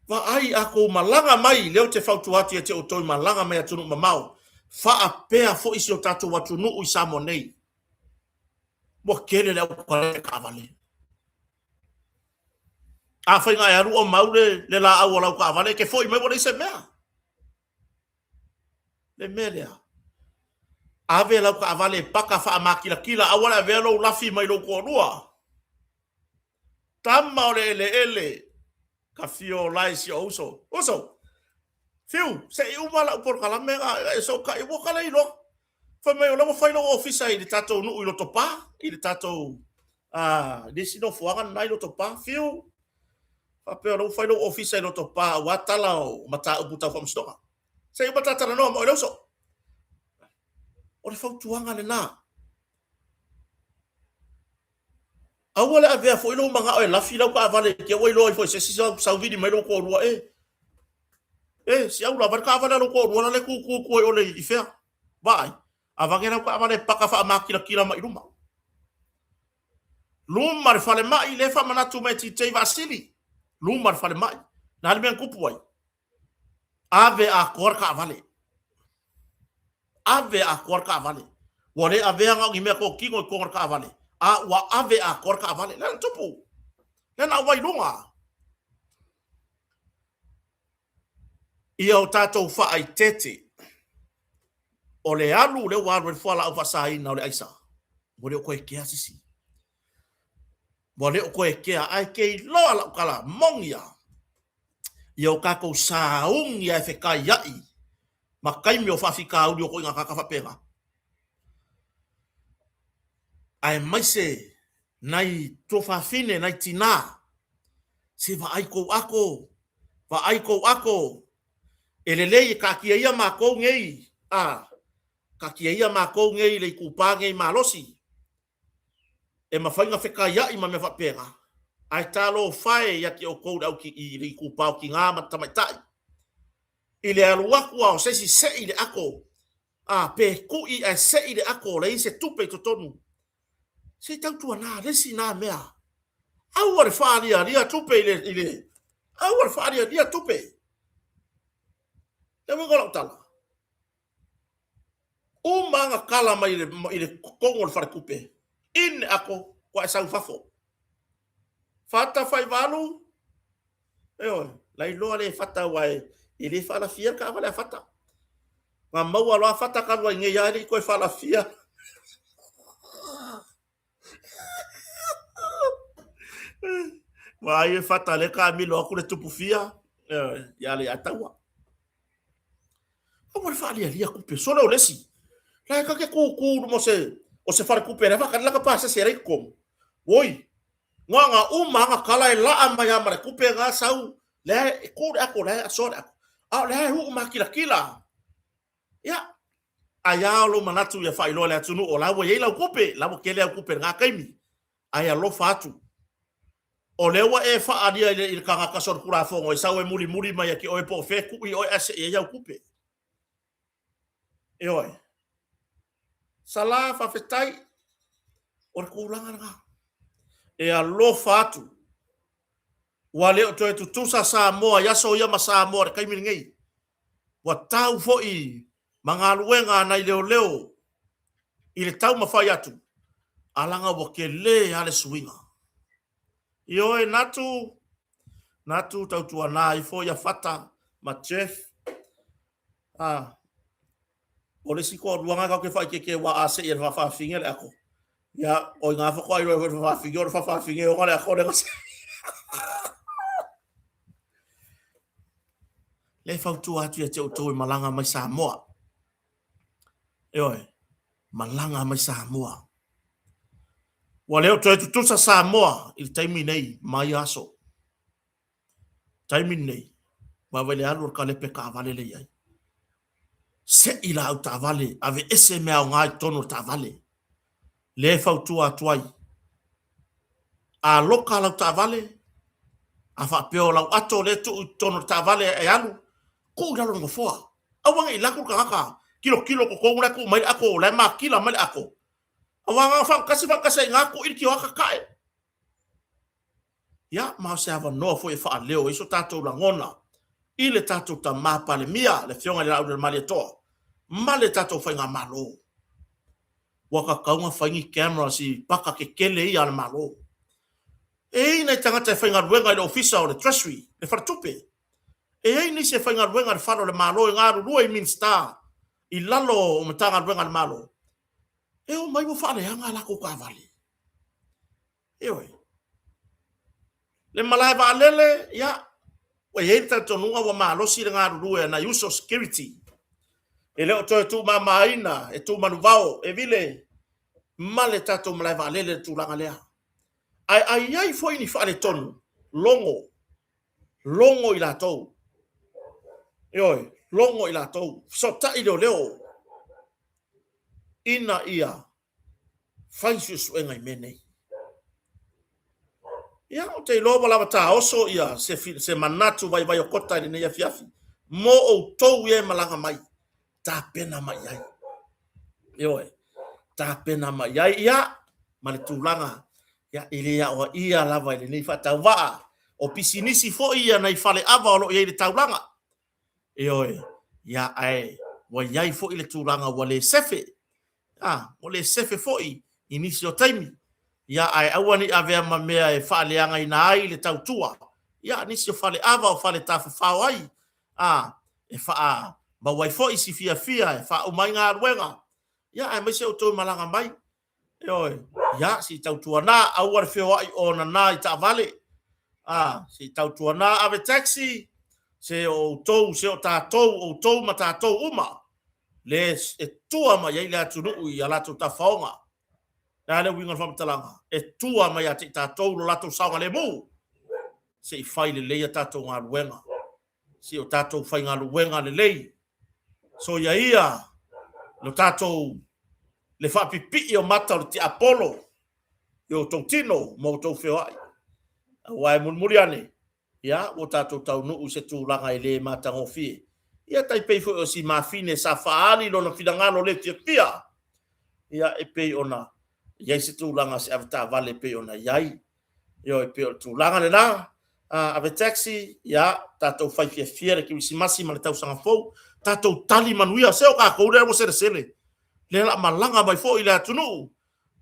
Vaai a tou malaga mai, lea ou te fautua atu ia te outou i malaga mai atunuu mamao, faapea foi si o tatou atunuu i Samoa nei. Ua tele le aukalea taavale. Afai na e alu o mau le, le laau o lau taavale, e te foi mai ua leai se mea. Le mea lea, ave lau taavale e paka faamakilatila, aua le avea lou lafi mai lou toalua. Tama o le eleele, ka fia ola e si ou uso. Uso, fiu, se i uma lau polokalame na e sootai, ua ka le iloa. Fai mai o la ua fai lou ofisa i le tatou nuu i Lotopa, i le tatou, le isi nofoaga lena i Lotopa. Fiu, faapea o la ua fai lou ofisa i Lotopa aua tala o mataupu tau faamasinoga. Se i uma ta talanoa ma oe le uso. O le fautuaga lena. Aua le avea foi lou manao e lafi lau taavale i te i ua iloa ifo e se isi sauvili mai lou toalua e. E, si au lava le taavale a lou toalua la le tutu tu ai ole i fea. Vaai, avane lau taavale e paka faamakilatila mai luma. Luma le falemai, le faamanatu mai e TJ Vaasili. Luma le falemai. Na le mea na tupu ai. Ave atoa le taavale. Ave atoa le taavale. Ua le avea na o ni mea totino i totonu o le taavale, a ua ave atoa le taavale. Lea na tupu. Lea na aumai i luga. Ia o tatou faaitete, o le alu lea ua alu ai le fualaau faasaina o le aisa, ua le o toe kea se isi. Ua le o toe kea, ae ke iloa lau tala moni lava. Ia o tatou sauni ae fetaiai ma taimi o faafitauli o toina tagata faapena. Aemaise nai tuafafine, nai tina, se vaai tou ato, vaai tou ato, e lelei e taatia ia matou nei, a, taatia ia matou nei i le itupa nei malosi, e mafai ona fetaiai ma mea faapena, ae talofa e ia te outou le au i le itupa o tina ma tamaitai, i le alu atu lava o se isi sei le ato, a, pe tui ae sei le ato, leai se tupe i totonu. Se i tautuana le isi na mea. Aua le faalialia tupe i le, i le, aua le faalialia tupe. Le uiga o lau tala. Uma ona tala mai i le totonu o le faletupe, in ato, ua e sau i fafo. Fata fai valu, ioe, la iloa le fata aua e le faalafia le taavale a fata. Na maua loa fata talu ai nei lava e le i toe faalafia. Vaai e fata le taamilo atu le tupu fia, ia Leiataua. Aua le faalialia tupe, sole o le isi. La e ta te tutu i luma o se, o se faletupe la e faatali lana pasese e leai totonu. Oi, na ona uma lava ona tala e laa mai lava ma le tupe na sau. Lea e ku le ako, lea e asoa le ako. A o lea e huu makilatila. Ia, ai a o lou manatu ia faailoa i le atunuu o la ua i ai lau tupe, la ua tele au tupe i lena taimi, ae alofa atu. O lea ua e faaalia i le tagata solitulafono e sau e mulimuli mai ia te oe po o fea e tuu i oe ae se i ai au tupe. Ioe. Sala, faafetai. O le tulaga lena. E alofa atu. Ua le o toe tutusa Samoa i aso ia ma Samoa i le taimi lenei. Ua tau foi ma galuega a nai leoleo i le taumafai atu, a laga ua tele lava le suiga. Ioe, Natu, Natu tautuana ifo ia Fata ma Jeff. Ah, o le isi toaluaga tatou te faaeteete aua a sei e le faafafine le ako. Ia, o i ngā faatoa iloa foi le faafafine, o le faafafine ona le ako le gase. Le fautua atu ia te outou e malaga mai Samoa. Ioe, malaga mai Samoa. Ua le o toe tutusa Samoa i le taimi nei ma ia aso. Taimi lenei, vaavaai le alu o le kalepe taavale lea i ai. Sei la au taavale, aveese mea aoga i totonu o le taavale. Lea e fautua atu ai, a loka lau taavale, a faapea o lau ato lea e tuu i totonu o le taavale e alu, tuu i lalo o le nofoa. Aua ne i alu atu le tagata tilotilo i totonu la e tuu mai le ato, la e matila mai le ato. Aua na ona fagatasi fagatasi ai i ina tuu i le tioata tae. Ia, ma o se avanoa foi e faaleo ai so tatou lagona i le tatou Tama Palemia, le Afioga i le Laaulialemalietoa, ma le tatou Faigamalo. Ua tatau ona fai ni cameras i paka tetele ia a le Malo. E i ai nai tagata e faigaluega i le Ofisa o le Treasury, le Faletupe. E i ai nisi e faigaluega i le Fale o le Malo e galulue i Minisita i lalo o Matagaluega a le Malo. E omai ua faaleaga a latou taavale. Ioe. Le malae vaalele, ia, ua i ai le talitonuga ua malosi le galulue a nai uso security. E le o toe tuumamaina e tuumanuvao, e vile ma le tatou malae vaalele le tulaga lea. Ae a i ai foi ni faaletonu, logo, logo i latou. Ioe, logo i latou, fesootai leoleo ina ia fai suesuega i mea nei. Ia, ou te iloa ua lava taoso ia se, se manatu vaivai o Kota i lenei afiafi mo outou ia e malaga mai, tapena mai i ai. Ioe, tapena mai i ai, ia, ma le tulaga, ia, e le aoaia lava i lenei faatauvaa, o pisinisi foi ia nai faleava o lo o i ai i le taulaga. Ioe, ia, ae ua i ai foi le tulaga ua le sefe, a, ua le sefe foi i nisi o taimi, ia, ae aua ne i avea ma mea e faaleagaina ai le tautua, ia, nisi o faleava o fale tafafao ai, a, e faamaua ai foi si fiafia e faauma ai galuega, ia, aemaise outou e malaga mai, Ioe, ia, se i tautuana, aua le feoai onana i taavale. A, se i tautuana ave taxi, se o outou, se o tatou, outou ma tatou uma, le e tua mai ai le atunuu i a latou tafaoga. O le a le uiga o le faamatalaga? E tua mai ia te i tatou lo latou saogalemu. Se i fai lelei a tatou galuega. Se o tatou faigaluega lelei. Soia ia lo tatou le faapipii o mata o le tiapolo i outou tino ma outou feoai. Aua e mulimuli ane, ia, ua tatou taunuu i se tulaga e le matagofie. Ia tai pei foi o si mafine sa faaali lona finagalo le fiafia, ia, e pei ona i ai se tulaga se avetaavale e pei ona i ai. Ioe, e pei o le tulaga lena. Ave taxi, ia, tatou fai fiafia le Kerisimasi ma le tausaga fou, tatou tali manuia, se o tatou lea ua selesele, lea la malaga mai foi le atunuu,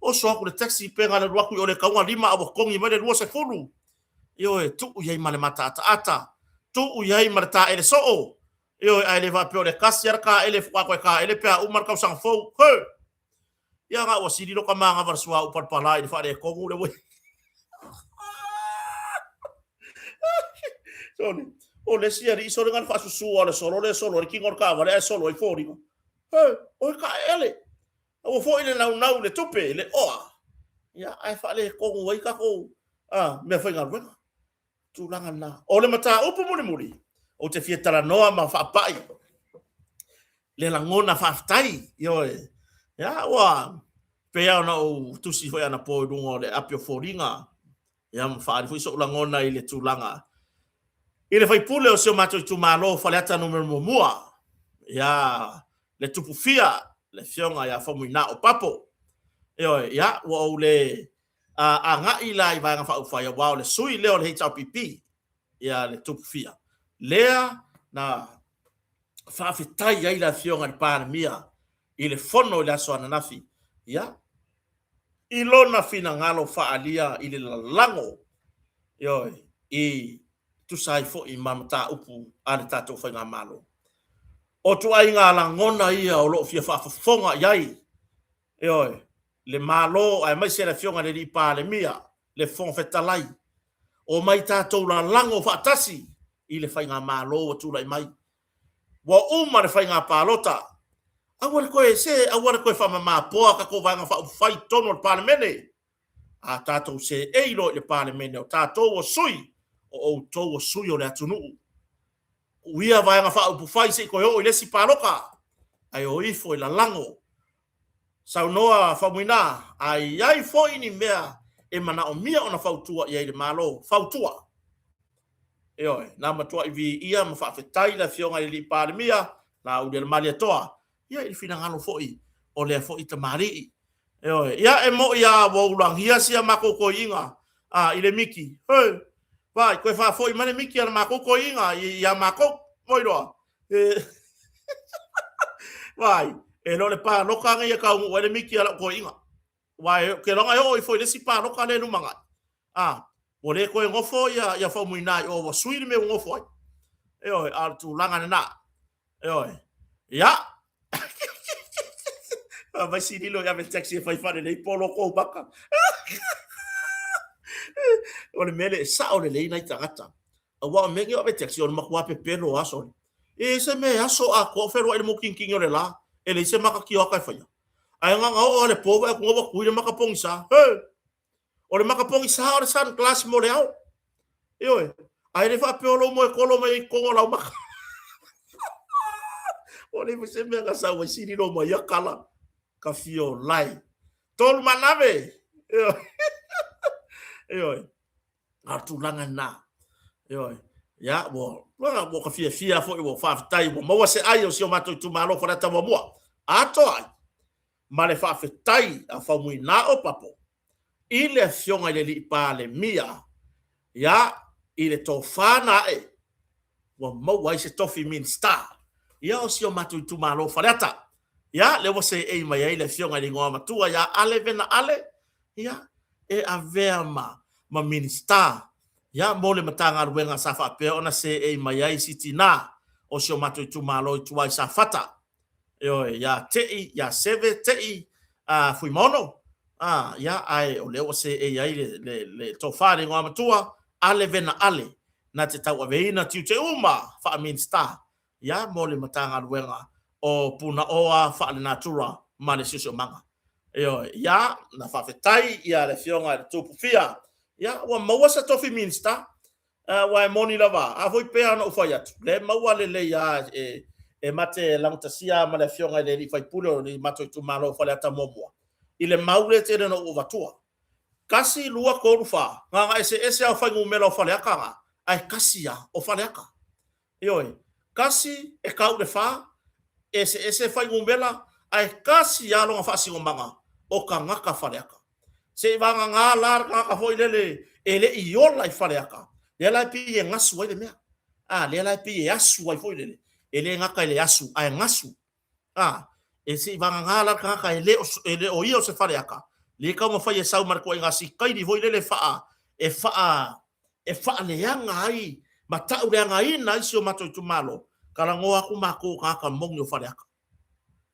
oso atu le taxi pe na o le alu atu i o le tauga lima a ua togi mai le 20. Ioe, tuu i ai ma le mataataata, tuu i ai ma le taele soo, ioe, ae le faapea o le tasi lava le taele faatoa toe taele pe a uma le tausaga fou. He! Ia na ua sili lota manava le suauu palapala i le faaletonu le ua Sole, o le isi alii sole na le faasusua o le solo le solo ai le tino o le taavale ae solo ai foliga. He, o le taeele. Ua foi le naunau i le tupe, le oa. Ia, ae faaletonu ai tatou mea faigaluega. Tulaga lena. O le mataupu mulimuli, ou te fia talanoa ma faapai le lagona faafetai, ioe. Ia, ua pei lava ona ou tusi foi anapo i luga o le api o foliga, ia ma faaali foi sou lagona i le tulaga i le faipule o si o matou itumalo Faleata Nu.1, ia le Tupufia, le Afioga ia Faumuina Opapo. Ioe, ia, ua ou le agai la i Vaega Faaupufai, aua o le sui lea o le HRPP, ia le Tupufia, lea na faafetai ai le Afioga i le Palemia i le fono i le aso ananafi, ia, i lona finagalo faaalia i le lalago, ioe, i tusa ai foi ma mataupu a le tatou Faigamalo. O ituaiga lagona ia o lo o fia faafofoga i ai, ioe, le Malo aemaise le Afioga i le Alii Palemia, le Fofoga Fetalai, omai tatou lalago faatasi i le Faigamalo ua tulai mai. Ua uma le faiga palota, aua le toe, se aua le toe faamama poa tatou Vaega Faaupufai i totonu o le Palemene. A tatou seei loa i le Palemene, o tatou o sui, o outou o sui o le atunuu. Tuu ia Vaega Faaupufai se i toe oo i le isi palota, ae o ifo i lalago. Saunoa Faumuina, a i ai foi ni mea e manaomia ona fautua i ai le Malo, fautua. Ioe, na matuai viia ma faafetai le Afioga i le Alii Palemia, Laaulialemalietoa, ia i le finagalo foi o lea foi tamalii. Ioe, ia e mo'i lava ua ulagia si a matou toeaiina a, i le miki. He, vaai, toe faafoi mai le miki a le matou toeaiina ia matou. Ua iloa? Vaai, e le o le palota nei e taunuu ai le miki a lau toeaina. Aua ou te iloa e oo ifo i le isi palota lea e lumanai, a, ua le toe nofo ia Faumuina i o, ua sui le mea ua nofo ai. Ioe, a o le tulaga lena. Ioe. Ia. Fai mai Sililo ia ave taxi e fai faalelei po o kou maka. O le mea lea e sao lelei nai tagata. Aua o mea nei o ave taxi, o le matua pepelo lava sole. E i ai se mea e aso atoa o fealuai i le mutinitini o le la, e leai se maka tioata e faia. Ae na ona oo lava i le po vaai atu ua tui le maka pogisa. He! O le maka pogisa o le sunglass mo le ao. Ioe, ae le faapea o lou moe kolo mai ai i totonu o lau maka. Ua leai foi se mea na sau ai sililo mai ia kala. Ka fiolai. Tolu manave! Ioe. Ioe. A o le tulaga lena. Ioe. Ia, ua, ua ka fiafia foi, ua faafetai, ua maua se ai o si o matou itumalo Faleata muamua. Atoa ai ma le faafetai a Faumuina Opapo i le Afioga i le Alii Palemia, ia, i le tofa na ae ua maua ai se tofi Minisita, ia, o si o matou itumalo Faleata. Ia, lea ua seei mai ai le Afioga i le Igoamatua ia Ale Vena Ale, ia, e avea ma, ma Minisita, ia, mo le Matagaluega sa faapea ona seei mai ai si tinā o si o matou itumalo i tua i Safata, ioe, ia Te'i, ia Seve Te'i Fuimaono, a, ia, ae o lea ua seei ai le, le, le tofa i le Igoamatua, Ale Vena Ale, na te tauaveina tiute uma faa-Minisita, ia, mo le Matagaluega o Punaoa Faalenatura ma le Siosiomaga. Ioe, ia, na faafetai ia le Afioga i le Tupufia, ia, ua maua se tofi Minisita, aua e moni lava, a foi pei ona ou fai atu, lea e maua lelei lava e, e ma te lagotasia ma le Afioga i le alii faipule o le matou itumalo o Faleata muamua, i le mau lea tele na ou avatua. Kasi, lua, tolu, fa, na ona eseese lava o fuainumera o Faleata na, ae kasi lava o Faleata. Ioe, kasi e kau i le fa, eseese fuainumera, ae kasi lava lona faasinomaga o tagata Faleata. Seivagana la le tagata foi lele e le i ola i Faleata, lea la e pei e gasu ai le mea. A, lea la e pei e asu ai foi lele, e le gata i le asu, ae gasu. A, e seivagana la le tagata e le o, e le o ia o se Faleata, lea e taumafai e sau ma le ituaiga sitaili foi lele e faa, e faa, e faaleaga ai ma tauleagaina ai si o matou itumalo, talanoa atu matou o tagata moni o Faleata.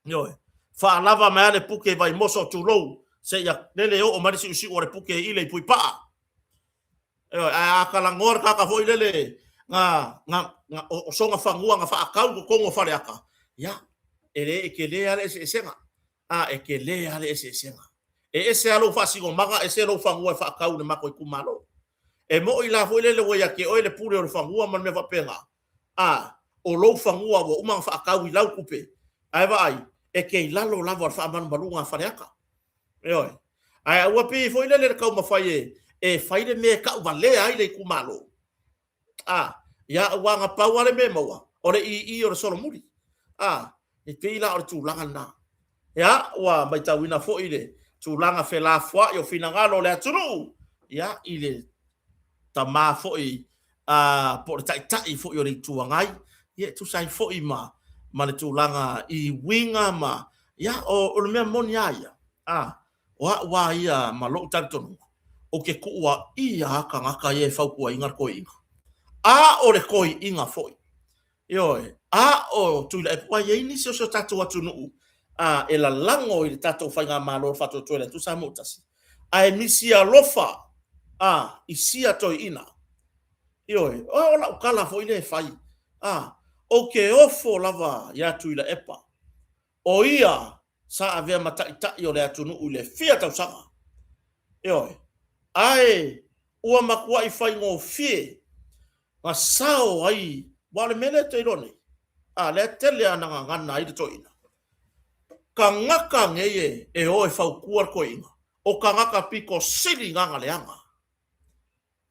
Ioe. Faalava mai lava le puke i Vaimoso, tulou, seia lele oo mai le siusiu o le puke i ile i Puipaa. Ioe, ae a talanoa le tagata foi lele na, na, na, o, o sona fanua na faatau i totonu o Faleata, ia, e le, e tele lava le eseesega. A, e tele lava le eseesega. E ese lava lou faasinomaga, ese lou fanua e faatau i le matou itumalo. E moʻi la foi lele ua ia te oe le pule o le fanua ma le mea faapena. A, o lou fanua ua uma ona faatau i lau tupe, ae vaai, e te i lalo lava o le faamalumaluga a Faleata. Ioe. Ae aua pei foi lele le taumafai e, e fai le mea e tauvalea ai le itumalo. A, ia aua na pau lava le mea e maua, o le ii o le solomuli. A, e pei la o le tulaga lena. Ia, ua matauina foi le tulaga felafoai o finagalo o le atunuu, ia, i le tama foi a, po o le taitai foi o le Itu Agai, ia, e tusa ai foi ma, ma le tulaga i uiga ma, ia, o, o le mea moni lava ia, a, o au lava ia ma lou talitonuga, ou te tuuaia lava tagata ia e fautuaina le toeaina. A o le toeaina foi, Ioe, a o Tuilaepa, aua e i ai nisi o si o tatou atunuu a, e lalago i le tatou Faigamalo o le Faatuatua i le Atua Samoa ua Tasi, ae misi alofa a, i sia toeaina. Ioe, o lau tala foi lea e fai, a, ou te ofo lava ia Tuilaepa, o ia sa avea ma taitai o le atunuu i le fia tausaga. Ioe, ae ua matuai faigofie na sao ai, aua o le mea lea e te iloa nei, a, lea tele lava na gagana ai le toeaina. Tagata nei e, e o e fautua le toeaina, o tagata pito sili na leaga.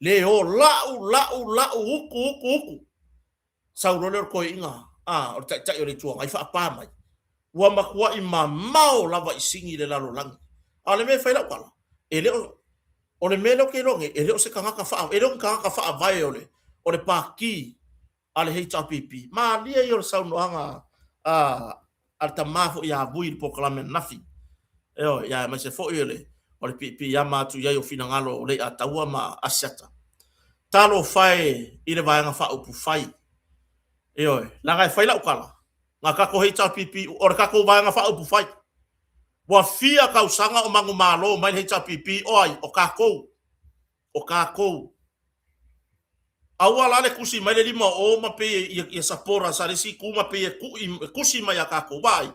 Le o lau, lau, lau, utu, utu, utu. Sau loa lea o le toeaina, a, o le taitai o le Itu Agai faapa mai, ua matuai mamao lava i sini le lalolagi. A o le mea e fai lau tala, e le o, o le mea lea ou te iloa nei, e le o se tagata faa, e le o ni tagata faavae o le, o le Pati a le HRPP. Malie ia o le saunoaga a, a le tama foi ia Vui i le polokalame ananafi. Ioe, ia aemaise foi o le, o le piipiiama atu i ai o finagalo o Leiataua ma Asiata. Talofa e i le Vaega Faaupufai. Ioe, leaga e fai lau tala, na tatou HRPP, o le tatou Vaega Faaupufai. Ua fia tausaga o manumalo mai le HRPP, o ai? O tatou. O tatou. Aua la le tusi mai le lima o o ma pei e ia sapora sa le isi itu ma pei e kui, e tusi mai ia tatou. Vaai,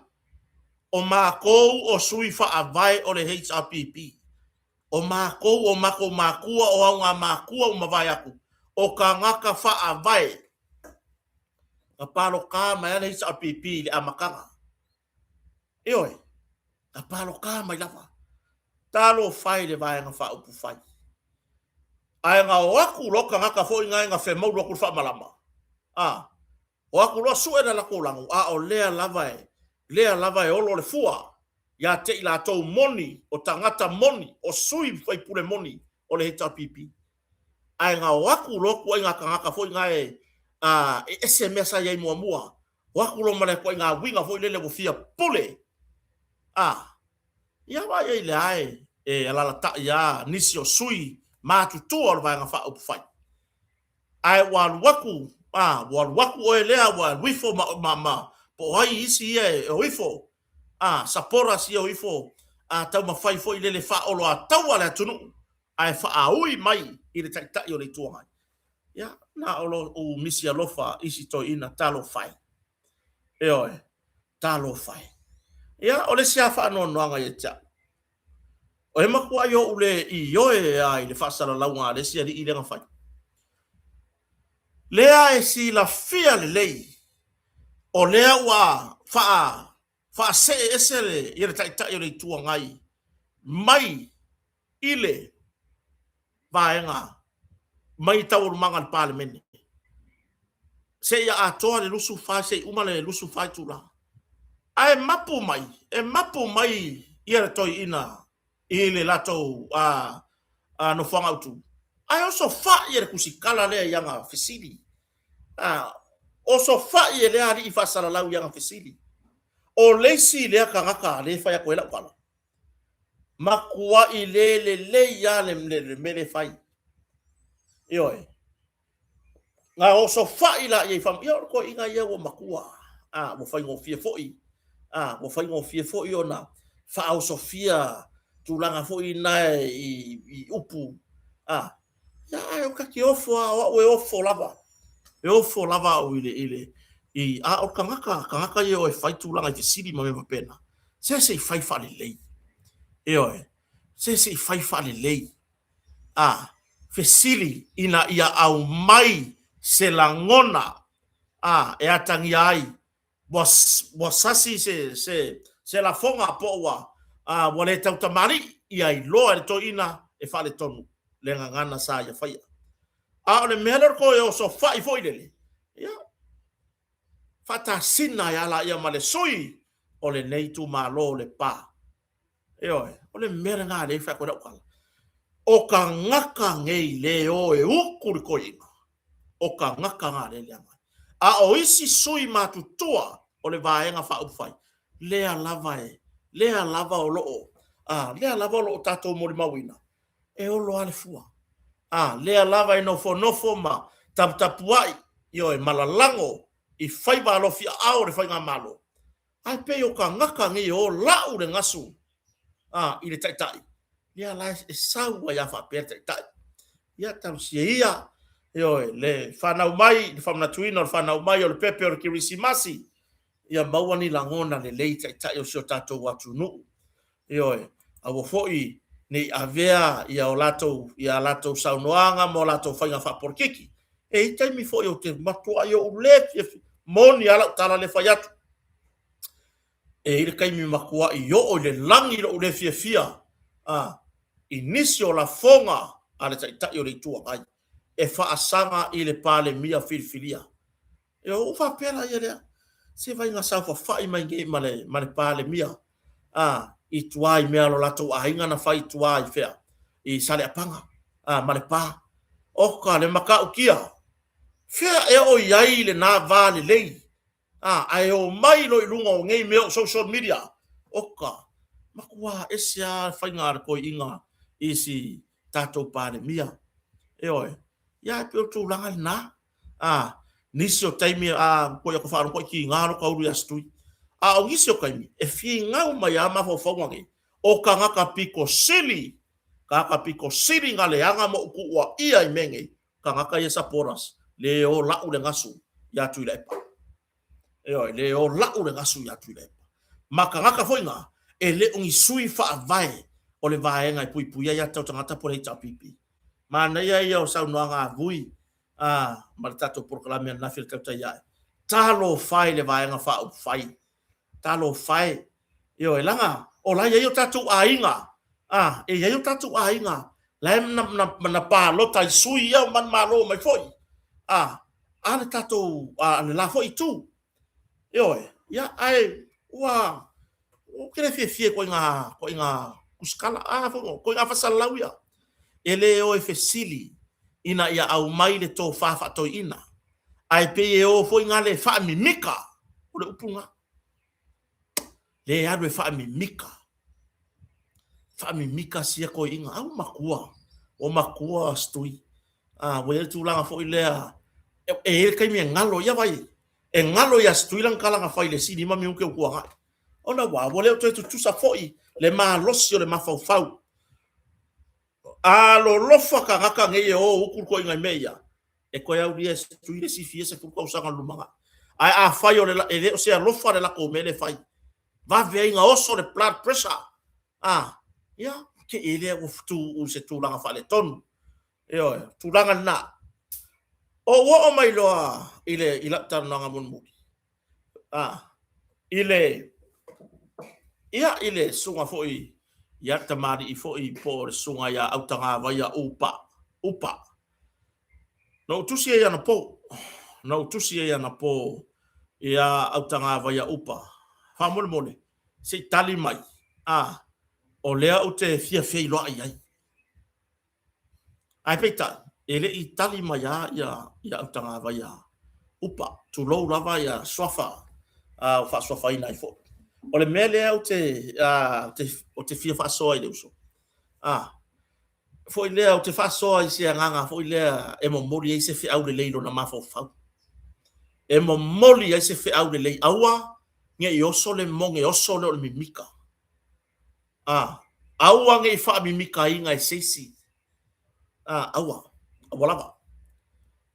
o matou o sui faavae o le HRPP. O matou, o matou makua, o augamatua ua mavae atu, o tagata faavae. Na palota mai lava le HRPP i le amataga. Ioe, na palota mai lava. Talofa e i le Vaega Faaupufai. Ae na o atu loa tagata foi na e na femaulu atu le faamalama. A, o atu loa sue le latou lanu, a o lea lava e, lea lava e olo le fua ia te i latou moni, o tagata moni, o sui faipule moni o le HRPP. Ae na o atu loa tuaiga tagata foi na e, a, e ese mea sa i ai muamua. O atu loa ma le ituaiga uiga foi lele ua fia pule. A, ia vaai ai lea e, e alalatai lava nisi o sui matutua o le Vaega Faaupufai. Ae ua alu atu, a, ua alu atu oe lea ua alu ifo ma, ma, ma, po o ai isi ia e o ifo, a, supporters ia o ifo, a, taumafai foi lele faaoloataua le atunuu, ae faaui mai i le Taitai o le Itu Agai. Ia, na o lo ou misi alofa isi toeaina, talofa e. Ioe, talofa e. Ia, o le isi lava faanoanoaga ia te au, o e matuai ou le ioe lava i le faasalalauga a le isi alii lea na fai. Lea e silafia lelei, o lea ua faa, faasee ese le, ia le Taitai o le Itu Agai mai i le vaega mai taualumaga a le Palemene seia atoa le 24 seia uma le 24 itula. Ae mapu mai, e mapu mai ia le toeaina i le latou a, nofoaga autu. Ae osofai e le tusitala lea i ana fesili. A, osofai e lea alii faasalalau i ana fesili. O le isi lea tagata lea e fai atu ai lau tala, Matuai le lelei lava le mea lea e fai. Ioe. Na osofai laia i fam... Ia o le toeaina ia ua matua. A, ua faigofie foi. A, ua faigofie foi ona faaosofia tulaga foi na i, i upu. A, Ia, ae o ta te ofo lava, o au e ofo lava. E ofo lava au i le, i le, i, a o tagata, tagata ia o e fai tulaga i fesili ma mea faapena, se se i fai faalelei. Ioe, se se i fai faalelei. A, fesili ina ia aumai se lagona a e atagia ai ua ua sasi se se se lafoga po o ua a ua le tautamalii ia iloa e le toeaina e faaletonu le gagana sa ia faia. A o le mea lea o le toe osofai foi lele, ia, faatasina ai lava laia ma le sui o lenei itumalo o Lepa. Ioe, o le mea lena lea e fai atu ai lau tala. O tagata nei le o e utu le toeaina, o tagata na lea e leaga ai. A o isi sui matutua o le Vaega Faaupufai, lea lava e, lea lava o lo o, a, lea lava o lo o tatou molimauina, e olo lava le fua. A, lea lava e nofonofo ma taputapuai, ioe, ma lalago i faiva alofiaao o le Faigamalo. Ae pei o tagata nei e o lau le gasu a, i le taitai, ia la e sau ai lava faapea le taitai. Ia talosia ia, ioe, le fanau mai, le faamanatuina o le fanau mai o le pepe o le Kerisimasi, ia maua ni lagona lelei taitai o si o tatou atunuu. Ioe, aua foi ne i avea ia o latou, ia a latou saunoaga ma o latou faiga faapolokiki. E i ai taimi foi ou te matuai ou le fiafia, moni lava lau tala lea e fai atu. E i ai le taimi matuai oo i le lagi lou le fiafia a, i nisi o lafoga a le Taitai o le Itu Agai e faasaga i le Palemia filifilia. Ia ou faapea la ia lea, se vaaiga saofafai mai nei ma le, ma le Palemia, a, i tua i mea a lo latou aiga na fai i tua i fea, i Saleapaga, a, ma Lepa. Oka le matautia, fea ea o i ai lena va lelei, a, ae omai loa i luga o nei mea o social media, oka, matua ese lava le faiga a le toeaina i si tatou Palemia. Ioe, ia e pei o le tulaga lena. A, nisi o taimi, a, koe ako whaaro koe ki ngā roka uru i astui. A o nisi o taimi, e whingau mai a mafaufauga nei, o kangaka piko sili, kangaka piko sili ngā leanga mo uku ua ia i me nei, kangaka ia supporters, le o lau le gasu ia Tuilaepa. Ioe, le o lau le gasu ia Tuilaepa. Ma kangaka foi ngā, e le o ni sui whaavae o le vaega e puipui ai a tau tangata po le HRPP. Manaia ia o saunoaga a Vui a, ma le tatou polokalame ananafi o le tautai ae. Talofa e i le Vaega Faaupufai. Talofa e. Ioe, leaga o la e i ai o tatou aiga, a, e i ai o tatou aiga la e na, na, na palota i sui ia o manumalo mai foi, a, a le tatou, a le la foi itu. Ioe, ia, ae ua, ou te le fiafia i koiga, koiga kusikala, a, foi, koiga fasalalau ia. E le o e fesili ina ia aumai le tofa faatoeaina, ae pei e o foi gale e faamimika, o le upu lena. Le alu e faamimika, faamimika sia toeaina, au matua, ua matua Stui. A, ua i ai le tulaga foi lea, e i ai le taimi e galo ia vai, e galo ia Stui lana tala na fai i le isi 5 minute ua tuanai. Ona ua, ua le o toe tutusa foi le malosi o le mafaufau. Alolofa tagata nei e o utu le toeaina i mea ia, e toe aulia e Stui le isi fia sefulu tausaga o le lumanai. Ae afai o le, e le o se alofa le latou mea lea e fai, vave ai ona oso le blood pressure, a, ia, te i lea ua tu i se tulaga faaletonu. Ioe, tulaga lena. Ou oo mai loa i le i lau talanoaga mulimuli, a, i le, ia, i le susuga foi ia le tamalii foi po o le susuga ia Autagavaia Upa, Upa. Na ou tusi ai anapo, na ou tusi ai anapo ia Autagavaia Upa. Faamolemole, se i tali mai, a, o lea ou te fia feiloai ai. Ae peitai, e le i tali mai lava ia, ia Autagavaia Upa, tulou lava ia suafa ua faasuafaina ai foi. O le mea lea ou te, ou te fia faasoa i le uso, a, foi lea ou te faasoa i se agaga foi lea e momoli ai se feau lelei i lona mafaufau. E momoli ai se feau lelei, aua ne i oso le moge oso lea o le mimika. A, aua ne i faamimikaina e se isi. A, aua, aua lava.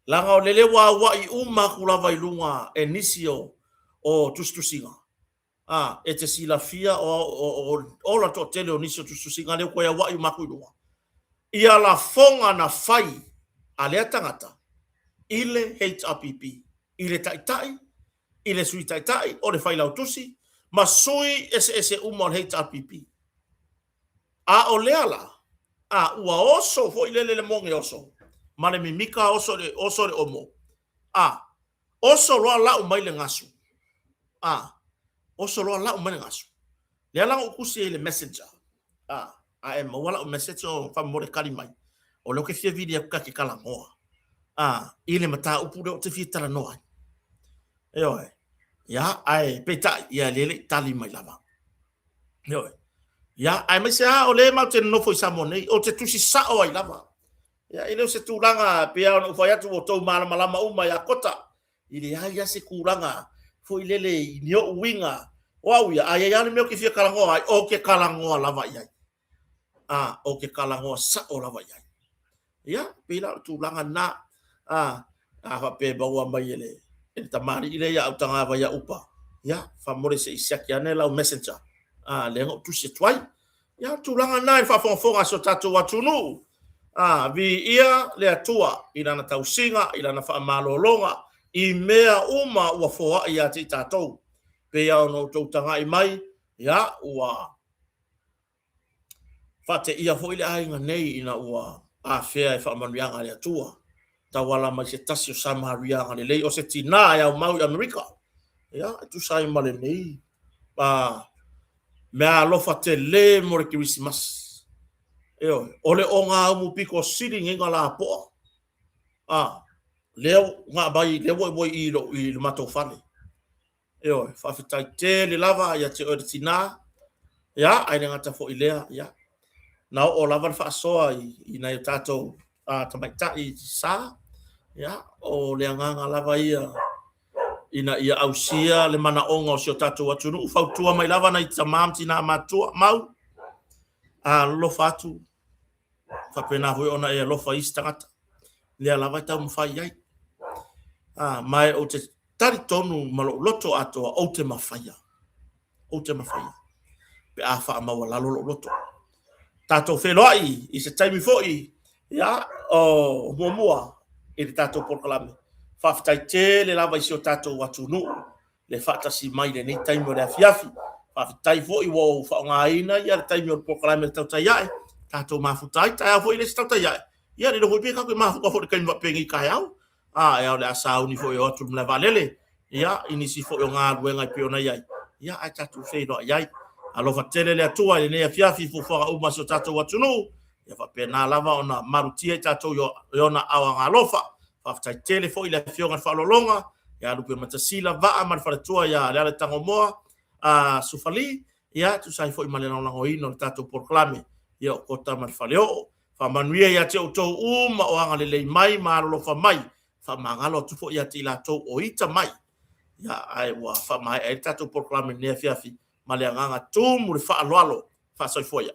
Leaga o lele ua aua'i uma atu lava i luga e nisi o, o tusitusiga. A, e te silafia o, o, o ola toatele o nisi o tusitusiga lea ua toe aua'i uma atu i luga. Ia lafoga na fai a lea tagata i le HRPP, i le Taitai, i le Sui Taitai, o le Failautusi, ma sui eseese uma o le HRPP. A o lea la, a ua oso foi lele le moge oso, ma le mimika oso le, oso le omo, a oso loa lau mai le gasu, a oso loa lau mai le gasu. Lea la na ou tusi ai i le messenger, a, a e maua lau message o faamolemole tali mai, o lea ou te fia vili atu ta te talanoa, a, i le mataupu lea ou te fia talanoa ai. Ioe. Ia, ae peitai, ia lea e le i tali mai lava. Ioe. Ia, aemaise lava o lea matou te nonofo i Samoa nei, ou te tusi sao ai lava. Ia, e le o se tulaga pei lava ona ou fai atu ua outou malamalama uma ia Kota, e leai lava se tulaga foi lele i ni ou uiga o au ia, a i ai lava le mea ou te fia talanoa ai, ou te talanoa lava i ai. A, ou te talanoa sao lava i ai. Ia, pei la o le tulaga lena, a, a faapea e maua mai e le, e le tamalii lea ia Autagava ia Upa, ia, faamolemole se i siaki ane lau messenger, a, lea na ou tusi atu ai. Ia, o le tulaga lena i le faafogafoga a si o tatou atunuu, a, viia le Atua i Lana tausiga, i Lana faamalologa, i mea uma ua foai ia te i tatou. Pei lava ona outou tagai mai, ia, ua Faateia foi le aiga nei ina ua afea e faamanuiaga a le Atua, tauala mai se tasi o Samaria agalelei, o se tinā e aumau i Amerika, ia, e tusa ai ma lenei meaalofa tele mo le Kerisimasi. Ioe, o le ogaumu pito sili nei na lapoa, a, lea na aumai, lea ua i i le matou fale. Ioe, faafetai tele lava ia te oe le tinā, ia, ae le gata foi i lea, ia, na oo lava le faasoa i, i nai o tatou tamaitai sa, ia, o le agaga lava ia ina ia ausia le manaoga o si o tatou atunuu, fautua mai lava nai tamā ma tinā matutua, mau, alolofa atu, faapena foi ona e alofa i isi tagata, lea lava e taumafai i ai. Ma ou te talitonu ma lou loto atoa, ou te mafaia, ou te mafaia, pe a faamaualalo lou loto. Tatou feiloai i se taimi foi, ia, o muamua i le tatou polokalame. Faafetai tele lava i si o tatou atunuu le faatasi mai i lenei taimi o le afiafi. Faafetai foi ua ou faaaogaina ia le taimi o le polokalame tautai ae, tatou mafuta ai, taeao foi le isi tautai ae. Ia le iloa foi pe tatou te mafuta foi i le taimi faapenei taeao. A, e ao le a sauni foi e o atu i le malae vaalele, ia, i nisi foi o galuega e pei ona i ai, ia, ae tatou feiloai ai. Alofa tele le Atua i lenei afiafi i fuafuaga uma a si o tatou atunuu, ia faapena lava ona malutia i tatou i ona aao agalofa. Faafetai tele foi i le Afioga i le Faaaloaloga ia Lupematasila Vaa ma le faletua ia Lealaitangomoa a Sufali, ia tusa ai foi ma le lagolagoina o le tatou polokalame ia o Kota ma le Faleoo. Faamanuia ia te outou uma o agalelei mai ma alolofa mai, faamagalo atu foi ia te i latou o ita mai. Ia, ae ua faamaea ai le tatou polokalame i lenei afiafi ma le agaga tumu le faaaloalo. Faasoifua ia.